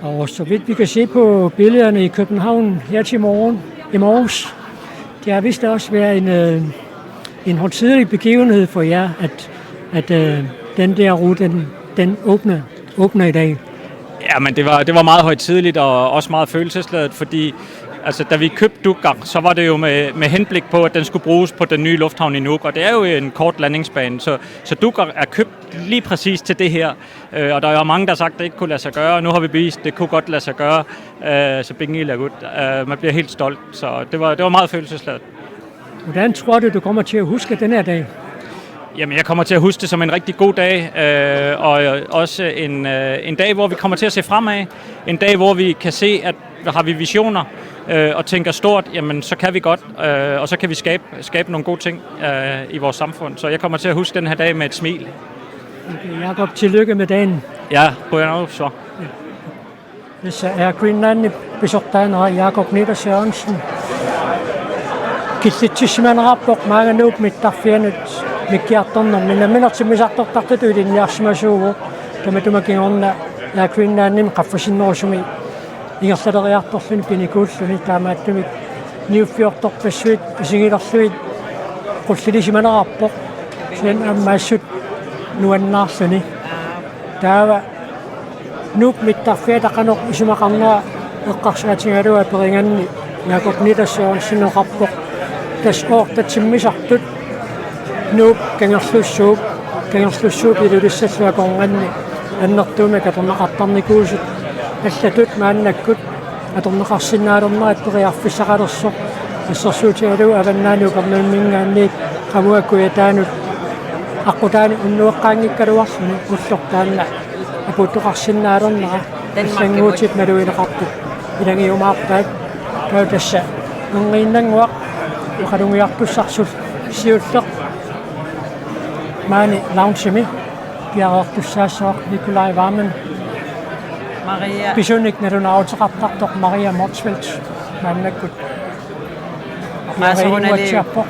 Og så vidt vi kan se på billederne i København her til morgen, i morges, det har vist også været en, øh, en højtidelig begivenhed for jer, at, at, øh, den der rute, den, den åbner, åbner i dag. Ja, men det var, det var meget højtideligt og også meget følelsesladet, fordi Altså, da vi købte Dugger, så var det jo med, med henblik på, at den skulle bruges på den nye lufthavn i Nuuk, og det er jo en kort landingsbane, så, så Dugger er købt lige præcis til det her. Øh, og der er jo mange, der har sagt, at det ikke kunne lade sig gøre, og nu har vi bevist, at det kunne godt lade sig gøre. Øh, så bingo er godt. Øh, man bliver helt stolt, så det var, det var meget følelsesladet. Hvordan tror du, du kommer til at huske den her dag? Jamen, jeg kommer til at huske det som en rigtig god dag, øh, og også en, øh, en dag, hvor vi kommer til at se fremad. En dag, hvor vi kan se, at har vi visioner øh, og tænker stort, jamen så kan vi godt, øh, og så kan vi skabe, skabe nogle gode ting øh, i vores samfund. Så jeg kommer til at huske den her dag med et smil. Okay, Jakob, tillykke med dagen. Ja, qujanarsuaq. Tassa Air Greenlandip pisortaanera Jakob Nitter Sørensen killitsissimanerarpoq maanga Nuup mittarfianut mikkiartornermi. Nammineq timmisartortartutut ilinniarsimasuuvoq, tamatuma kingorna Air Greenlandimi qaffasinnerusumi ingerlaleriartorluni pinikuulluni, taamaattumik niuffiortorpassuit isigilerlugit qullilisimanerarpoq, kisianni aamma assut nuannaarluni. Taava Nuup mittarfiata qanoq isumaqarnera eqqarsaatigalugu aperiganni Jakob Nitter Sørensen oqarpoq: Tassa oortat timmisartut Nuup Kangerlussuup, Kangerlussuup Ilulissallu akornanni annertuumik atorneqartarnikuusut allatut maannakkut atorneqarsinnaalernerat periarfissaqalersoq, assersuutigalugu Avannaani Upernavimminngaanniit qamugakku Kujataanut aqqutaani unnueqqaanngikkaluarluni ulloq taanna apuuttoqarsinnaalernera. Allannguutit malugineqartut ilagiumaarpaat. Taava tassa erngiinnannguaq oqalugiartussarsiulleq maani loungemi piareertussaassavara Nikolaj Wammen. Maria. Pisunik nalunaaruteqartartoq Maria Motzfeldt maannakkut. Oqaaserunali. Piareersinnguatsiarpoq.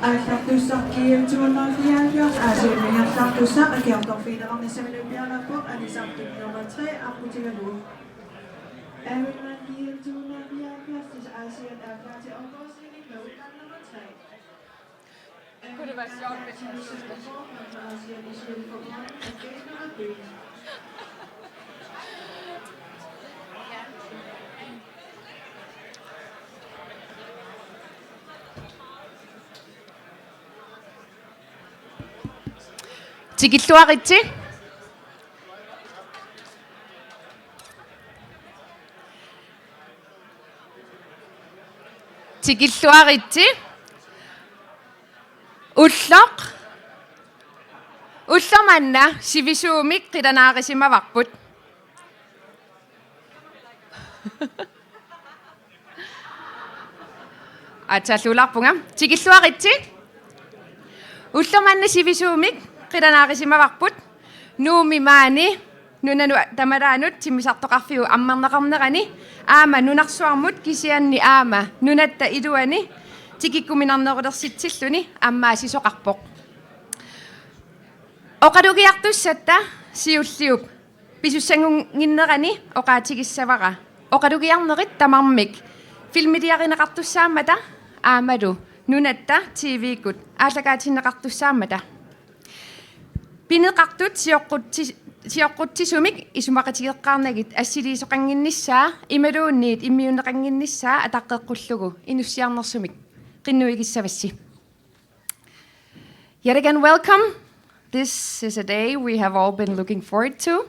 Aallartussaq G L to hundrede og fireoghalvfjerds, Aasianni aallartussaq, akiortorfigineqarnissaminnut piareerpoq, anisartut nummer tre aqqutigalugu. Airline G L to hundrede og fireoghalvfjerds til Aasianni aallartittoq, nummer tre. Kunne det være sjovt, hvis man så kunne få ham til at sige, at vi skulle få ham og gæste og dø? Tikilluaritsi. Tikilluaritsi. Ulloq. Ulloq manna sivisuumik qilanaarisimavarput. Aatsaat ulaarpunga. Tikilluaritsi. Ulloq manna sivisuumik qilanaarisimavarput. Nuummi maani nunanut tamalaanut timmisartoqarfiup ammarneqarnerani aamma nunarsuarmut kisianni aamma nunatta iluani tikikkuminarnerulersitsilluni ammaasisoqarpoq. Oqalugiartussatta siulliup pisussanngornerani oqaatigissavara oqalugiarnerit tamarmik filmiliarineqartussaammata aammalu nunatta T V-kkut aallakaatinneqartussaammata. Pineqartut sioqqutsi-, sioqqutsisumik isumaqatigeqqaarnagit assiliisoqannginnissaa imaluunniit immiunneqannginnissaa ataqqeqqullugu inussiarnersumik qinnuigissavassi. Yet again, welcome. This is a day we have all been looking forward to.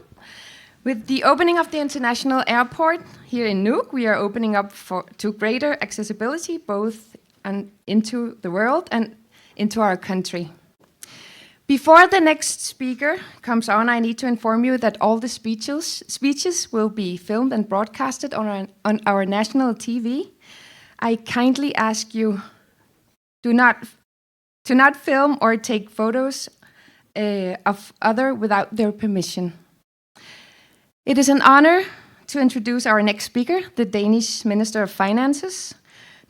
With the opening of the international airport here in Nuuk, we are opening up for, to greater accessibility, both and into the world and into our country. Before the next speaker comes on, I need to inform you that all the speeches, speeches will be filmed and broadcasted on our, on our national T V. I kindly ask you, do not, do not film or take photos, uh, of other without their permission. It is an honor to introduce our next speaker, the Danish Minister of Finances.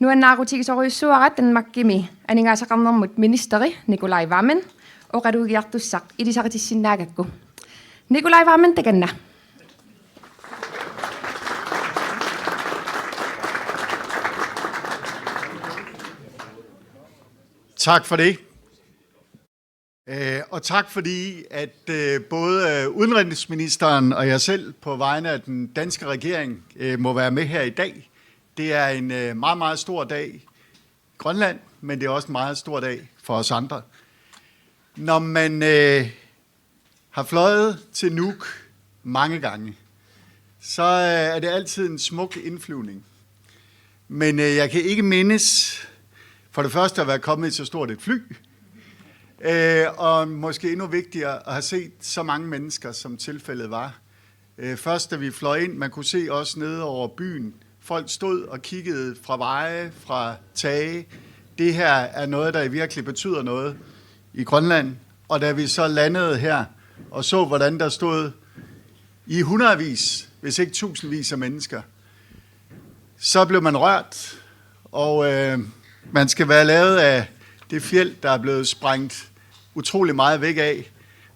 Nuannaarutigisorujussuuara Danmarkimi aningaasaqarnermut ministeri Nikolaj Wammen, oqalugiartussaq ilisaritissinnaagakku. Nikolaj Wammen, takanna. Tak for det. Øh, og tak fordi, at øh, både øh, udenrigsministeren og jeg selv på vegne af den danske regering øh, må være med her i dag. Det er en øh, meget, meget stor dag i Grønland, men det er også en meget stor dag for os andre. Når man øh, har fløjet til Nuuk mange gange, så øh, er det altid en smuk indflyvning. Men øh, jeg kan ikke mindes, for det første at være kommet i så stort et fly, øh, og måske endnu vigtigere at have set så mange mennesker, som tilfældet var. Øh, først da vi fløj ind, man kunne se også nede over byen, folk stod og kiggede fra veje, fra tage. Det her er noget, der virkelig betyder noget i Grønland. Og da vi så landede her og så, hvordan der stod i hundredvis, hvis ikke tusindvis af mennesker, så blev man rørt. Og øh, man skal være lavet af det fjeld, der er blevet sprængt utrolig meget væk af,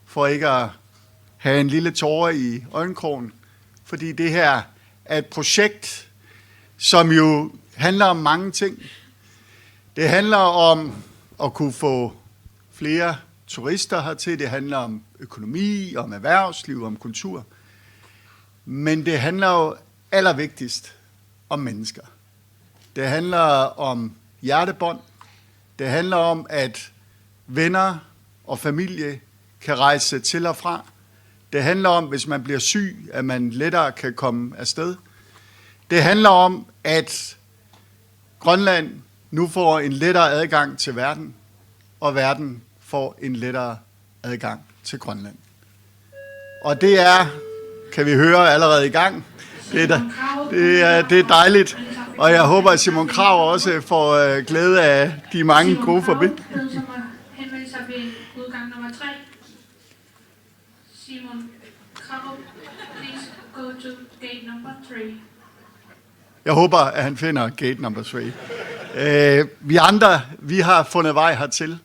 for ikke at have en lille tåre i øjenkrogen. Fordi det her er et projekt, som jo handler om mange ting. Det handler om at kunne få flere turister hertil. Det handler om økonomi, om erhvervsliv, om kultur. Men det handler jo allervigtigst om mennesker. Det handler om hjertebånd. Det handler om, at venner og familie kan rejse til og fra. Det handler om, hvis man bliver syg, at man lettere kan komme afsted. Det handler om, at Grønland nu får en lettere adgang til verden, og verden får en lettere adgang til Grønland. Og det er, kan vi høre, allerede i gang. Det er, det er, det er dejligt, og jeg håber, at Simon Krav også får øh, glæde af de mange gode forbindelser. Simon Krav, please go to gate number three. Jeg håber, at han finder gate number three. Øh, vi andre, vi har fundet vej hertil.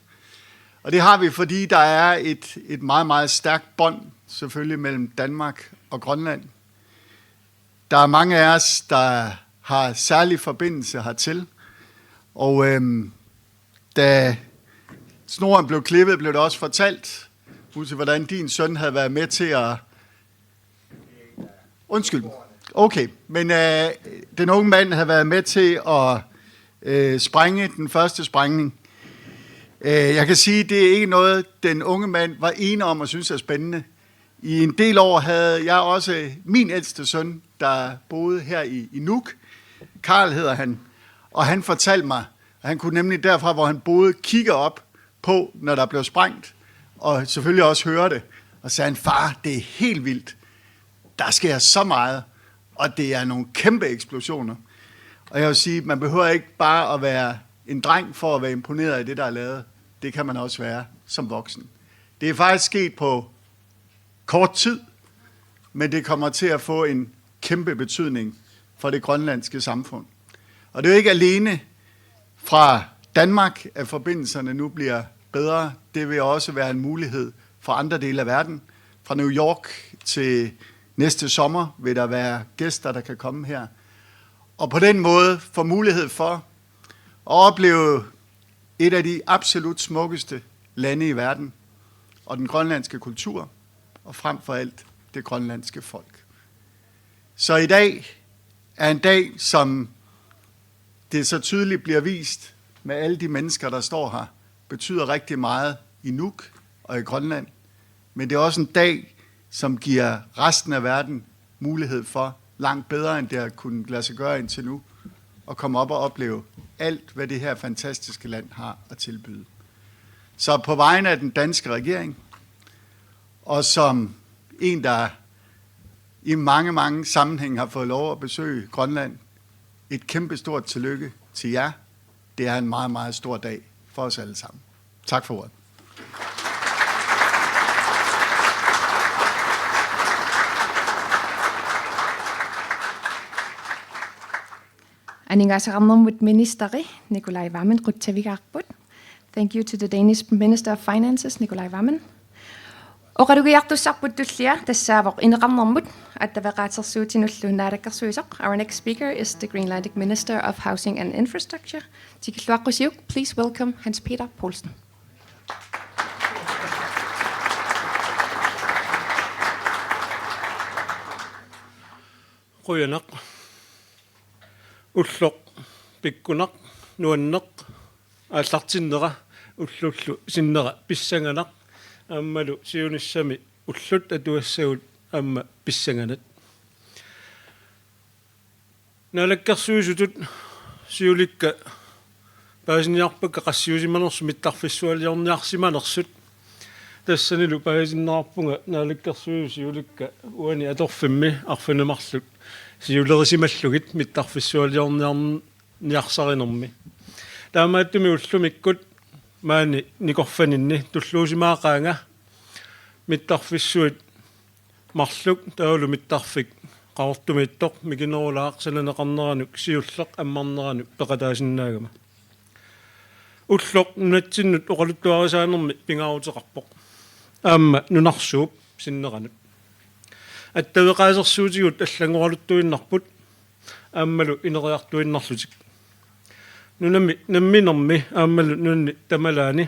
Og det har vi, fordi der er et, et meget, meget stærkt bånd, selvfølgelig, mellem Danmark og Grønland. Der er mange af os, der har særlig forbindelse hertil. Og øhm, da snoren blev klippet, blev det også fortalt, Husi, hvordan din søn havde været med til at... Undskyld. Okay, men øh, den unge mand havde været med til at øh, sprænge den første sprængning. Øh, jeg kan sige, det er ikke noget, den unge mand var ene om at synes er spændende. I en del år havde jeg også min ældste søn, der boede her i, i Nuuk. Karl hedder han, og han fortalte mig, at han kunne nemlig derfra, hvor han boede, kigge op på, når der blev sprængt, og selvfølgelig også høre det. Og sagde han, far, det er helt vildt. Der sker så meget, og det er nogle kæmpe eksplosioner. Og jeg vil sige, man behøver ikke bare at være en dreng for at være imponeret af det, der er lavet. Det kan man også være som voksen. Det er faktisk sket på kort tid, men det kommer til at få en kæmpe betydning for det grønlandske samfund. Og det er jo ikke alene fra Danmark, at forbindelserne nu bliver bedre. Det vil også være en mulighed for andre dele af verden. Fra New York til næste sommer vil der være gæster, der kan komme her. Og på den måde få mulighed for at opleve et af de absolut smukkeste lande i verden, og den grønlandske kultur, og frem for alt det grønlandske folk. Så i dag er en dag, som det så tydeligt bliver vist med alle de mennesker, der står her, betyder rigtig meget i Nuuk og i Grønland. Men det er også en dag, som giver resten af verden mulighed for, langt bedre end det har kunnet lade sig gøre indtil nu, at komme op og opleve alt, hvad det her fantastiske land har at tilbyde. Så på vegne af den danske regering, og som en, der i mange, mange sammenhænge har fået lov at besøge Grønland, et kæmpestort tillykke til jer. Det er en meget, meget stor dag for os alle sammen. Tak for ordet. Aningaasaqarnermut ministeri Nicolai Wammen qutsavigaarput. Thank you to the Danish Minister of Finances, Nicolai Wammen. Oqalugiartussarput tullia tassaavoq ineqarnermut attaveqaatersuutinullu naalakkersuisoq. Our next speaker is the Greenlandic Minister of Housing and Infrastructure. Tikilluaqqusiuk, please welcome Hans Peter Poulsen. Qujanaq. Ulloq pikkunaq, nuanneq, aallartinnera, ullullu sinnera pissanganaq, aammalu siunissami ullut atuassagut aamma pissanganat. Naalakkersuisutut siulikka paasiniarpakka qassiusimanersut mittarfissualiorniarsimanersut. Tassanilu paasisinnaarpunga naalakkersuisut siulikka uani atorfimmi arfineq-marluk siulerisimallugit mittarfissualiorniarniarsarinermi. Taamaattumik ullumikkut maani nikorfaninni tulluusimaaqaanga mittarfissuit marluk taavalu mittarfik Qaqortumiittoq mikinerulaaq sananeqarneranut siulleq ammarneranut peqataasinnaagama. Ulloq nunatsinnut oqaluttuarisaanermi pingaaruteqarpoq. Aamma nunarsuup sinneranut. Attaveqaasersuutigut allanngoraluttuinnarput aammalu ineriartuinnarlutik. Nunami namminermi aammalu nunani tamalaani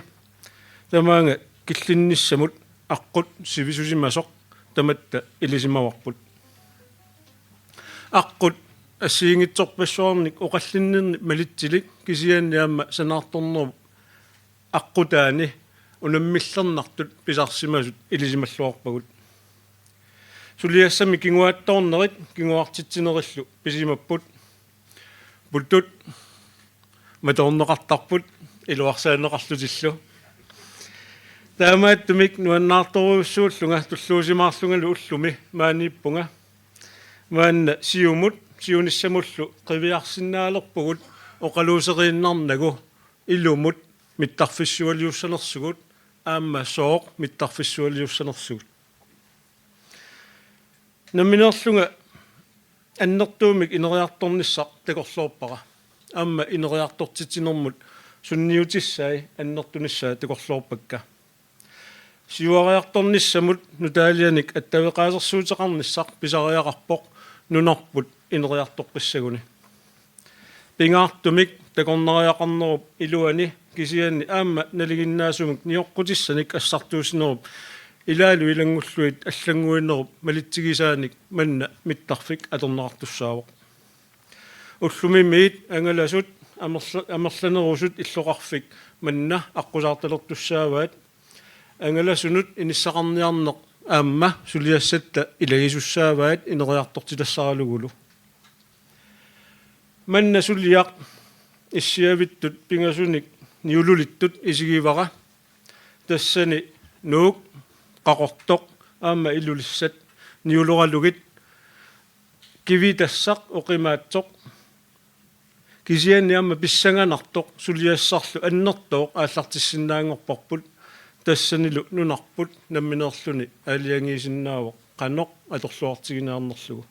tamaanga killinnissamut aqqut sivisusimasoq tamatta ilisimavarput. Aqqut assigiinngitsorpassuarnik oqallinninni malitsilik kisianni aamma sanaartornerup aqqutaani unammillernartut pisarsimasut ilisimalluarpagut. Suliassami kinguaattoornerit kinguartitsinerillu pisimapput. Putut matoorneqartarput iluarsaaneqarlutillu. Taamaattumik nuannaartorujussuullunga tulluusimaarlungalu ullumi maaniippunga. Maanna siumut siunissamullu qiviarsinnaalerpugut oqaluuseriinnarnagu ilumut mittarfissualiussanersugut aamma sooq mittarfissualiussanersugut. Nammineerlunga annertuumik ineriartornissaq takorloorpara. Aamma ineriartortitsinermut sunniutissai annertunissaa takorloorpakka. Siuariartornissamut nutaalianik attaveqaasersuuteqarnissaq pisariaqarpoq nunarput ineriartoqqissaguni. Pingaartumik takornariaqarnerup iluani kisianni aamma nalinginnaasumik nioqqutissanik assartuussinerup ilaalu ilanngullugit allannguinerup malitsigisaanik manna mittarfik atorneqartussaavoq. Ullumimiit angalasut amerla-, amerlanerusut illoqarfik manna aqqusaartalertussaavaat. Angalasunut inissaqarniarneq aamma suliassatta ilagisussaavaat ineriartortitassaralugulu. Manna suliaq issiavittut pingasunik niululittut isigivara. Tassani Nuuk, Qaqortoq aamma Ilulissat niuloralugit kivitassaq oqimaatsoq. Kisianni aamma pissanganartoq suliassarlu annertooq aallartissinnaanngorparput, tassanilu nunarput nammineerluni aalajangiisinnaavoq qanoq atorluartiginiarnerlugu.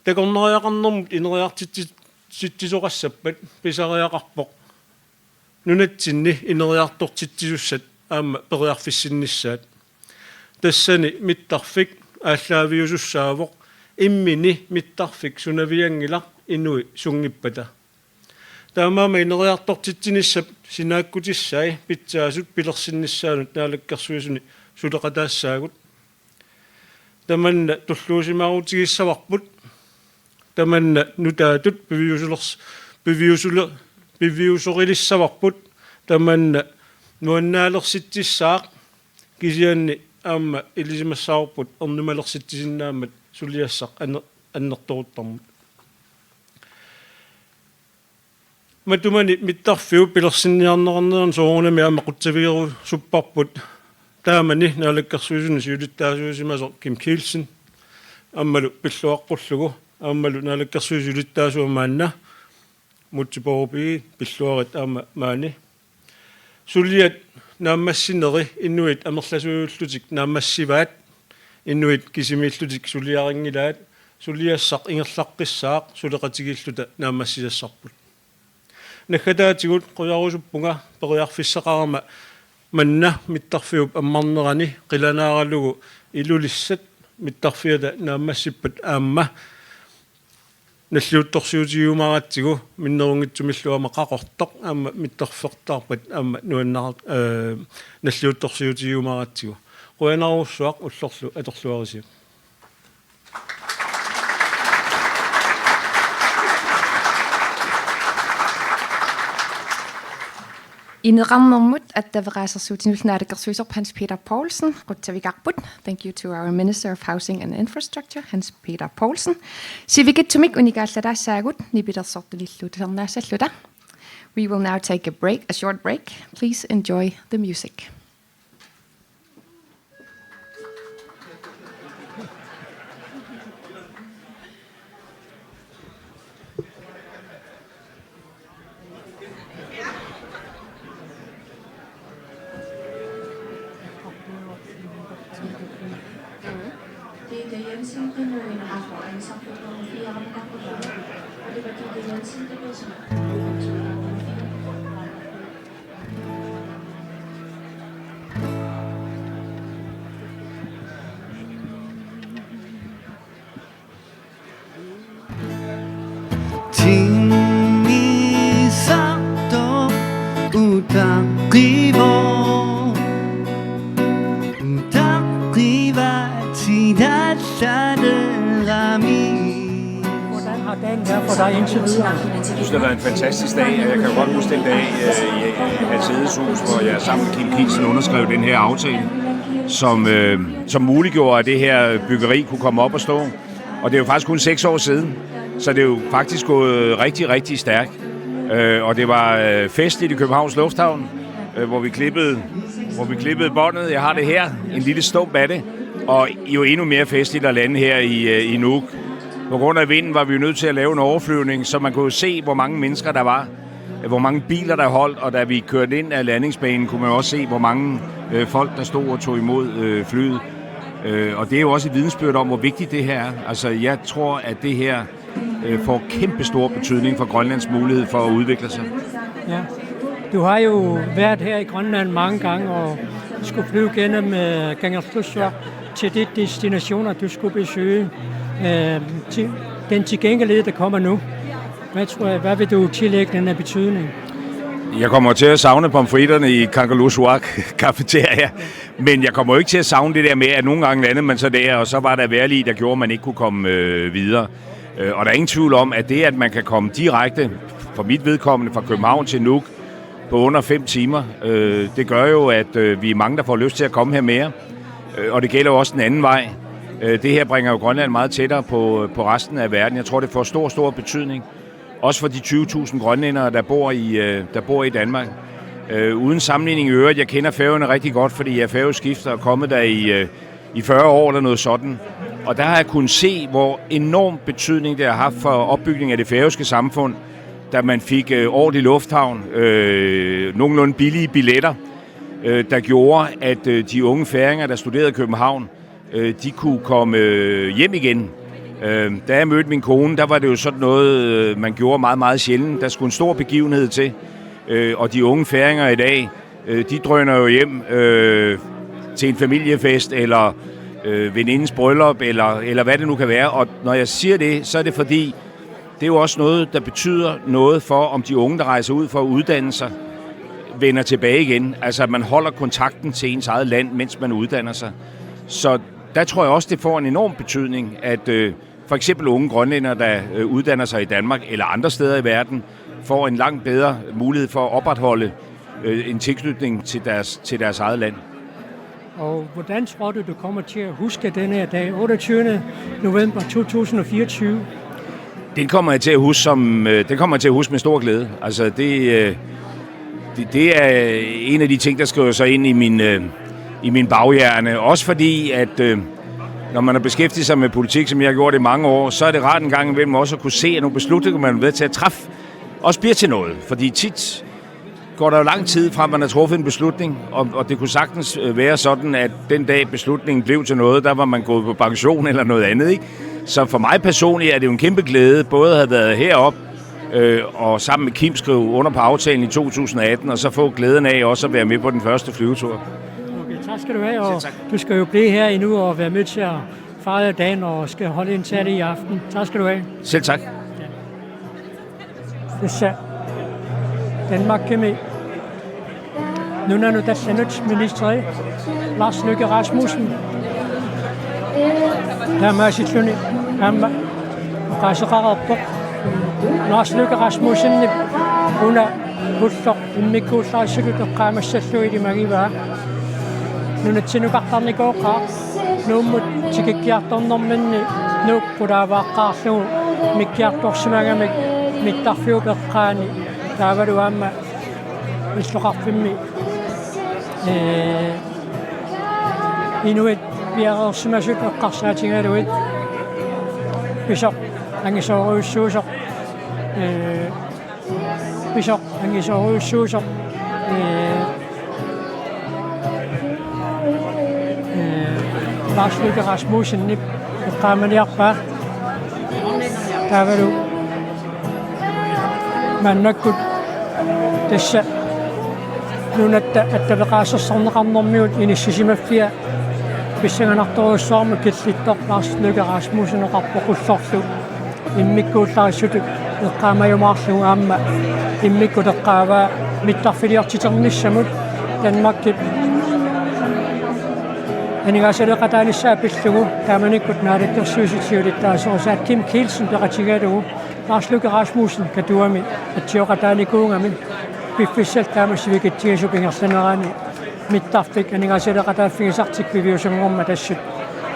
Takornariaqarnermut ineriartitsi-, titsisoqassappat pisariaqarpoq nunatsinni ineriartortitsisussat aamma periarfissinnissaat. Tassani mittarfik aallaaviusussaavoq immini mittarfik sunavianngilaq inui sunngippata. Taamaammat ineriartortitsinissap sinaakkutissai pitsaasut pilersinnissaannut Naalakkersuisuni suleqataassaagut. Tamanna tulluusimaarutigissavarput. Tamanna nutaatut piviusulers-, piviusule-, piviusorilissavarput. Tamanna nuannaalersitsissaaq kisianni aamma ilisimassavarput ernumalersitsisinnaammat suliassaq anner-, annertooruttarmat. Matumani mittarfiup pilersinniarneqarnerani soorunami aamma qutsavigerusupparput taamani Naalakkersuisuni siulittaasuusimasoq Kim Kielsen aammalu pilluaqqullugu aammalu Naalakkersuisut siulittaasuat maanna Múte Bourup Egede pilluarit aamma maani. Suliat naammassineri inuit amerlasuullutik naammassivaat, inuit kisimiillutik suliarinngilaat, suliassaq ingerlaqqissaaq suleqatigiilluta naammassisassarput. Naggataatigut qujarusuppunga periarfissaqarama manna mittarfiup ammarnerani qilanaaralugu Ilulissat mittarfiata naammassippat aamma nalliuttorsiutigiumaaratsigu minnerunngitsumillu aamma Qaqortoq aamma mittarfeqartarpat aamma nuannaar-, ee, nalliuttorsiutigiumaaratsigu. Qujanarujussuaq ullorlu atorluarisiuk. Ineqarnermut attaveqaasersuutinullu naalakkersuisoq Hans Peter Poulsen qutsavigaarput. Thank you to our Minister of Housing and Infrastructure, Hans Peter Poulsen. Sivikitsumik unikaallataassaagut nipilersortunillu tusarnaassalluta. We will now take a break, a short break. Please enjoy the music. Tinnisartoq utaqqivaa, utaqqivaatitallallerami. Hvordan har dagen været for dig indtil videre? Jeg synes, det har været en fantastisk dag, og jeg kan godt huske den dag, øh, i Hans Heddes hus, hvor jeg sammen med Kim Kielsen underskrev den her aftale, som, øh, som muliggjorde, at det her byggeri kunne komme op at stå. Og det er jo faktisk kun seks år siden, så det er jo faktisk gået rigtig, rigtig stærkt. Øh, og det var, øh, festligt i Københavns Lufthavn, øh, hvor vi klippede, hvor vi klippede båndet. Jeg har det her, en lille stump af det, og jo endnu mere festligt at lande her i, øh, i Nuuk. På grund af vinden var vi jo nødt til at lave en overflyvning, så man kunne jo se, hvor mange mennesker der var, øh, hvor mange biler der holdt, og da vi kørte ind af landingsbanen, kunne man jo også se, hvor mange, øh, folk der stod og tog imod, øh, flyet. Øh, og det er jo også et vidnesbyrd om, hvor vigtigt det her er. Altså, jeg tror, at det her, øh, får kæmpe stor betydning for Grønlands mulighed for at udvikle sig. Ja. Du har jo været her i Grønland mange gange og skulle flyve gennem, øh, Kangerlussuaq til de destinationer, du skulle besøge. Øh, til den tilgængelighed, der kommer nu. Hvad tror jeg, hvad vil du tillægge den her betydning? Jeg kommer til at savne pomfritterne i Kangerlussuaq Cafeteria, men jeg kommer jo ikke til at savne det der med, at nogle gange landede man så der, og så var der vejrlig, der gjorde, at man ikke kunne komme, øh, videre. Øh, og der er ingen tvivl om, at det, at man kan komme direkte, for mit vedkommende, fra København til Nuuk på under fem timer, øh, det gør jo, at, øh, vi er mange, der får lyst til at komme her mere. Øh, og det gælder jo også den anden vej. Øh, det her bringer jo Grønland meget tættere på, på resten af verden. Jeg tror, det får stor, stor betydning. Også for de tyve tusind grønlændere, der bor i, øh, der bor i Danmark. Øh, uden sammenligning i øvrigt, jeg kender Færøerne rigtig godt, fordi jeg er færøskifter og kommet der i, øh, i fyrre år eller noget sådan. Og der har jeg kunnet se, hvor enorm betydning det har haft for opbygningen af det færøske samfund, da man fik, øh, ordentlig lufthavn, øh, nogenlunde billige billetter, øh, der gjorde, at, øh, de unge færinger, der studerede i København, øh, de kunne komme, øh, hjem igen. Øh, da jeg mødte min kone, der var det jo sådan noget, øh, man gjorde meget, meget sjældent. Der skulle en stor begivenhed til. Øh, og de unge færinger i dag, øh, de drøner jo hjem, øh, til en familiefest, eller, øh, venindens bryllup, eller, eller hvad det nu kan være. Og når jeg siger det, så er det fordi, det er jo også noget, der betyder noget for, om de unge, der rejser ud for at uddanne sig, vender tilbage igen. Altså, at man holder kontakten til ens eget land, mens man uddanner sig. Så der tror jeg også, det får en enorm betydning, at, øh, for eksempel unge grønlændere, der, øh, uddanner sig i Danmark eller andre steder i verden, får en langt bedre mulighed for at opretholde, øh, en tilknytning til deres, til deres eget land. Og hvordan tror du, du kommer til at huske den her dag, otteogtyvende november to tusind og fireogtyve? Den kommer jeg til at huske som, øh, den kommer jeg til at huske med stor glæde. Altså, det, øh, det, det er en af de ting, der skriver sig ind i min, øh, i min baghjerne. Også fordi, at, øh, når man har beskæftiget sig med politik, som jeg har gjort i mange år, så er det rart en gang imellem også at kunne se, at nogle beslutninger, man er ved til at træffe, også bliver til noget. Fordi tit går der jo lang tid fra, man har truffet en beslutning, og, og det kunne sagtens, øh, være sådan, at den dag beslutningen blev til noget, der var man gået på pension eller noget andet, ikke? Så for mig personligt er det jo en kæmpe glæde, både at have været heroppe, øh, og sammen med Kim skrive under på aftalen i to tusind og atten, og så få glæden af også at være med på den første flyvetur. Okay, tak skal du have, og du skal jo blive her endnu og være med til at fejre dagen og skal holde en tale i aften. Tak skal du have. Selv tak. Tassa Danmarkimi Nunanut allanut ministeri Lars Løkke Rasmussen taamaasilluni aamma oqaaseqareerpoq. Lars Løkke Rasmussenip una ulloq immikkuullarissutut eqqaamassallugu ilimagivaa: Nunatsinnukartarnikooqaaq, Nuummut tikikkiartornerminni Nuuk qulaavaaqqaarlugu mikkiartorsimagamik mittarfiup eqqaani taavalu aamma illoqarfimmi, ee, inuit piareersimasut eqqarsaatigalugit pisoq angisoorujussuusoq, ee, pisoq angisoorujussuusoq, ee, ee, Lars Løkke Rasmussenip eqqaamaniarpaa. Taavalu maannakkut tassa nunatta attaveqaasersorneqarnermigut inissisimaffia pissanganartorujussuarmut killittoq Lars Løkke Rasmussen oqarpoq ullorlu immikkuullarissutut eqqaamajumaarlugu aamma immikkut eqqaavaa mittarfiliortiternissamut Danmarkip aningaasaleeqataanissaa pillugu taamanikkut naalakkersuisut siulittaasorusaat Kim Kielsen peqatigalugu Lars Løkke Rasmussen Katuami atsioqataanikuugami piffissap taama sivikitsigisup ingerlanerani mittarfik aningaasaleeqataaffigisartik piviusunngormat assut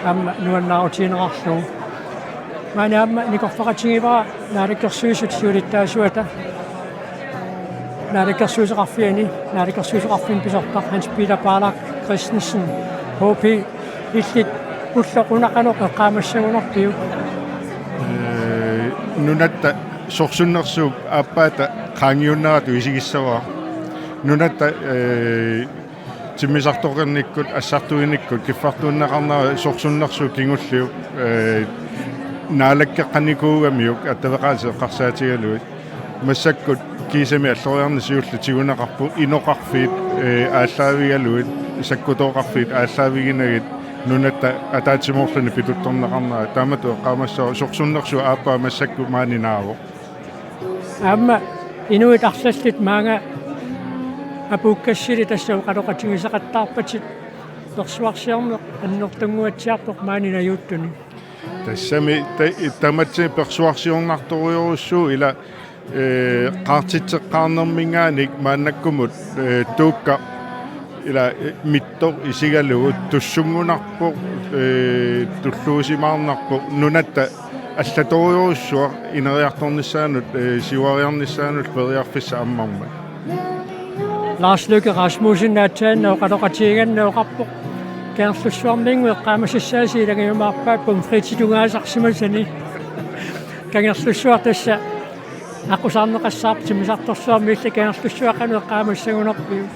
aamma nuannaarutigineqarlugu. Maani aamma nikorfaqatigivara naalakkersuisut siulittaasuata naalakkersuisoqarfiani, naalakkersuisoqarfimmik pisortaq Hans Peter Barlach Christensen, H P, illit ulloq una qanoq eqqaamassagunarpiuk? Ee, nunatta sorsunnersuup aappaata qaangiunneratut isigissavara. Nunatta, ee, timmisartoqarnikkut, assartuinikkut kiffartuunneqarnera sorsunnersuup kingulliup, ee, naalakkeqqanikuugamiuk attaveqaaseq eqqarsaatigalugit. Massakkut kiisami alloriarneq siulleq tiguneqarpoq inoqarfiit, ee, aallaavigalugit, sakkutooqarfiit aallaaviginagit nunatta ataatsimoorluni pituttorneqarnera. Taamatut eqqaamassavara sorsunnersuup aappaa massakkut maani naavoq. Aamma inuit arlallit maanga apuukkassili tassa oqaloqatigisaqattaarpatit persuarsiorneq annertunnguatsiarpoq maani najuuttuni. Tassami ta-, tamatsinnut persuarsiornartorujussuuvoq ila, ee, qaartitseqqaarnerminngaanniit maannakkumut, ee, Tuukka ila, ee, mittoq isigalugu tussunngunarpoq, ee, tulluusimaarnarpoq nunatta allatorujussuaq ineriartornissaanut, ee, siuariarnissaanut periarfissaq ammarmat. Lars Løkke Rasmussen aatsaannguaq oqaloqatigiganni oqarpoq: Kangerlussuarminnguit eqqaamasassaasi ilagiumaarpaat pomfritit tungaasarsimasani. Kangerlussuaq tassa aqqusaarneqassaarpoq timmisartorsuarmi, illit Kangerlussuaq qanoq eqqaamassagunarpiuk?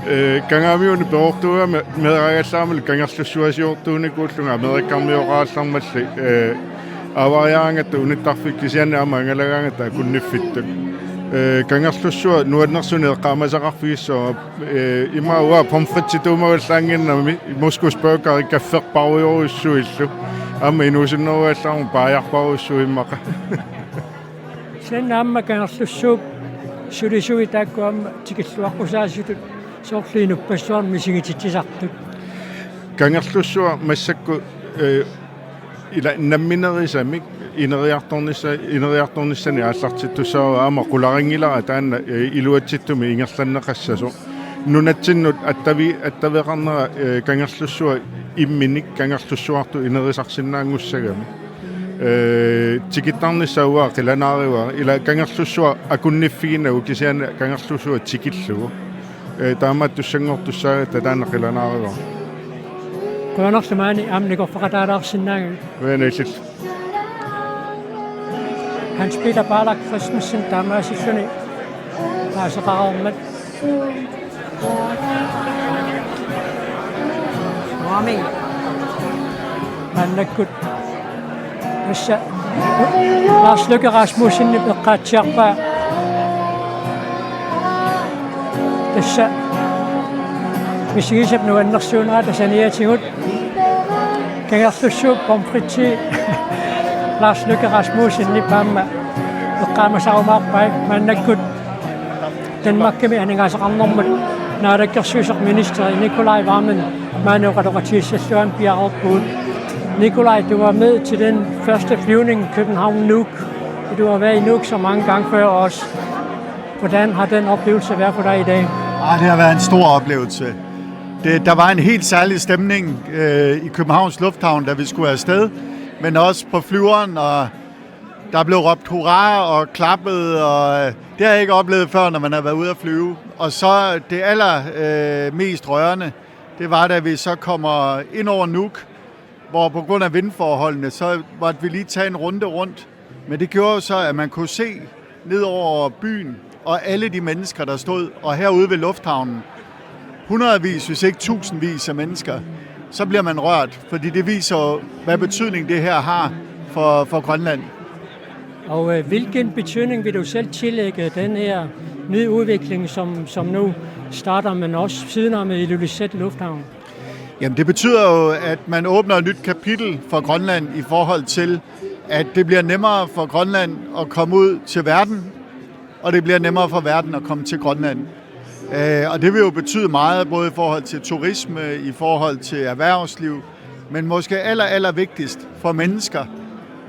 Ee, Kangaamiuni perortuugami meeraagallaramali Kangerlussuasiortuunikuullunga Amerikkarmioqarallarmalli, ee, aavariaraangatta unittarfik kisianni aamma angalagaangatta akunniffittut. Ee, Kangerlussuaq nuannersunik eqqaamasaqarfigissavara, ee, ima uanga pomfritsit tuumavallaannginnami, moskusburgeri kaffeqarujorujussuillu. Aamma inuusunnerugallarama paajarparujussuit immaqa. Kisianni aamma Kangerlussuup sulisui taakku aamma tikilluaqqusaasutut, soorlu inuppassuarnut misigititsisartut. Kangerlussuaq massakkut, ee, ila namminerisamik ineriartornissa-, ineriartornissanik aallartittussaavoq, aamma qularinngilara taanna, ee, iluatsittumik ingerlanneqassasoq. Nunatsinnut attavi-, attaveqarnera, ee, Kangerlussuaq imminik Kangerlussuartut inerisarsinnaanngussagami. Ee, tikittarnissaa uanga qilanaarivara, ila Kangerlussuaq akunniffiginagu kisianni Kangerlussuaq tikillugu. Ee, taamaattussanngortussaagatta taanna qilanaarivara. Qujanarlu maani aamma nikorfaqataalaarsinnaagavit. Qujanaq illillu. Hans Peter Barlach Christensen taamaasilluni paaseqareermat. Uami. Maannakkut tassa Lars Løkke Rasmussenip eqqaatsiarpaa. Tassa misigisap nuannersuunerata saniatigut Kangerlussuup pomfritsit Lars Løkke Rasmussenip aamma eqqaamasarumaarpai. Maannakkut Danmarkimi aningaasaqarnermut Naalakkersuisoq minister Nicolai Wammen maani oqaloqatigissallugu piareerpugut. Nicolai, du var med til den første flyvning København-Nuuk. Du har været i Nuuk så mange gange før os. Hvordan har den oplevelse været for dig i dag? Ah, det har været en stor oplevelse. Det, der var en helt særlig stemning øh, i Københavns Lufthavn, da vi skulle afsted, men også på flyveren, og der blev råbt hurra og klappet, og øh, det har jeg ikke oplevet før, når man har været ude at flyve. Og så det aller øh, mest rørende, det var, da vi så kommer ind over Nuuk, hvor på grund af vindforholdene, så måtte vi lige tage en runde rundt. Men det gjorde jo så, at man kunne se ned over byen og alle de mennesker, der stod, og herude ved lufthavnen, hundredvis, hvis ikke tusindvis af mennesker, så bliver man rørt, fordi det viser jo, hvad betydning det her har for, for Grønland. Og øh, hvilken betydning vil du selv tillægge den her nye udvikling, som, som nu starter, men også siden om i Ilulissat Lufthavn? Jamen, det betyder jo, at man åbner et nyt kapitel for Grønland i forhold til, at det bliver nemmere for Grønland at komme ud til verden, og det bliver nemmere for verden at komme til Grønland. Øh, og det vil jo betyde meget, både i forhold til turisme, i forhold til erhvervsliv, men måske aller, aller vigtigst for mennesker.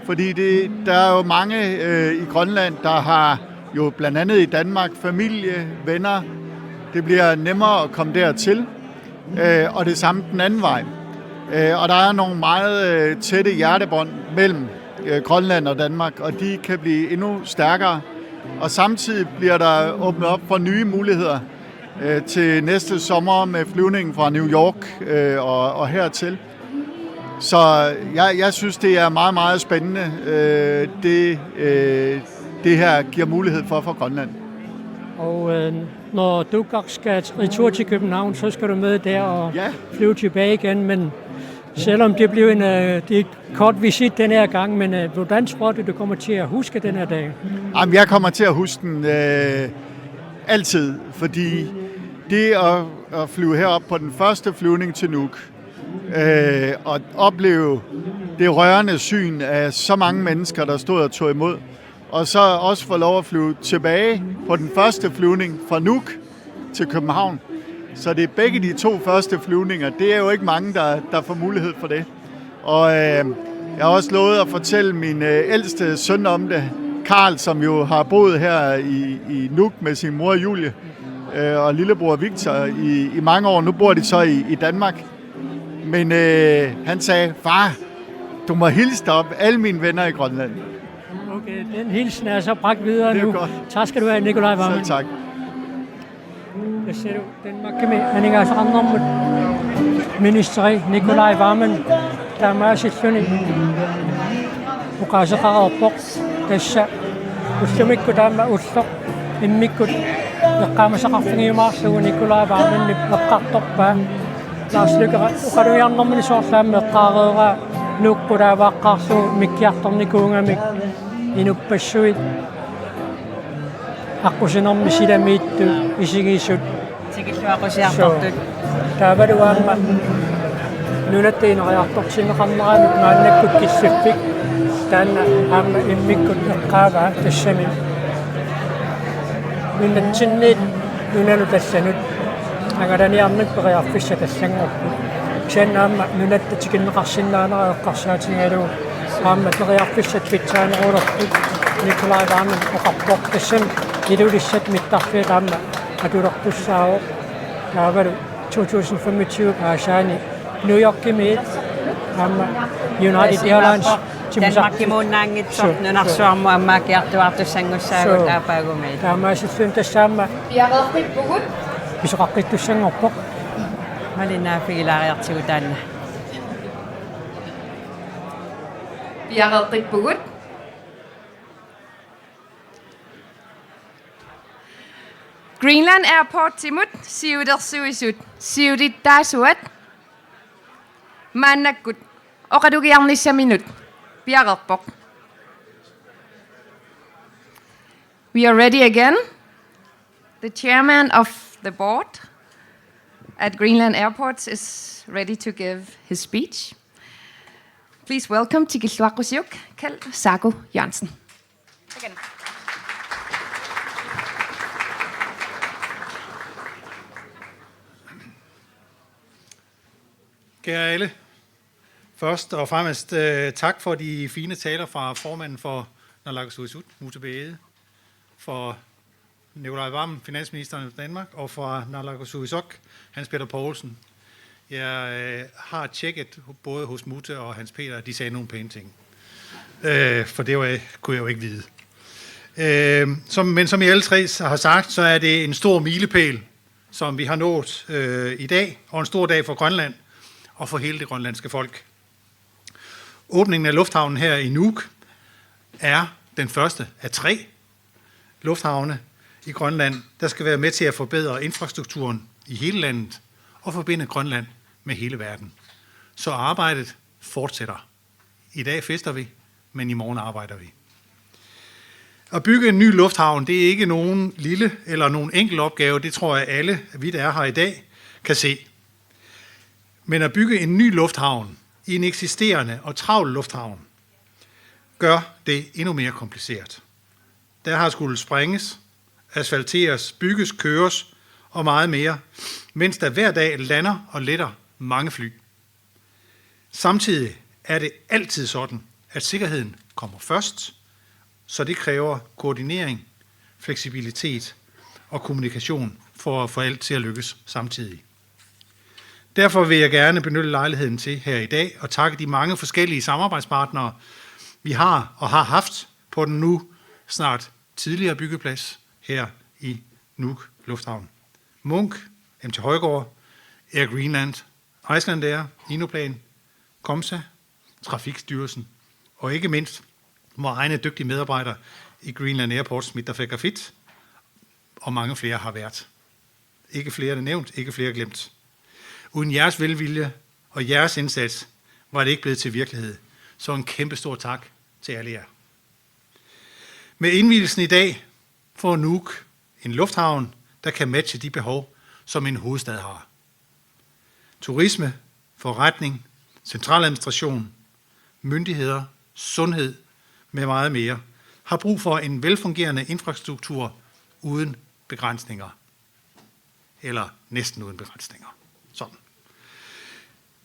Fordi det, der er jo mange øh, i Grønland, der har jo blandt andet i Danmark familie, venner. Det bliver nemmere at komme dertil, øh, og det samme den anden vej. Øh, og der er nogle meget øh, tætte hjertebånd mellem øh, Grønland og Danmark, og de kan blive endnu stærkere. Og samtidig bliver der åbnet op for nye muligheder øh, til næste sommer med flyvningen fra New York øh, og, og hertil. Så jeg, jeg synes, det er meget, meget spændende, øh, det, øh, det her giver mulighed for for Grønland. Og øh, når du godt skal retur til København, så skal du med der og Ja. Flyve tilbage igen, men selvom det blev en øh, det er et kort visit den her gang, men øh, hvordan tror du, du kommer til at huske den her dag? Jamen, jeg kommer til at huske den øh, altid, fordi det at, at flyve herop på den første flyvning til Nuuk, øh, og opleve det rørende syn af så mange mennesker, der stod og tog imod, og så også få lov at flyve tilbage på den første flyvning fra Nuuk til København. Så det er begge de to første flyvninger. Det er jo ikke mange, der, der får mulighed for det. Og øh, jeg har også lovet at fortælle min øh, ældste søn om det, Karl, som jo har boet her i, i Nuuk med sin mor Julie øh, og lillebror Victor i, i mange år. Nu bor de så i, i Danmark. Men øh, han sagde, far, du må hilse dig op alle mine venner i Grønland. Okay, den hilsen er så bragt videre Det er nu. Godt. Tak skal du have, Nicolai Wammen. Selv tak. Jeg ser du, Danmarkimi aningaasaqarnermut ministeri Nicolai Wammen taamaasilluni oqaaseqareerpoq tassa ullumikkut taama ulloq immikkut eqqaamasaqarfigiumaarlugu Nicolai Wammenip eqqartorpaa. Lars Løkke Rasmussen oqalugiarnermini soorlu aamma eqqaareeraa Nuuk qulaavaaqqaarlugu mikkiartornikuugamik inuppassuit aqqusinermi silamiittut isigisut Tikilluaqqusiartortut. Taavalu aamma nunatta ineriartortinneqarneranut maannakkut killiffik taanna aamma immikkut eqqaavaa tassami nunatsinniit nunanut allanut angalaniarnermik periarfissat allanngorput. Kisianni aamma nunatta tikinneqarsinnaanera eqqarsaatigalugu aamma periarfissat pitsaanerulerput Nicolai Wammen oqarpoq tassami Ilulissat mittarfiat aamma atulertussaavoq. Taavalu to tusind femogtyve aasaani New Yorkimiit aamma United Airlines Danmarkimuunnaanngitsoq Suu, suu. Nunarsuarmut ammaakkiartuaartussanngussaagut Suu. Aappaagumiit. Taamaasilluni tassa aamma Piareeqqippugut. pisoqaqqittussanngoorpoq. Malinnaaffigilaariartigu taanna. Piareeqqippugut. Greenland Airportsimut siulersuisut siulittaasuat maannakkut oqalugiarnissaminut piareerpoq. We are ready again. The chairman of the board at Greenland Airports is ready to give his speech. Please welcome Tikilluaqqusiuk, Kjeld Saku Jørgensen. Again. Kære alle, først og fremmest øh, tak for de fine taler fra formanden for Naalakkersuisut, Múte B. Egede, for Nicolai Wammen, finansministeren i Danmark, og fra Naalakkersuisoq, Hans Peter Poulsen. Jeg øh, har tjekket både hos Múte og Hans Peter, at de sagde nogle pæne ting. Øh, for det var, kunne jeg jo ikke vide. Øh, som, men som I alle tre har sagt, så er det en stor milepæl, som vi har nået øh, i dag, og en stor dag for Grønland og for hele det grønlandske folk. Åbningen af lufthavnen her i Nuuk er den første af tre lufthavne i Grønland, der skal være med til at forbedre infrastrukturen i hele landet og forbinde Grønland med hele verden. Så arbejdet fortsætter. I dag fester vi, men i morgen arbejder vi. At bygge en ny lufthavn, det er ikke nogen lille eller nogen enkel opgave. Det tror jeg alle, vi der er her i dag, kan se. Men at bygge en ny lufthavn i en eksisterende og travl lufthavn, gør det endnu mere kompliceret. Der har skullet sprænges, asfalteres, bygges, køres og meget mere, mens der hver dag lander og letter mange fly. Samtidig er det altid sådan, at sikkerheden kommer først, så det kræver koordinering, fleksibilitet og kommunikation for at få alt til at lykkes samtidig. Derfor vil jeg gerne benytte lejligheden til her i dag at takke de mange forskellige samarbejdspartnere, vi har og har haft på den nu snart tidligere byggeplads her i Nuuk Lufthavn. Munk, M T Højgaard, Air Greenland, Icelandair, Inoplan, Komsa, Trafikstyrelsen og ikke mindst vores egne dygtige medarbejdere i Greenland Airports, Mittafekafit, og mange flere har været. Ikke flere nævnt, ikke flere glemt. Uden jeres velvilje og jeres indsats var det ikke blevet til virkelighed. Så en kæmpe stor tak til alle jer. Med indvielsen i dag får Nuuk en lufthavn, der kan matche de behov, som en hovedstad har. Turisme, forretning, centraladministration, myndigheder, sundhed med meget mere har brug for en velfungerende infrastruktur uden begrænsninger. Eller næsten uden begrænsninger. Sådan.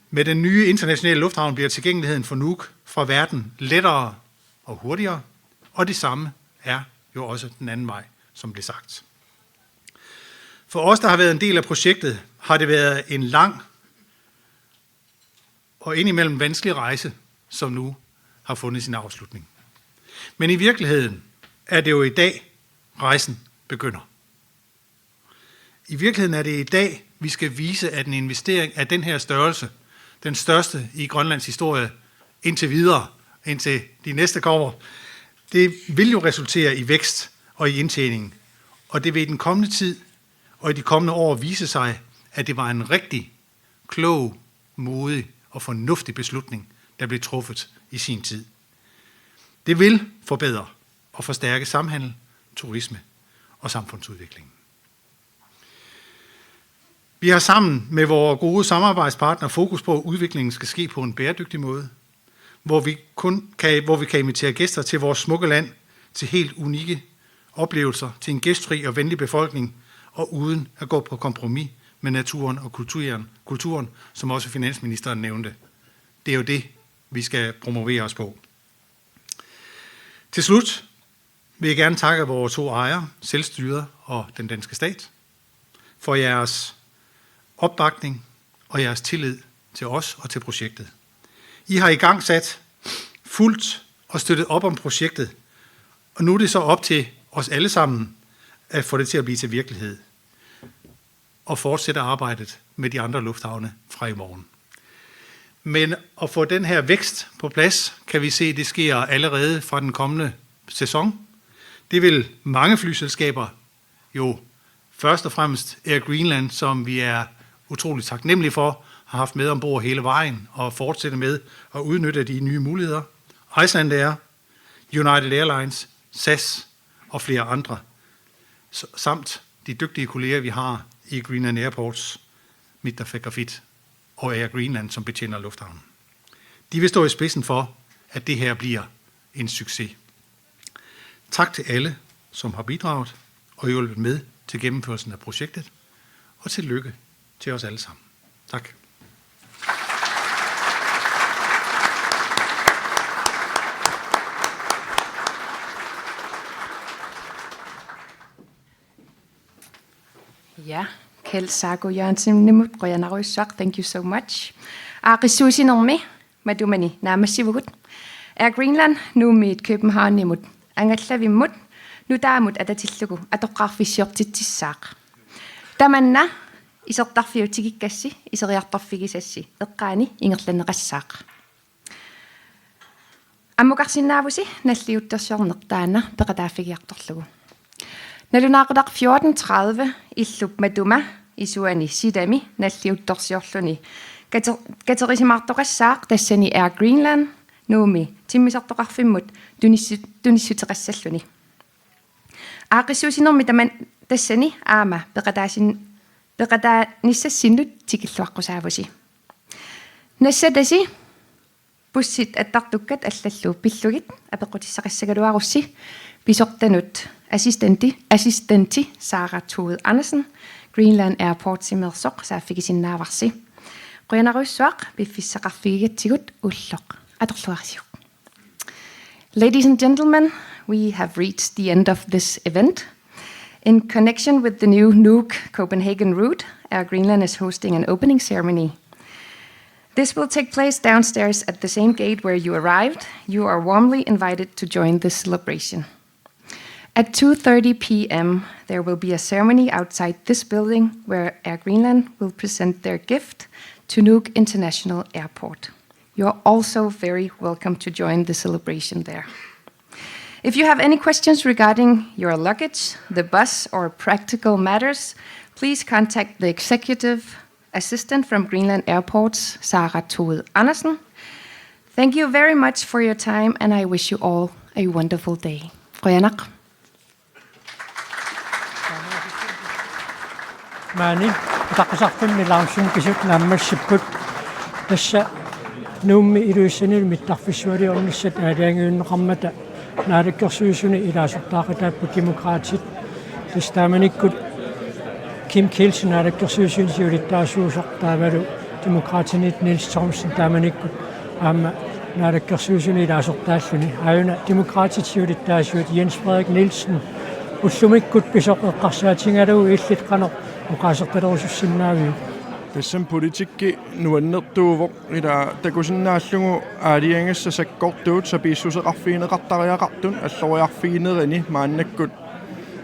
Med den nye internationale lufthavn bliver tilgængeligheden for Nuuk fra verden lettere og hurtigere, og det samme er jo også den anden vej, som blev sagt. For os, der har været en del af projektet, har det været en lang og indimellem vanskelig rejse, som nu har fundet sin afslutning. Men i virkeligheden er det jo i dag, rejsen begynder. I virkeligheden er det i dag, vi skal vise, at en investering af den her størrelse, den største i Grønlands historie indtil videre, indtil de næste kommer, det vil jo resultere i vækst og i indtjening. Og det vil i den kommende tid og i de kommende år vise sig, at det var en rigtig klog, modig og fornuftig beslutning, der blev truffet i sin tid. Det vil forbedre og forstærke samhandel, turisme og samfundsudvikling. Vi har sammen med vores gode samarbejdspartnere fokus på, at udviklingen skal ske på en bæredygtig måde, hvor vi, kun kan, hvor vi kan invitere gæster til vores smukke land, til helt unikke oplevelser, til en gæstfri og venlig befolkning, og uden at gå på kompromis med naturen og kulturen, kulturen, som også finansministeren nævnte. Det er jo det, vi skal promovere os på. Til slut vil jeg gerne takke vores to ejere, Selvstyret og den danske stat, for jeres opbakning og jeres tillid til os og til projektet. I har igangsat, fulgt og støttet op om projektet, og nu er det så op til os alle sammen at få det til at blive til virkelighed og fortsætte arbejdet med de andre lufthavne fra i morgen. Men at få den her vækst på plads, kan vi se, det sker allerede fra den kommende sæson. Det vil mange flyselskaber jo først og fremmest Air Greenland, som vi er utrolig taknemmelige for, har haft med ombord hele vejen og fortsætte med at udnytte de nye muligheder. Icelandair, United Airlines, SAS og flere andre, s- samt de dygtige kolleger, vi har i Greenland Airports, Mittafekafit og Air Greenland, som betjener lufthavnen. De vil stå i spidsen for, at det her bliver en succes. Tak til alle, som har bidraget og hjulpet med til gennemførelsen af projektet, og tillykke til os alle sammen. Tak. Ja, Kjeld Sarko Jørgensenimut qujanarujussuaq, thank you so much. Aaqqissuussinermi matumani naammassivugut. Air Greenland Nuummiit Københavnimut angallavimmut nutaamut atatillugu atoqqaarfissiortitsissaaq. Tamanna isertarfiup tikikkassi iseriartorfigisassi eqqaani ingerlanneqassaaq. Ammukarsinnaavusi nalliuttorsiorneq taanna peqataaffigiartorlugu. Nalunaaqutaq fjorten tredive illup matuma isuani sitami nalliuttorsiorluni kate-, katerisimaartoqassaaq, tassani Air Greenland Nuummi timmisartoqarfimmut tunissu-, tunissuteqassalluni. Aaqqissuussinermi taman-, tassani aamma peqataasin-, peqataanissassinnut tikilluaqqusaavusi. Nassatasi bussit attartukkat allallu pillugit apeqqutissaqassagaluarussi pisortanut assistenti, assistenti Sara Thude Andersen, Greenland Airportsimeersoq, saaffigisinnaavarsi. Qujanarujussuaq piffissaqarfigigatsigut, ulloq atorluarisiuk. Ladies and gentlemen, we have reached the end of this event. In connection with the new Nuuk Copenhagen route, Air Greenland is hosting an opening ceremony. This will take place downstairs at the same gate where you arrived. You are warmly invited to join this celebration. At two thirty p m, there will be a ceremony outside this building where Air Greenland will present their gift to Nuuk International Airport. You're also very welcome to join the celebration there. If you have any questions regarding your luggage, the bus, or practical matters, please contact the executive assistant from Greenland Airports, Sara Thude Andersen. Thank you very much for your time, and I wish you all a wonderful day. Qujanaq. Maani utaqqisartunni lounge-imi pisut naammassipput. Tassa Nuummi Ilulissanilu mittarfissualiornissat aalajangiunneqarmata naalakkersuisuni ilaasortaaqataapput Demokraatit. Tassa taamanikkut Kim Kielsen naalakkersuisuni siulittaasuusoq taavalu Demokraatini Niels Thomsen taamanikkut aamma naalakkersuisuni ilaasortaalluni. Aajuna Demokraatit siulittaasuat Jens Frederik Nielsen ullumikkut pisoq eqqarsaatigalugu illit qanoq oqaasertalerusussinnaaviuk? Tassami politikki nuannertuuvoq, ila takusinnaallugu aalajangigassat sakkortuut sapiissuseqarfigineqartariaqartut alloriarfiginerini, maannakkut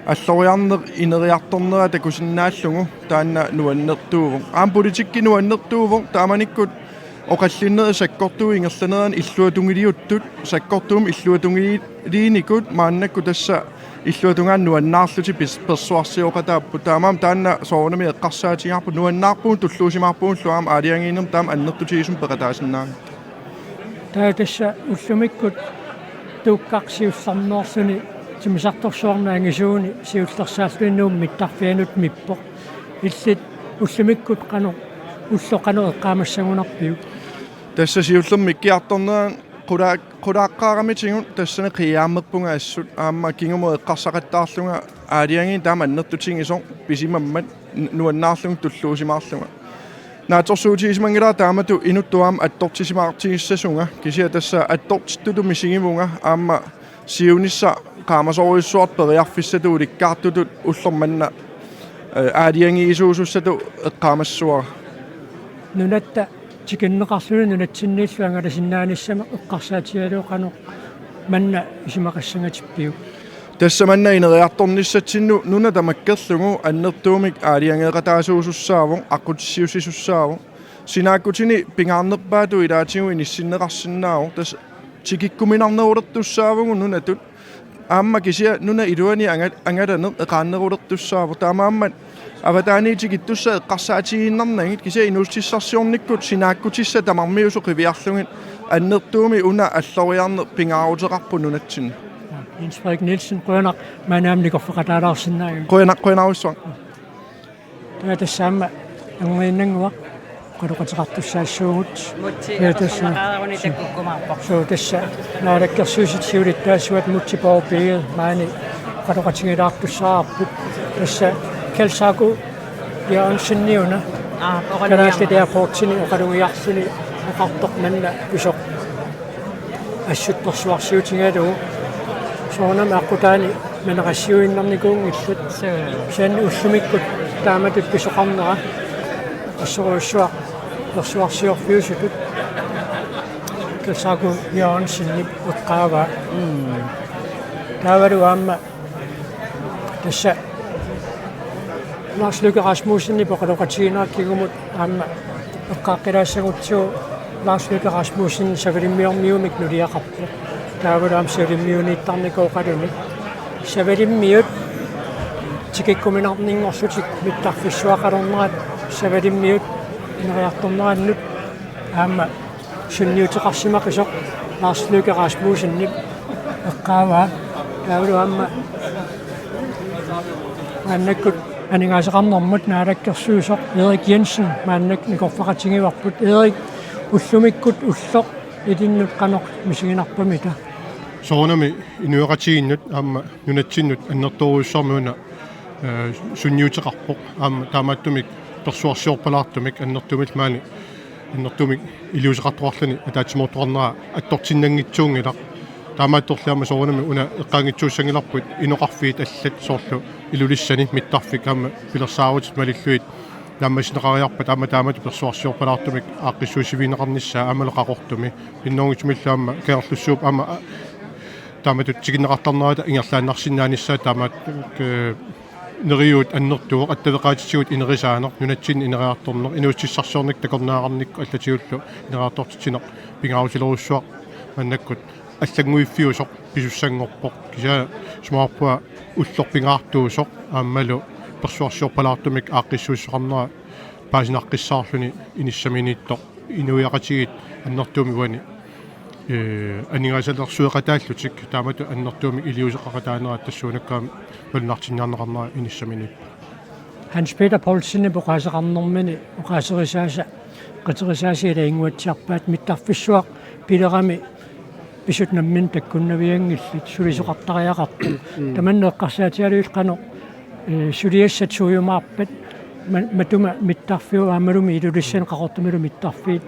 alloriarneq ineriartornera takusinnaallugu taanna nuannertuuvoq. Aamma politikki nuannertuuvoq, taamanikkut oqallinnerit sakkortuut ingerlaneranni illuatungiliuttut, sakkortuumik illuatungiliinikut maannakkut tassa illuatungaani nuannaarlutik pis-, persuarsioqataapput. Taamaammat taanna soorunami eqqarsaatigaarput, nuannaarpugut, tulluusimaarpugullu aamma aalajangiinermi taama annertutigisumik peqataasinnaavugut. Taava tassa ullumikkut Tuukkaq siullermeerluni timmisartorsuarmi angisuuni siullersaalluni Nuummi mittarfianut mippoq. Illit ullumikkut qanoq, ulloq qanoq eqqaamassagunarpiuk? Tassa siullermik mikkiartornerani qula-, qulaaqqaaramitigut tassani qiiaammerpunga assut, aamma kingumut eqqarsaqattaarlunga aalajangiineq taama annertutigisoq pisimammat n-, nuannaarlunga tulluusimaarlunga. Naatsorsuutigisimanngilara taamatut inuttut aamma attortissimaartigissasunga, kisianni tassa attortittutut misigivunga aamma siunissaq qaamasorujussuartut periarfissatut ulikkaartutut ullormanna, eh, aalajangiisuusussatut eqqaamassavara. Nunatta tikinneqarluni nunatsinniillu angalasinnaanissamut eqqarsaatigalugu qanoq manna isumaqassangatippiuk? Tassa manna ineriartornissatsinnut nuna tamakkerlugu annertuumik aalajangeeqataasuusussaavoq, aqqutissiuussissussaavoq. Sinaakkutini pingaarnerpaatut ilaatigut inissinneqarsinnaavoq. Tassa tikikkuminarnerulertussaavugut nunatut. Aamma kisianni nunap iluani anga-, angalaneq eqaannerulertussaavoq. Taamaammat avataaniit tikittussat eqqarsaatigiinnarnagit, kisianni inuussutissarsiornikkut sinaakkutissat tamarmiusut qiviarlugit annertuumik una alloriarneq pingaaruteqarpoq nunatsinni. Jens Frederik Nielsen, qujanaq maani aamma nikorfeqataalaarsinnaagavit. Qujanaq, qujanarujussuaq. Taava tassa aamma anguninnguaq oqaloqateqartussaassuugut. Mutsi. Ja, tassa. Atorsinneqareeruni takkukkumaarpoq. Suu, tassa Naalakkersuisut siulittaasuat Múte Bourup Egede maani oqaloqatigilaartussaavarput. Tassa Kjeld Sarko Jørgensen una. Aa, oqalugiarmat. Kalaallit Airportsini oqalugiarluni oqartoq manna pisoq assut persuarsiutigalugu. Soorunami aqqutaani Maneqassiuinnarnikuunngillat. Suu. Kisianni ullumikkut taamatut pisoqarnera assorujussuaq persuarsiorfiusutut Kelsaaku Jørgensenip eqqaavaa. Mm. Taavalu aamma tassa Lars Løkke Rasmussenip oqaloqatiginera kingumut aamma eqqaaqqilaassagutsigu Lars Løkke Rasmussen savalimmiormiumik nuliaqarpoq. Taavalu aamma savalimmiuniittarnikooqaluni. Savalimmiut tikikkuminarninngorlutik mittarfissuaqalernerat savalimmiut ineriartornerannut aamma sunniuteqarsimaqisoq Lars Løkke Rasmussenip eqqaavaa. Taavalu aamma maannakkut aningaasaqarnermut naalakkersuisoq Erik Jensen maannakkut nikorfaqatigivarput. Erik, ullumikkut ulloq ilinnut qanoq misiginarpamita? Soorunami inuiaqatigiinnut aamma nunatsinnut annertoorujussuarmik una, eh, sunniuteqarpoq. Aamma taamaattumik persuarsiorpalaartumik annertuumik maani annertuumik iliuuseqartoqarluni ataatsimoortoqarnera attortinnanngitsuunngilaq. Taamaattorli aamma soorunami una eqqaanngitsuussanngilarput inoqarfiit allat soorlu Ilulissani mittarfik aamma pilersaarutit malillugit naammassineqariarpat aamma taamatut persuarsiorpalaartumik aaqqissuussivigineqarnissaa aammalu Qaqortumi. Pinngitsoortumillu aamma Kangerlussuup aamma a-, taamatut tikinneqartarnerata ingerlaannarsinnaanissaa taamaat, eh, neriuut annertuvoq attaveqaatitigut inerisaaneq, nunatsinni ineriartorneq, inuussutissarsiornikkut takornariarnikkut allatigullu ineriartortitsineq pingaarutilerujussuaq maannakkut allannguiffiusoq pisussanngorpoq. Kisianni isumaqarpunga ulloq pingaartuusoq aammalu persuarsiorpalaartumik aaqqissuussisoqarnera paasinaqqissaarluni inissaminiittoq inuiaqatigiit annertuumik uani, eh, aningaasalersueqataallutik taamatut annertuumik iliuuseqaqataanerat tassuunakkaami malunnartinniarneqarnera inissaminiippoq. Hans Peter Poulsenip oqaaseqarnermini oqaaserisaasa, qitisaasa ilaginnguatsiarpaat mittarfissuaq pilerami pisut namminneq takkunnavianngillat sulisoqartariaqartut. Mm. Tamanna eqqarsaatigalugit qanoq, eh, suliassat suujumaarpat ma-, matuma mittarfiup aammalumi Ilulissani Qaqortumilu mittarfiit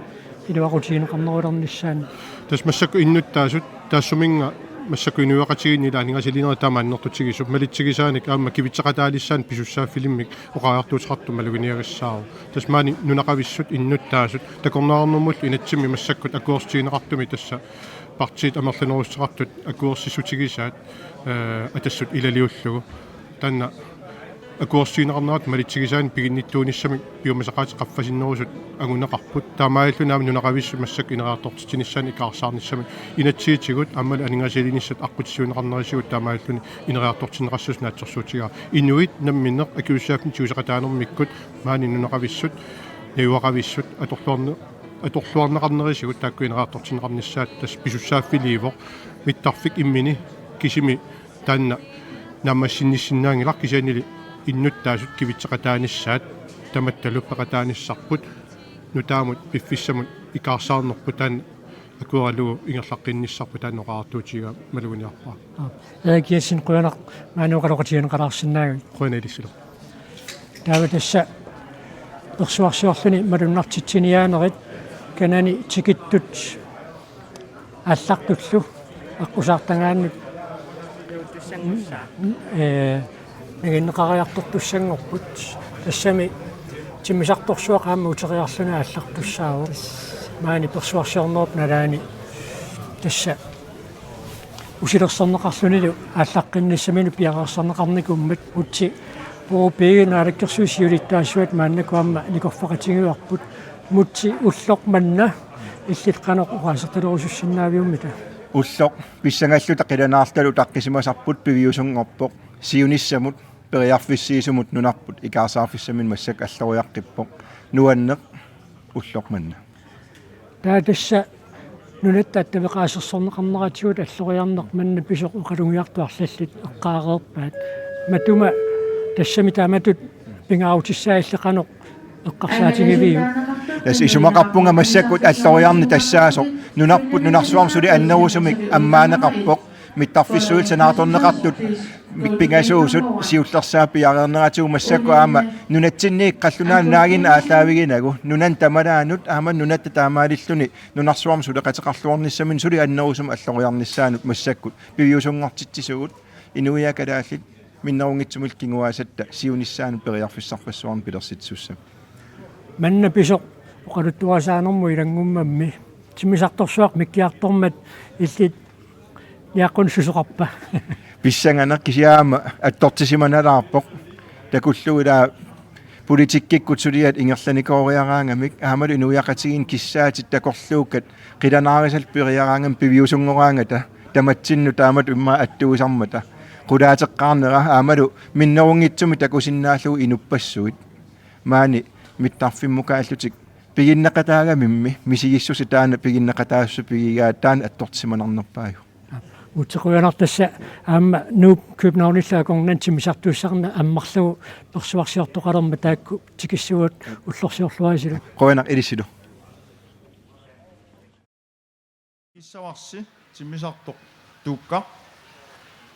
iluaqutigineqarnerulernissaannut. Tassa massakkut innuttaasut taassuminnga massakkut inuiaqatigiinni ila aningaasaliinerit taama annertutigisut malitsigisaanik aamma kivitseqataalissaannik pisussaaffilimmik oqariartuuteqartoq maluginiagassaavoq. Tassa maani nunaqavissut innuttaasut takornariarnermullu inatsimmi massakkut akuersissutigineqartumi tassa partiit amerlanerussuteqartut akuersissutigisaat, eh, Atassut ilaliullugu. Taanna akuersissutigineqarnerat malitsigisaanik piginnittuunissamik piumasaqaatit qaffasinnerusut anguneqarput. Taamaalilluni aamma nunaqavissut massakkut ineriartortitsinissaannik ikaarsaarnissamik inatsisitigut aammalu aningaasaliinissat aqqutissiuunneqarnerisigut taamaalilluni ineriartortinneqassasoq naatsorsuutigaara. Inuit namminneq akisussaaffimmik tiguseqataanermikkut maani nunaqavissut, najugaqavissut atorluarne-, atorluarneqarnerisigut taakku ineriartortinneqarnissaat tassa pisussaaffiliivoq. Mittarfik immini kisimi taanna naammassinnissinnaanngilaq kisiannili innuttaasut kivitseqataanissaat tamattalu peqataanissarput nutaamut piffissamut ikaarsaarnerput taanna akueralugu ingerlaqqinnissarput taanna oqariartuutigaara maluginiarpara. Aa, Erik Jensen, qujanaq maani oqaloqatigineqalaarsinnaagavit. Qujanaq ilissilu. Taava tassa persuarsiorluni malunnartitsiniaanerit kanani tikittut aallartullu aqqusaartagaannut, ee, nanginneqariartortussanngorput. Tassami timmisartorsuaq aamma uteriarluni aallartussaavoq. Maani persuarsiornerup nalaani tassa usilersorneqarlunilu aallaqqinnissaminut piareersarneqarnikuummat. Múte Bourup Egede naalakkersuisut siulittaasuat maannakkut aamma nikorfaqatigivarput. Múte, ulloq manna illit qanoq oqaasertalerusussinnaaviummita? Ulloq pissangalluta qilanaarluta utaqqisimasarput piviusunngorpoq. Siunissamut, periarfissiisumut nunarput ikaarsaarfissaminut massakkut alloriaqqippoq. Nuanneq ulloq manna. Taava tassa nunatta attaveqaasersorneqarneratigut alloriarneq manna pisoq oqalugiartut arlallit eqqaareerpaat. Matuma tassami taamatut pingaarutissaa illit qanoq eqqarsaatigiviuk? Tassa isumaqarpunga massakkut alloriarneq tassaasoq nunarput nunarsuarmi suli annerusumik ammaaneqarpoq. Mittarfissuit sanaartorneqartut mi-, pingasuusut siullersaat piareerneratigut massakkut aamma nunatsinniit qallunaat naaginnaq aallaaviginagu nunanut tamalaanut aamma nunatta taamaalilluni nunarsuarmi suleqateqarluarnissaminut suli annerusumik alloriarnissaanut massakkut piviusunngortitsisugut. Inuiaat kalaallit minnerunngitsumillu kinguaassatta siunissaanut periarfissarpassuarnik pilersitsisussamik. Manna pisoq oqaluttuarisaanermut ilanngummammi timmisartorsuaq mikkiartormat illit niaqqunut susoqarpa? Pissanganaq, kisianni aamma attortissimanalaarpoq. Takullugu ila politikkikkut suliat ingerlanikooriaraangamik, aammalu inuiaqatigiinni kissaatit takorluukkat qilanaarisallu peeriaraangamik piviusunngoraangata tamatsinnut taamatut immaqa attuusarmata. Qulaateqqaarnera aammalu minnerunngitsumik takusinnaallugu inuppassuit. Maani mittarfimmukaallutik piginneqataagamimmi, misigissutsit taanna piginneqataassuseq pigigaat, taanna attortissimanarnerpaajuvoq. Uutseq, qujanaq. Tassa aamma Nuup Københavnillu akornanni timmisartussarneq ammarlugu persuarsiortoqalermat taakku tikissuugut, ullorsiorluarisilu. Qujanaq ilissilu. Pissavarsi timmisartoq Tuukkaq.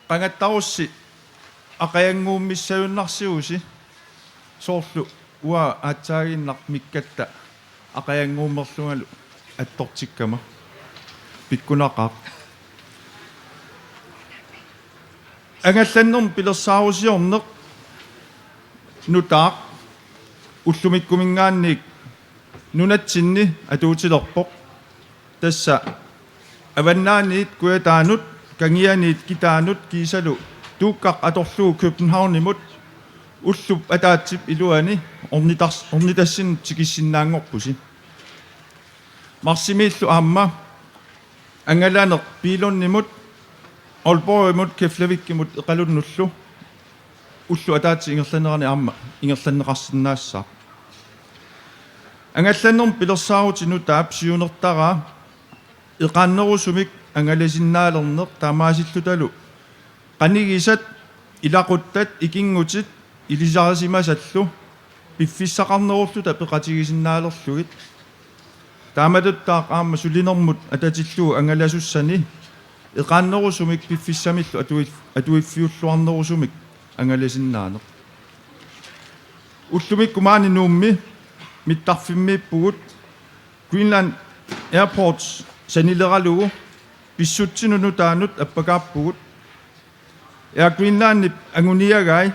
Qangattarussi aqajanguummissagunnarsivusi, soorlu uanga aatsaaginnaq mikkatta aqajanguummerlungalu attortikkama. Pikkunaqaaq. Angallannermut pilersaarusiorneq nutaaq ullumikkuminngaanniit nunatsinni atuutilerpoq. Tassa Avannaaniit Kujataanut, Kangianiit Kitaanut kiisalu Tuukkaq atorlugu Københavnimut ullup ataatsip iluani ornitars-, ornitassinnut tikissinnaanngorpusi. Marsimiillu aamma angalaneq Billundimut, Aalborgimut, Keflavikimut Iqalunnullu ulloq ataatsip ingerlanerani aamma ingerlanneqarsinnaassaaq. Angallannermut pilersaarutit nutaap siunertaraa eqaannerusumik angalasinnaalerneq taamaasillutalu qanigisat, ilaquttat, ikinngutit ilisarisimasallu piffissaqarnerulluta peqatigisinnaalerlugit. Taamatuttaaq aamma sulinermut atatillugu angalasussani eqaannerusumik piffissamillu atuif-, atuiffiulluarnerusumik angalasinnaaneq. Ullumikkut maani Nuummi mittarfimmiippugut. Greenland Airports sanileralugu pissutsinut nutaanut appakaappugut. Air Greenlandip anguniagai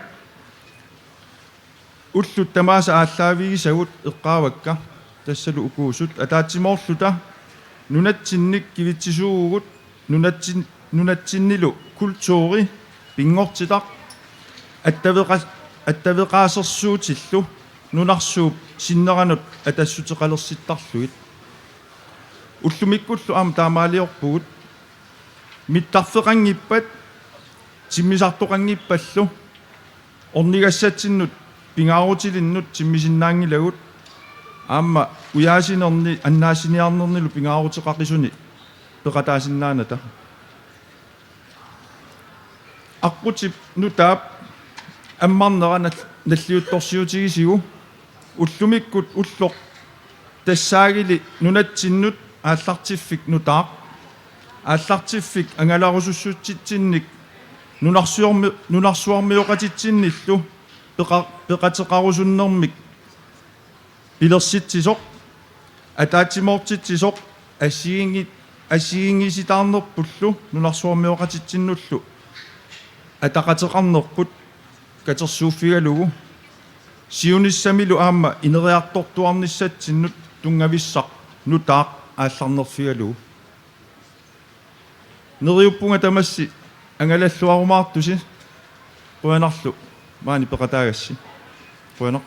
ullut tamaasa aallaavigisagut eqqaavakka, tassalu ukuusut: ataatsimoorluta nunatsinnik kivitsisuuvugut, nunatsin-, nunatsinnilu kulturi pinngortitaq attaveqa-, attaveqaasersuutillu nunarsuup sinneranut atassuteqalersittarlugit. Ullumikkullu aamma taamaaliorpugut. Mittarfeqanngippat timmisartoqanngippallu ornigassatsinnut pingaarutilinnut timmisinnaanngilagut, aamma ujaasinerni annaassiniarnernilu pingaaruteqaqisuni peqataasinnaanata. Aqqutip nutaap ammarnera nal-, nalliuttorsiutigisigu ullumikkut ulloq tassaagili nunatsinnut aallartiffik nutaaq, aallartiffik angalarusussutsitsinnik nunarsuarmi-, nunarsuarmioqatitsinnillu peqa-, peqateqarusunnermik pilersitsisoq, ataatsimoortitsisoq assigiinngi-, assigiinngisitaarnerpullu nunarsuarmioqatitsinnullu ataqateqarnerput katersuuffigalugu, siunissamilu aamma ineriartortuarnissatsinnut tunngavissaq nutaaq aallarnerfigalugu. Neriuppunga tamassi angalalluarumaartusi. Qujanarlu maani peqataagassi. Qujanaq.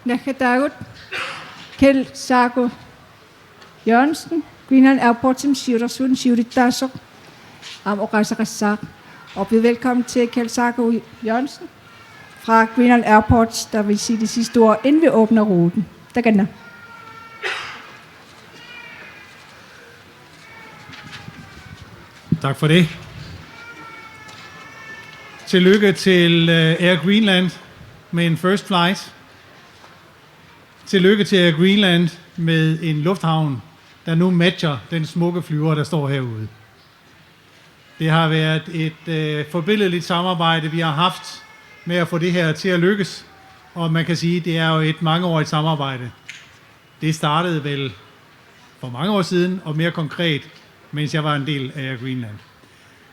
Naggataagut Kjeld Sago Jørgensen, Greenland Airportsimi siulersuisuni siulittaasoq, aamma oqaaseqassaaq. Og byd velkommen til Kjeld Sago Jørgensen fra Greenland Airports, der vil sige det sidste ord, inden vi åbner ruten. Takanna. Tak for det. Tillykke til øh, Air Greenland med en first flight. Tillykke til Air Greenland med en lufthavn, der nu matcher den smukke flyver, der står herude. Det har været et øh, forbilledeligt samarbejde, vi har haft med at få det her til at lykkes, og man kan sige, det er jo et mangeårigt samarbejde. Det startede vel for mange år siden, og mere konkret, mens jeg var en del af Air Greenland.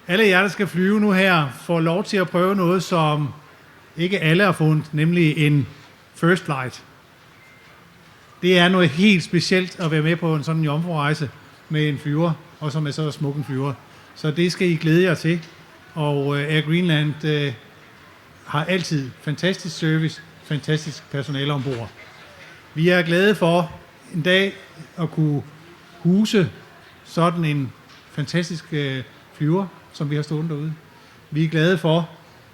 Alle jer, der skal flyve nu her, får lov til at prøve noget, som ikke alle har fundet, nemlig en first flight. Det er noget helt specielt at være med på en sådan jomfrurejse med en flyver, og som er så smuk en flyver. Så det skal I glæde jer til. Og øh, Air Greenland øh, har altid fantastisk service, fantastisk personale ombord. Vi er glade for en dag at kunne huse sådan en fantastisk øh, flyver, som vi har stående derude. Vi er glade for,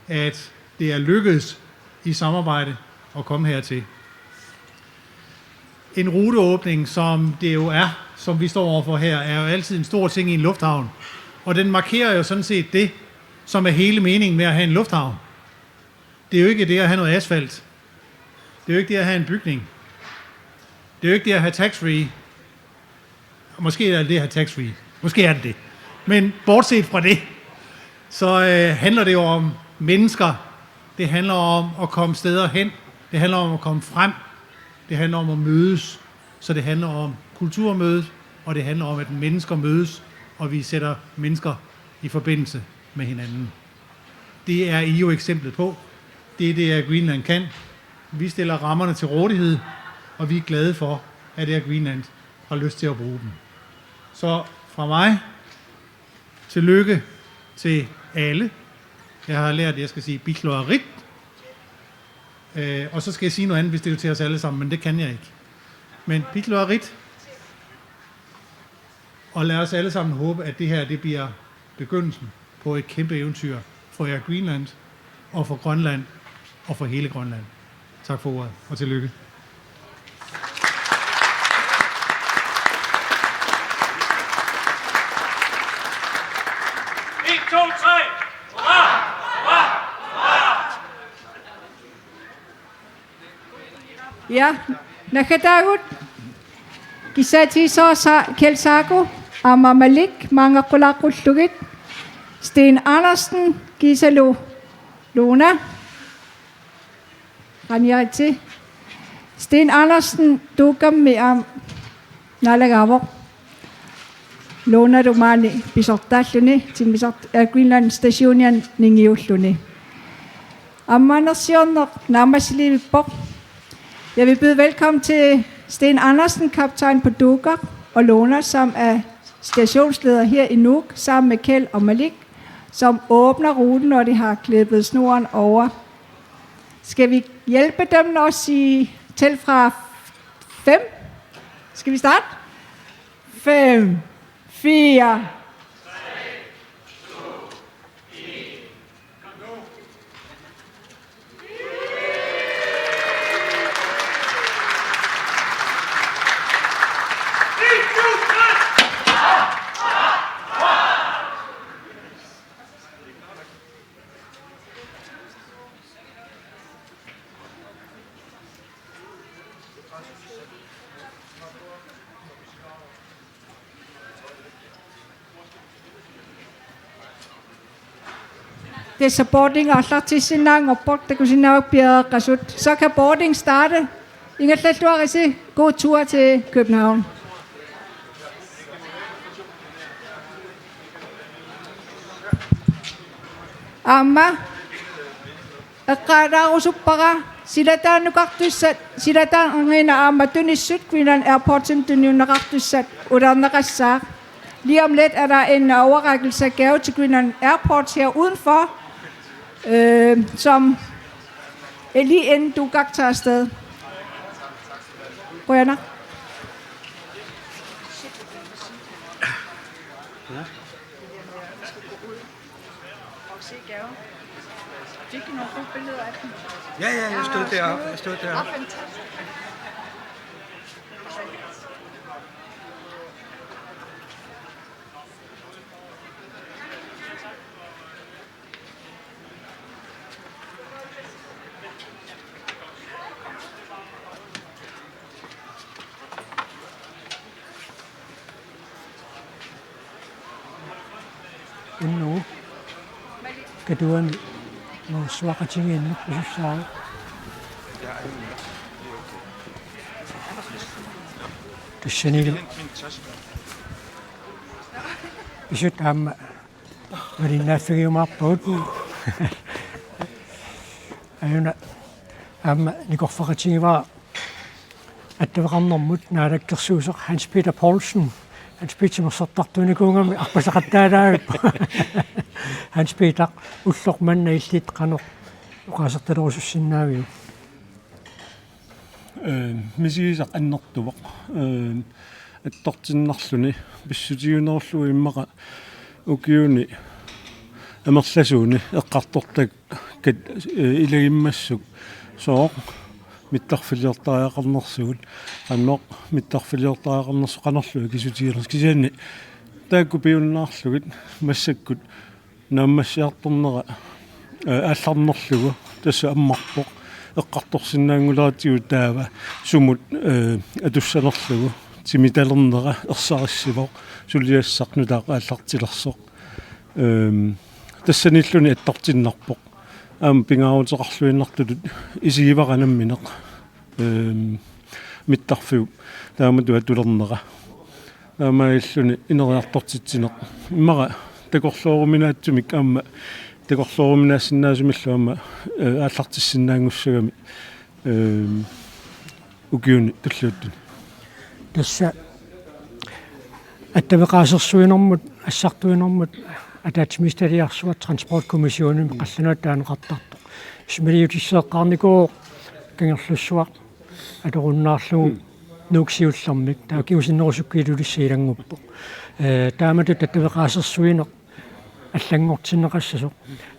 at det er lykkedes i samarbejde at komme hertil. En ruteåbning, som det jo er, som vi står overfor her, er jo altid en stor ting i en lufthavn. Og den markerer jo sådan set det, som er hele meningen med at have en lufthavn. Det er jo ikke det at have noget asfalt. Det er jo ikke det at have en bygning. Det er jo ikke det at have tax-free. Måske er det det at have tax-free. Måske er det det. Men bortset fra det, så øh, handler det jo om mennesker. Det handler om at komme steder hen. Det handler om at komme frem. Det handler om at mødes. Så det handler om kulturmødet, og det handler om, at mennesker mødes, og vi sætter mennesker i forbindelse med hinanden. Det er I jo eksemplet på. Det er det, Air Greenland kan. Vi stiller rammerne til rådighed, og vi er glade for, at Air Greenland har lyst til at bruge dem. Så fra mig, tillykke til alle. Jeg har lært, at jeg skal sige Pitloarit. Øh, og så skal jeg sige noget andet, hvis det er til os alle sammen, men det kan jeg ikke. Men Pitloarit. Og lad os alle sammen håbe, at det her det bliver begyndelsen på et kæmpe eventyr for Air Greenland og for Grønland og for hele Grønland. Tak for ordet, og tillykke. En, to, tre. Hurra! Hurra! Hurra! Ja, naggataagut. Kissaatigisoq Sa-, Kjeld Saku, aamma Malik, maangaqqulaaqqullugu. Steen Andersen, kiisalu Luna. Qaniaritsi. Steen Andersen, Tuukkami aamma naalagaavoq. Lunalu maani pisortaalluni, timmisart-, Air Greenland stationiani ningiulluni. Ammaanersiorneq naammassiliivippoq. Jeg vil byde velkommen til Steen Andersen, kaptajn på Duker, og Luna, som er stationsleder her i Nuuk, sammen med Kjeld og Malik, som åbner ruten, når de har klippet snoren over. Skal vi hjælpe dem, når de tæller fra fem? Skal vi starte? Fem, fire. Tassa boarding aallartissinnaanngorpoq, takusinnaavat piareeqqasut. Så kan boarding starte. Ingerlalluarisi, god tur til København. Aamma eqqaalaarusuppara silataannukartussat, silataannguaq aamma tunissut Greenland Airportsimi tunniunneqartussat ulerneqassaaq. Lige om lidt er der en, øh, overrækkelse af gave til Greenland Airports her udenfor, øh, som er lige inden Duker tager afsted. Qujanaq. Og se gaven. Fik I nogle gode billeder af den? Ja, ja, jeg stod deroppe. Jeg stod deroppe. Fantastisk. Unnugu Katuani nuussuaqatigiinneq pisussaavoq. Tassanilu pisut aamma malinnaaffigiumaarpagut. Ajuna aamma nikorfaqatigivara attaveqarnermut naalakkersuisoq Hans Peter Poulsen. Hans Peter timersortartuunikuugami arpasaqattaalaavi. Hans Peter, ulloq manna illit qanoq oqaasertalerusussinnaaviuk? Ee, misigisaq annertuvoq. Ee, attortinnarluni pissutiginerullugu immaqa ukiuni amerlasuuni eqqartortakkat, ee, ilagimmassuk sooq mittarfiliortariaqarnersugut, qanoq mittarfiliortariaqarnersoq, qanorlu akisutiginersoq, kisianni taakku piunnaarlugit massakkut naammassiartornera, ee, aallarnerlugu tassa ammarpoq eqqartorsinnaannguleratsigu taava sumut, ee, atussanerlugu, timitalernera ersarissivoq, suliassaq nutaaq aallartilersoq. Ehm, tassaniilluni attortinnarpoq. Aamma pingaaruteqarluinnartutut isigivara nammineq. Ehm, mittarfiup taamatut atulernera. Taamaalilluni ineriartortitsineq. Immaqa takorlooruminaatsumik aamma takorlooruminaassinnaasumillu aamma, ee, aallartissinnaanngussagami, ee, ukiuni tulliuttuni. Tassa attaveqaasersuinermut, assartuinermut ataatsimiititaliarsuaq Transportkommissionimi qallunaatut taaneqartartoq. Isumaliutisseqqaarnikuuvoq Kangerlussuaq atorunnaarlugu, mm, Nuuk siullermik, taava kingusinnerusukkut Ilulissat ilannguppoq. Ee, taamatut attaveqaasersuineq allanngortinneqassasoq.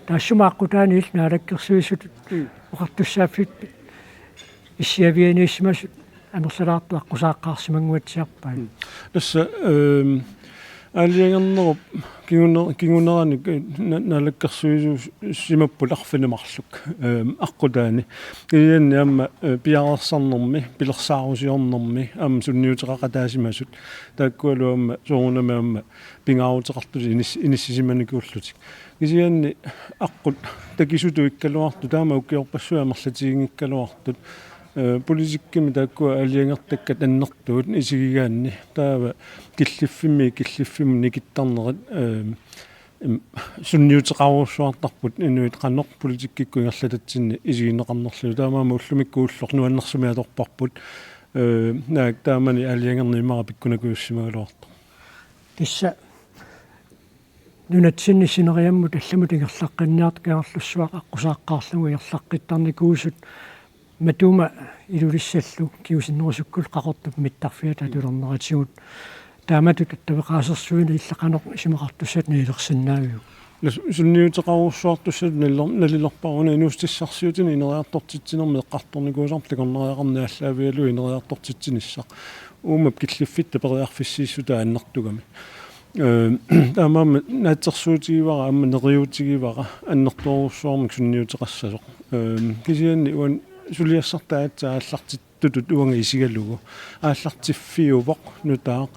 Taassuma aqqutaani illit naalakkersuisutut, mm, oqartussaaffippit issiavianiissimasut amerlalaartut aqqusaaqqaarsimannguatsiarpaat? Mm. Tassa, ehm, aalajangernerup kingune-, kinguneranik, ee, na-, naalakkersuisuusimapput arfineq-marluk, ehm, aqqutaani. Kisianni aamma, ee, piareersarnermi, pilersaarusiornermi aamma sunniuteqaqataasimasut. Taakkualu aamma soorunami aamma pingaaruteqartutut inis-, inissisimanikuullutik. Kisianni aqqut takisutut ikkaluartut, taama ukiorpassuit amerlatiginngikkaluartut, ee, politikkimi taakkua aalajangertakkat annertuut isigigaanni, taava killiffimmi killiffimmut nikittarnerat, ee, im-, sunniuteqarujussuartarput inuit qanoq politikkikkut ingerlatatsinni isigineqarnerlugit. Taamaammat ullumikkut ulloq nuannersumik atorparput. Ee, naak taamani aalajangerneq immaqa pikkunakujussimagaluartoq. Tassa nunatsinni sineriammut allamut ingerlaqqinniartut Kangerlussuaq aqqusaaqqaarlugu ingerlaqqittarnikuusut, matuma Ilulissallu kingusinnerusukkullu Qaqortup mittarfiata atulernerisigut. Taamatut attaveqaasersuineq illit qanoq isumaqartussatut nalilersinnaaviuk? Nas-, sunniuteqarujussuartussatut naliler-, nalilerpara. Una inuussutissarsiutini ineriartortitsinermi eqqartornikuusarput takornariaqarneq aallaavigalugu ineriartortitsinissaq. Uummap killiffitta periarfissiissutaa annertugami. Ee, taamaammat naatsorsuutigivara aamma neriuutigivara annertoorujussuarmik sunniuteqassasoq. Ee, kisianni uani suliassartaa aatsaat aallartittutut uanga isigalugu aallartiffiuvoq nutaaq,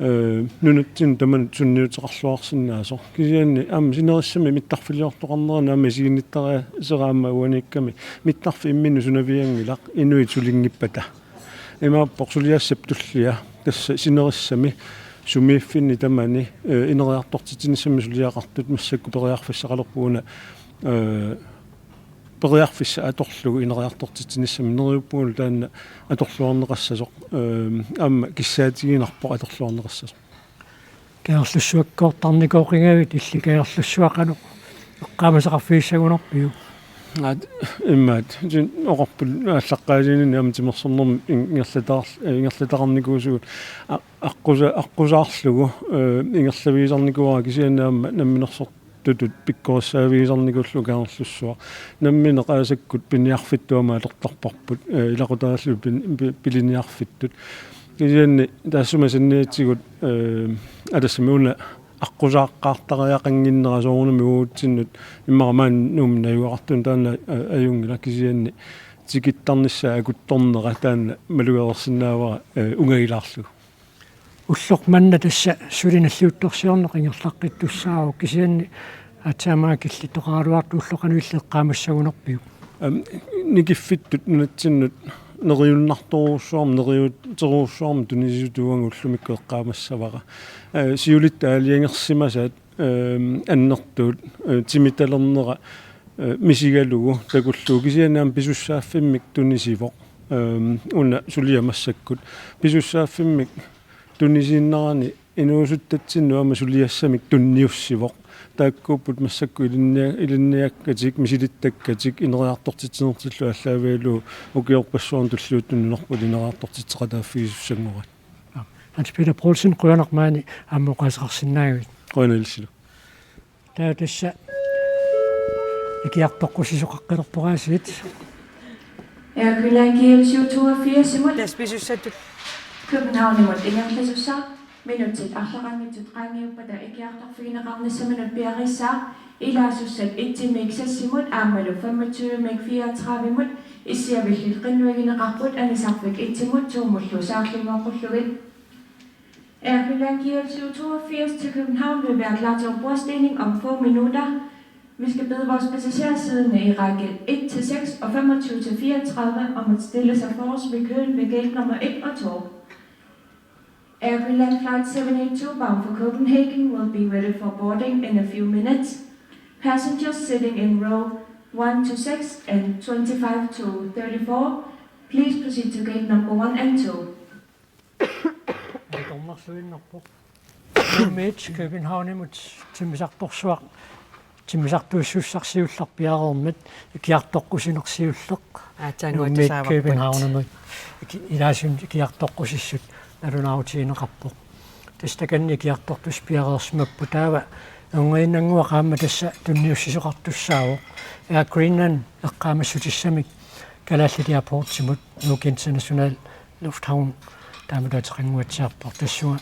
ee, nunatsinnut tamanut sunniuteqarluarsinnaasoq. Kisianni aamma sinerissami mittarfiliortoqarnerani aamma isiginnittariaaseq aamma uaniikkami mittarfik imminut sunavianngilaq inuit sulinngippata. Imaappoq suliassap tullia tassa sinerissami sumiiffinni tamani, ee, ineriartortitsinissamik suliaqartut massakkut periarfissaqalerput una, ee, periarfissaq atorlugu ineriartortitsinissamik, neriuppungalu taanna atorluarneqassasoq, ee, aamma kissaatiginarpoq atorluarneqassasoq. Kangerlussuakkoortarnikooqigavit, illit Kangerlussuaq qanoq eqqaamasaqarfigissagunarpiuk? Aat, imaat, isin oqarput aallaqqaasiininni aamma timersornermi ingerlataar-, ingerlataqarnikuusugut. A-, aqqusa-, aqqusaarlugu, ee, ingerlavigisarnikuuara, kisianni aamma namminersortutut pikkorissaavigisarnikuullugu Kangerlussuaq. Nammineq aasakkut piniarfittut aamma atortarparput, ee, ilaqutariillu pin-, pi-, piliniarfittut. Kisianni taassuma saniatigut, ee, atassami una aqqusaaqqaartariaqannginnera soorunami uagutsinnut immaqa maani Nuummi najugaqartunut taanna, ee, ajunngilaq, kisianni tikittarnissaa akuttornera taanna malugereersinnaavara, ee, ungagilaarlugu. Ulloq manna tassa suli nalliuttorsiorneq ingerlaqqittussaavoq, kisianni aatsaat maanga killittoqaraluartoq ulloq qanoq illit eqqaamassagunarpiuk? Aam, nikiffittut nunatsinnut neriunnartorujussuarmik, neriuuterujussuarmik tunisisutut uanga ullumikkut eqqaamassavara. Eh, siulitta aalajangersimasaat, ehm, annertuut, eh, timitalernera, eh, misigalugu takullugu, kisianni aamma pisussaaffimmik tunisivoq. Ehm, una suliaq massakkut. Pisussaaffimmik tunisiinnarani inuusuttatsinnut aamma suliassamik tunniussivoq. Taakkuupput massakkut ilinnia-, ilinniakkatik, misilittakkatik, ineriartortitsinertillu aallaavigalugu ukiorpassuarni tulliuttunut nunarput ineriartortitseqataaffigisussanngoraat. Hans Peter Poulsen, qujanaq maani aamma oqaaseqarsinnaagavit. Qujanaq ilissilu. Taava tassa ikiartoqqussisoqaqqilerpoq aasiit. Air Greenland G L syv toogfirs imod. Tassa pisussatut. København imod ingerlasussaq. Minutsit arlaqanngitsut qaangiuppata ikiartorfigineqarnissaminut piareersaaq. Ilaasussat et-imiik seks imod aammalu femogtyve-miik fireogtredive imod issiavillit qinnuigineqarput anisarfik et imod to-mullu saarlinngoqqullugit. Air Greenland G L syv toogfirs til København vil være klar til ombordstigning om få minutter. Vi skal bede vores passagerer siddende i række et til seks og femogtyve til fireogtredive om at stille sig forrest ved køen ved gate nummer et og to. Air Greenland Flight seven eight two bound for Copenhagen will be ready for boarding in a few minutes. Passengers sitting in row one to six and twenty-five to thirty-four, please proceed to gate number one and two. Atornerluinnarpoq. Nuummiit Københavnimut timmisartorsuaq, timmisartuussussaq siulleq piareermat ikiartoqqusineq siulleq. Aatsaannguatsisaavavut. Nuummiit Københavnimut iki-, ilaasunik ikiartoqqusissut nalunaarutigineqarpoq. Tassa takanna ikiartortussaq piareersimapput, taava erngerinnannguaq aamma tassa tunniussisoqartussaavoq. Air Greenland eqqaamassutissamik Kalaallit Airportsimut Nuuk International Lufthavn taamatut ateqannguatsiarpoq, tassunga,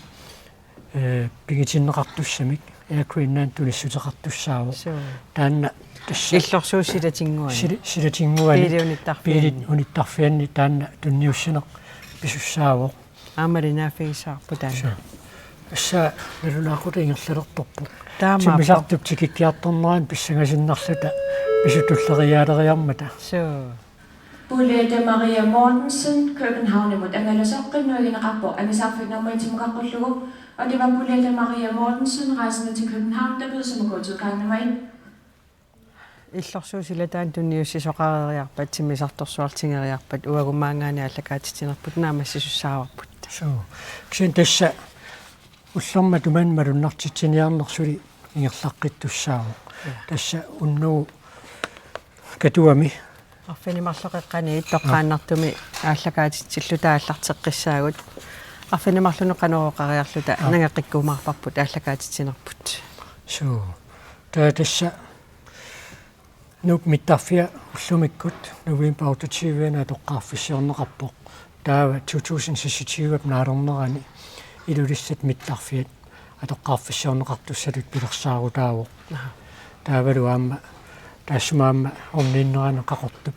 eh, pigitinneqartussamik Air Greenland tunissuteqartussaavoq. Suu. Taanna tassa illorsuup silatinnguani. Sila-, silatinnguani. Biilit unittarfianni. Biilit unittarfianni taanna tunniussineq pisussaavoq. Aamma naaffigissavarput taanna. Suu. Tassa nalunaaqutaq ingerlalertorpoq. Taamaappoq. Timmisartup tikikkiartornerani pissangasinnarluta pisut tulleriiaaleriarmata. Suu. Bulette Maria Mortensen, Københavnimut angalasoq, qinnuigineqarpoq anisarfik nummer et-imukaqqullugu. Og det var Bulette Maria Mortensen, rejsende til København, der bød sig med kortet gang nummer et. Illorsuup silataani tunniussisoqareeriarpat, timmisartorsuarlu tigeriarpat, uagut maanngaanniit aallakaatitsinerput naammassisussaavarput. Suu. Kisianni tassa ullormi matumani malunnartitsiniarneq suli ingerlaqqittussaavoq. Ja. Tassa unnugu Katuami. Arfineq-marloqeqqaniit toqqaannartumik aallakaatitsilluta aallarteqqissaagut. Arfineq-marlunut Qanorooq oqariarluta. Aa. Nangeqqikkumaarparput aallakaatitsinerput. Suu. Taava tassa Nuup mittarfia ullumikkut november otteogtyve-ani atoqqaarfissiorneqarpoq. Taava to tusind seksogtyve-p naalernerani Ilulissat mittarfiat atoqqaarfissiorneqartussatut pilersaarutaavoq. Aha. Taavalu aamma taassuma aamma orniinnerani Qaqortup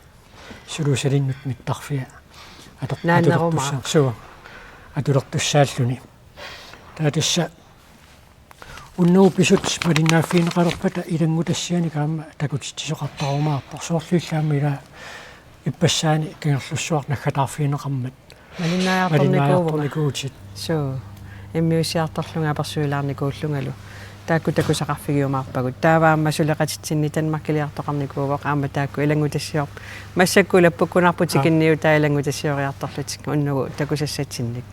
Suluusalinnut mittarfia atoq-, naannerumaaq. Atulertussa-, suu, atulertussaalluni. Taava tassa unnugu pisut malinnaaffigineqalerpata ilanngutassianik aamma takutitsisoqartarumaarpoq, soorlu illit aamma ila ippassaani Kangerlussuaq naggataarfigineqarmat. Malinnaajartornikuuvunga. Malinnaajartornikuuvutit. Suu. Immiussiartorlunga apersuilaarnikuullungalu. Taakku takusaqarfigiumaarpagut. Taava aamma suleqatitsinni Danmarkiliartoqarnikuuvoq aamma taakku ilanngutassior-. Massakkut ulappukkunarput. Aa. Tikinniutaa ilanngutassioriartorlutik unnugu takusassatsinnik.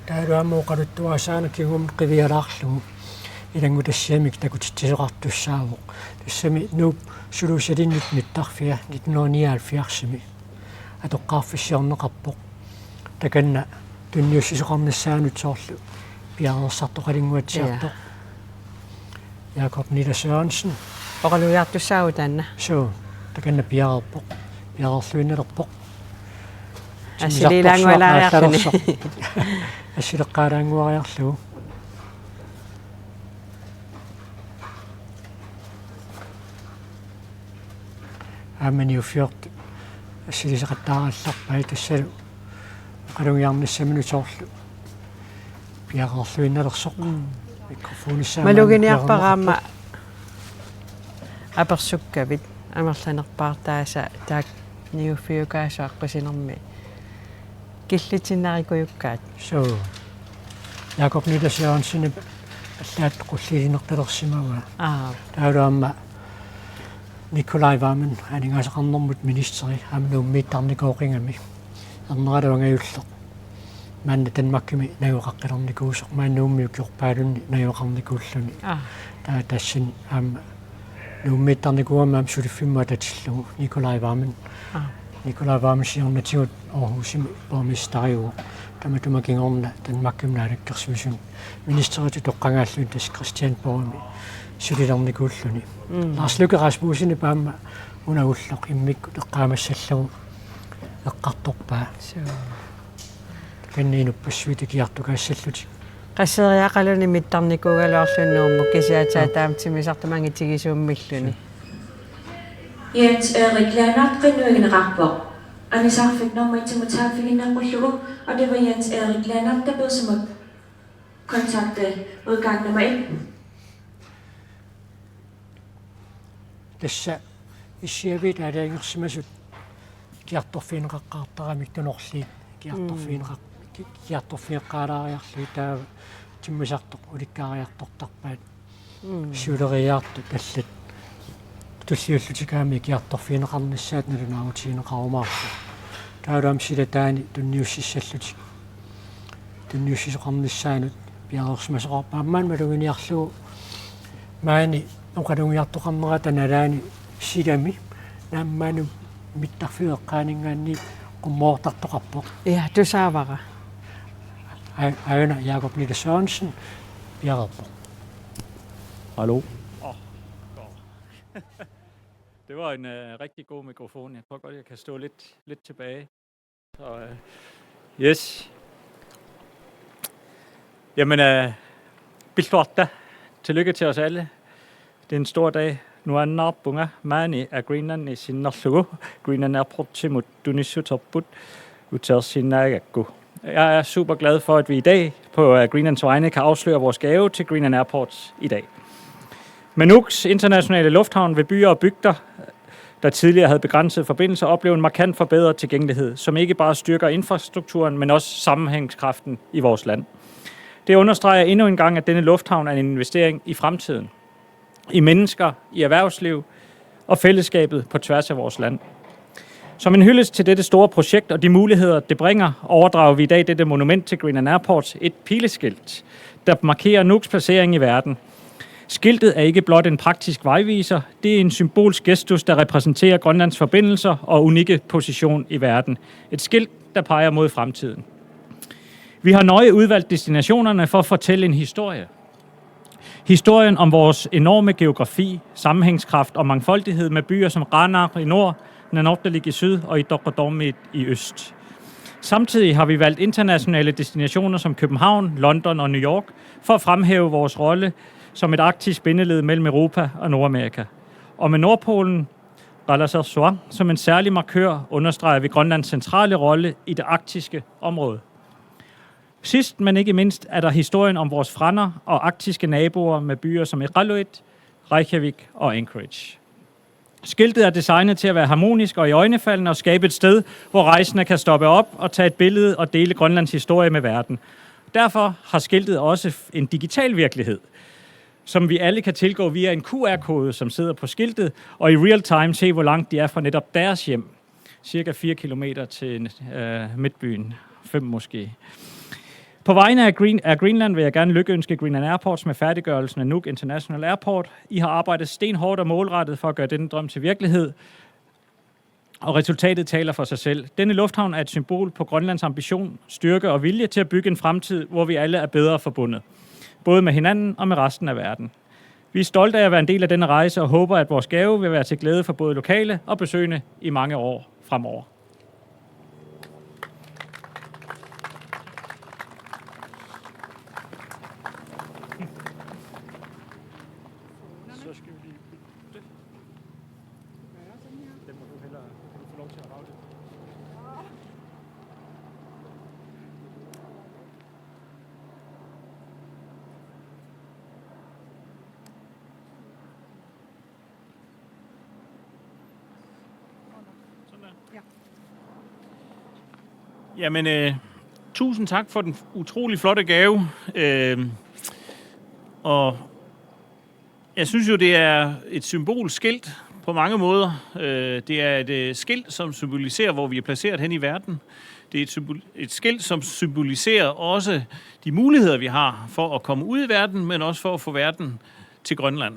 Taavalu aamma oqaluttuarisaaneq kingumut qivialaarlugu ilanngutassiamik takutitsisoqartussaavoq. Tassami Nuup Suluusalinnut mittarfia nitten hundrede nioghalvfjerds-imi atoqqaarfissiorneqarpoq. Takanna tunniussisoqarnissaanut soorlu piareersartoqalinnguatsiartoq. Ja. Jakob Nila Sørensen. Oqalugiartussaavugut taanna. Suu, takanna piareerpoq. Piareerluinnalerpoq. Assiliilaanngualaariarluni. Timmisartorsuaq aallarersoq. Assileqqaalaannguariarlugu. Aamma niuffiortut assiliseqattaarallarpai tassalu oqalugiarnissaminut soorlu piareerluinnalersoq. Mm. Mikrofonissaq aamma maluginiarpara aamma piareerneqarpoq. Apersukkavit amerlanerpaartaasa taakku niuffiukaasut aqqusinermi Killitsinnarikujukkaat. Suu. Jakob Nytter Sørensenip allaat qulliilinertalersimavaa. Aa. Taavalu aamma Nicolai Wammen, aningaasaqarnermut ministeri, aamma Nuummiittarnikooqigami. Erneralu angajulleq. Maanna Danmarkimi najugaqaqilernikuusoq, maani Nuummi ukiorpaalunni najugaqarnikuulluni. Aa. Taava tassani aamma Nuummiittarnikuugami aamma suliffimmut atatillugu Nicolai Wammen. Aa. Nicolai Wammen siornatigut Aarhusimi borgmesteriuvoq. Tamatuma kingorna Danmarkimi naalakkersuisuni ministeritut toqqagaalluni tassa Christiansborgimi sulilernikuulluni. Mm. Lars Løkke Rasmussenip aamma una ulloq immikkut eqqaamassallugu eqqartorpaa. Suu. Takanna inuppassuit ikiartukaassallutik. Qasseriaqaluni mittarnikuugaluarluni Nuummut kisianni, aa, taama timmisartumik angitigisuummilluni. Jens Erik Lennert qinnuigineqarpoq. Anisarfik nummer et-imut saaffiginneqqullugu, og det var Jens Erik Lennert, der bød sig mod kontakte udgang nummer et. Tassa issiaviit aalajangersimasut ikiartorfigineqaqqaartaramik tunorliit ikiartorfigineqar-, mm, iki-, ikiartorfigeqqaalaariarlugit taava timmisartoq ulikkaariartortarpaat. Mm. Siuleriiaartut allat tulliullutik aamma ikiartorfigineqarnissaat nalunaarutigineqarumaarpoq. Taavalu aamma silataani tunniussissallutik. Tunniussisoqarnissaanut piareersimasoqarpoq. Aamma maluginiarlugu maani oqalugiartoqarnerata nalaani silami naammaanut mittarfiup eqqaaninngaanniit qummoortartoqarpoq. Ja, tusaavara. Aj-, ajuna Jakob Nytter Sørensen piareerpoq. Hallo. Åh, åh. Det var en, øh, rigtig god mikrofon. Jeg tror godt, jeg kan stå lidt, lidt tilbage. Så, øh, yes. Jamen, øh, pilluarta. Tillykke til os alle. Det er en stor dag. Nuannaarpunga maani Air Greenlandi sinnerlugu Greenland Airportsimut tunissuterput utersinnaagakku. Jeg er super glad for, at vi i dag på Air Greenlands vegne kan afsløre vores gave til Greenland Airports i dag. Med Nuuks internationale lufthavn vil byer og bygder, der tidligere havde begrænsede forbindelser, opleve en markant forbedret tilgængelighed, som ikke bare styrker infrastrukturen, men også sammenhængskraften i vores land. Det understreger endnu en gang, at denne lufthavn er en investering i fremtiden, i mennesker, i erhvervsliv og fællesskabet på tværs af vores land. Som en hyldest til dette store projekt og de muligheder, det bringer, overdrager vi i dag dette monument til Greenland Airports, et pileskilt, der markerer Nuuks placering i verden. Skiltet er ikke blot en praktisk vejviser, det er en symbolsk gestus, der repræsenterer Grønlands forbindelser og unikke position i verden. Et skilt, der peger mod fremtiden. Vi har nøje udvalgt destinationerne for at fortælle en historie. Historien om vores enorme geografi, sammenhængskraft og mangfoldighed med byer som Qaanaaq i nord, Nanortalik i syd og Ittoqqortoormiit i øst. Samtidig har vi valgt internationale destinationer som København, London og New York for at fremhæve vores rolle som et arktisk bindeled mellem Europa og Nordamerika. Og med Nordpolen, Qalassersuaq, som en særlig markør understreger vi Grønlands centrale rolle i det arktiske område. Sidst, men ikke mindst, er der historien om vores frænder og arktiske naboer med byer som Iqaluit, Reykjavik og Anchorage. Skiltet er designet til at være harmonisk og iøjnefaldende og skabe et sted, hvor rejsende kan stoppe op og tage et billede og dele Grønlands historie med verden. Derfor har skiltet også en digital virkelighed, som vi alle kan tilgå via en Q R-kode, som sidder på skiltet, og i real time se, hvor langt de er fra netop deres hjem. Cirka fire kilometer til, øh, midtbyen. Fem måske. På vegne af Green-, Air Greenland vil jeg gerne lykønske Greenland Airports med færdiggørelsen af Nuuk International Airport. I har arbejdet stenhårdt og målrettet for at gøre denne drøm til virkelighed, og resultatet taler for sig selv. Denne lufthavn er et symbol på Grønlands ambition, styrke og vilje til at bygge en fremtid, hvor vi alle er bedre forbundet, både med hinanden og med resten af verden. Vi er stolte af at være en del af denne rejse og håber, at vores gave vil være til glæde for både lokale og besøgende i mange år fremover. Så skal vi lige bytte. Den må du hellere, kan du få lov til at rave lidt. Sådan der. Ja. Jamen, øh, tusind tak for den utrolig flotte gave. Øh, og jeg synes jo, det er et symbolsk skilt på mange måder. Øh, det er et øh, skilt, som symboliserer, hvor vi er placeret hen i verden. Det er et, symbol, et skilt, som symboliserer også de muligheder, vi har for at komme ud i verden, men også for at få verden til Grønland.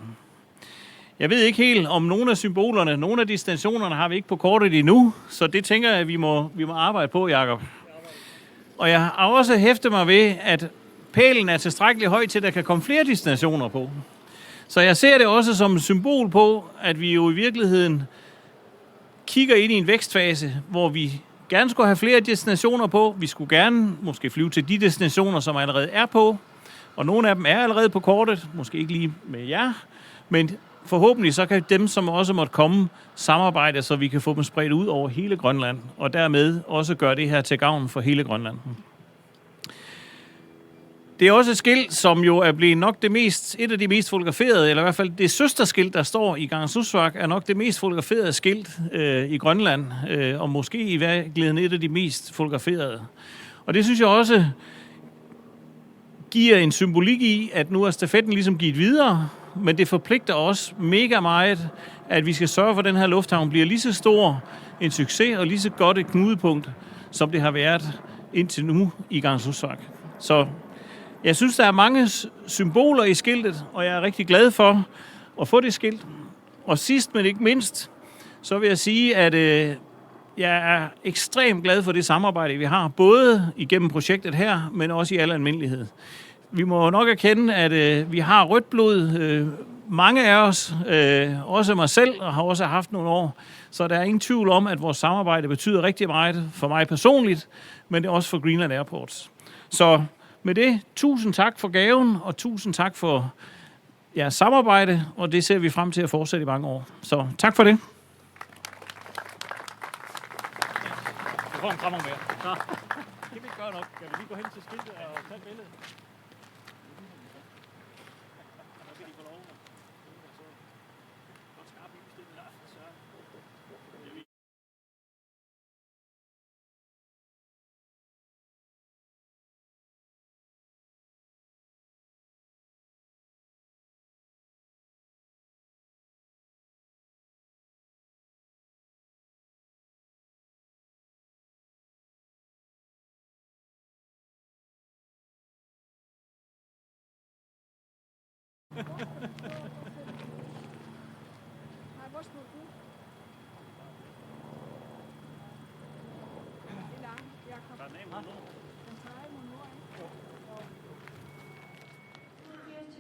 Jeg ved ikke helt, om nogle af symbolerne, nogle af destinationerne har vi ikke på kortet endnu, så det tænker jeg, at vi må, vi må arbejde på, Jacob. Og jeg har også hæftet mig ved, at pælen er tilstrækkelig høj til, at der kan komme flere destinationer på. Så jeg ser det også som et symbol på, at vi jo i virkeligheden kigger ind i en vækstfase, hvor vi gerne skulle have flere destinationer på. Vi skulle gerne måske flyve til de destinationer, som allerede er på. Og nogle af dem er allerede på kortet, måske ikke lige med jer, men forhåbentlig så kan dem, som også måtte komme, samarbejde, så vi kan få dem spredt ud over hele Grønland, og dermed også gøre det her til gavn for hele Grønland. Det er også et skilt, som jo er blevet nok det mest, et af de mest fotograferede, eller i hvert fald det søsterskilt, der står i Kangerlussuaq, er nok det mest fotograferede skilt øh, i Grønland, øh, og måske i virkeligheden et af de mest fotograferede. Og det synes jeg også giver en symbolik i, at nu er stafetten ligesom givet videre, men det forpligter os mega meget, at vi skal sørge for, at den her lufthavn bliver lige så stor en succes og lige så godt et knudepunkt, som det har været indtil nu i Kangerlussuaq. Så jeg synes, der er mange symboler i skiltet, og jeg er rigtig glad for at få det skilt. Og sidst men ikke mindst, så vil jeg sige, at øh, jeg er ekstremt glad for det samarbejde, vi har, både igennem projektet her, men også i al almindelighed. Vi må nok erkende, at øh, vi har rødt blod, øh, mange af os, øh, også mig selv, og har også haft nogle år. Så der er ingen tvivl om, at vores samarbejde betyder rigtig meget for mig personligt, men det er også for Greenland Airports. Så med det, tusind tak for gaven, og tusind tak for jeres samarbejde, og det ser vi frem til at fortsætte i mange år. Så tak for det. Du får en krammer mere. Så. Det vil gøre nok. Jeg vil lige gå hen til skiltet og tage et billede.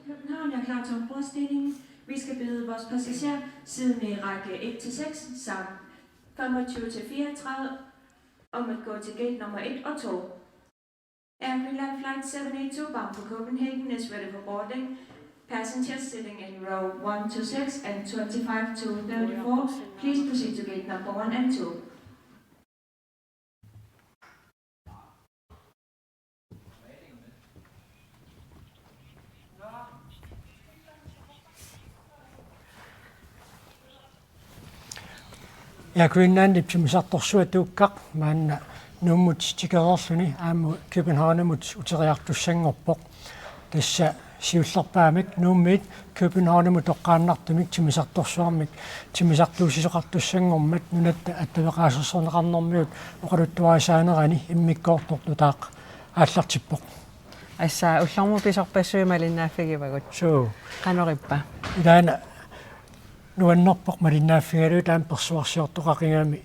København er klar til ombordstigning. Vi skal bede vores passager sidde med i række et til seks samt femogtyve til fireogtredive om at gå til gate nummer et og to. Air Greenland Flight seven eight two bound for Copenhagen is ready for boarding. Passengers sitting in row one to six and twenty-five to thirty-four, please proceed to gate number one and two. Air Greenlandip timmisartorsuaq Tuukkaq maanna Nuummut tikereerluni aamma Københavnimut uteriartussanngorpoq. Tassa siullerpaamik Nuummiit Københavnimut toqqaannartumik timmisartorsuarmik timmisartuussisoqartussanngormat nunatta attaveqaasersorneqarnermigut oqaluttuarisaanerani immikkoortoq nutaaq aallartippoq. Assa ullormut pisorpassuit malinnaaffigivagut. Suu. Qanorippa? Ilaana nuannerpoq malinnaaffigalugu taanna persuarsiortoqaqigami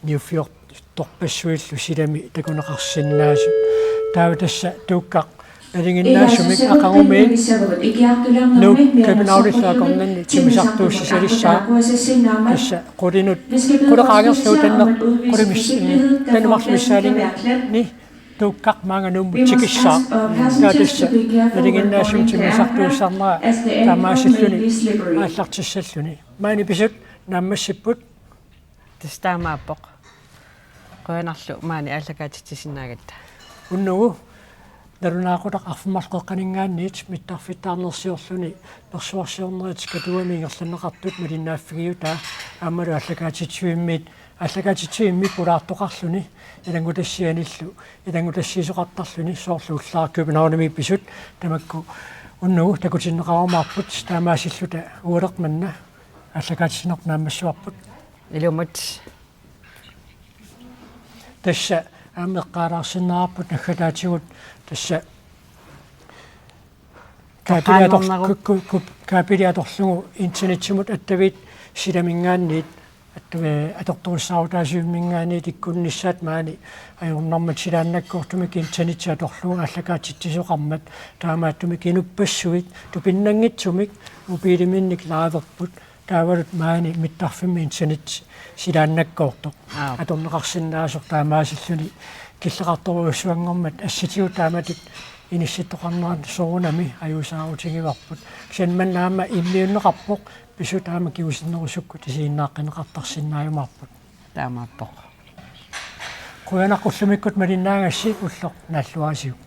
niuffiortorpassuillu silami takuneqarsinnaasut. Taava tassa Tuukkaq nalinginnaasumik aqagumiit Nuuk Københavnillu akornanni timmisartuussisalissaaq tassa qulinut quleqaangerlugu tanneq qulimis Danmarkimi missaaniinni Tuukkaq maanga Nuummut tikissaaq. Taava tassa nalinginnaasumik timmisartuussisarnera taamaasilluni aallartissalluni. Maani pisut naammassipput. Tassa taamaappoq. Qujanarlu maani aallakaatitsisinnaagatta. Unnugu nalunaaqutaq arfineq-marluk qeqqaninngaanniit mittarfittaarnersiorluni persuarsiornerit Katuami ingerlanneqartut malinnaaffigiutaa Aammalu aallakaatitsivimmiit, aallakaatitsivimmiit pulaartoqarluni ilanngutassianillu ilanngutassiisoqartarluni, soorlu ullaaq Københavnimi pisut tamakku unnugu takutinneqarumaarput. Taamaasilluta ualeq manna aallakaatitsineq naammassivarput. Ilumut. Tassa aamma eqqaalaarsinnaavarput naggataatigut, tassa kaapili ator-, Toqqaannarnerup. ku-, ku-, ku-, kaapili atorlugu internetsimut attaviit silaminngaanniit, at-, eh, atortorissaarutaasivimminngaanniit ikkunnissaat maani ajornarmat silaannakkoortumik internetsi atorlugu aallakaatitsisoqarmat, taamaattumik inuppassuit tupinnanngitsumik mobiiliminnik liverput, taavalu maani mittarfimmi internet silaannakkoortoq. Aap. Atorneqarsinnaasoq taamaasilluni killeqartorujussuanngormat assitigut taamatut inissittoqarnerat soorunami ajuusaarutigivarput. Kisianni manna aamma immiunneqarpoq, pisut aamma kingusinnerusukkut isiginnaaqqinneqartarsinnaajumaarput. Taamaappoq. Qujanaq ullumikkut malinnaagassi, ulloq naalluarisiuk.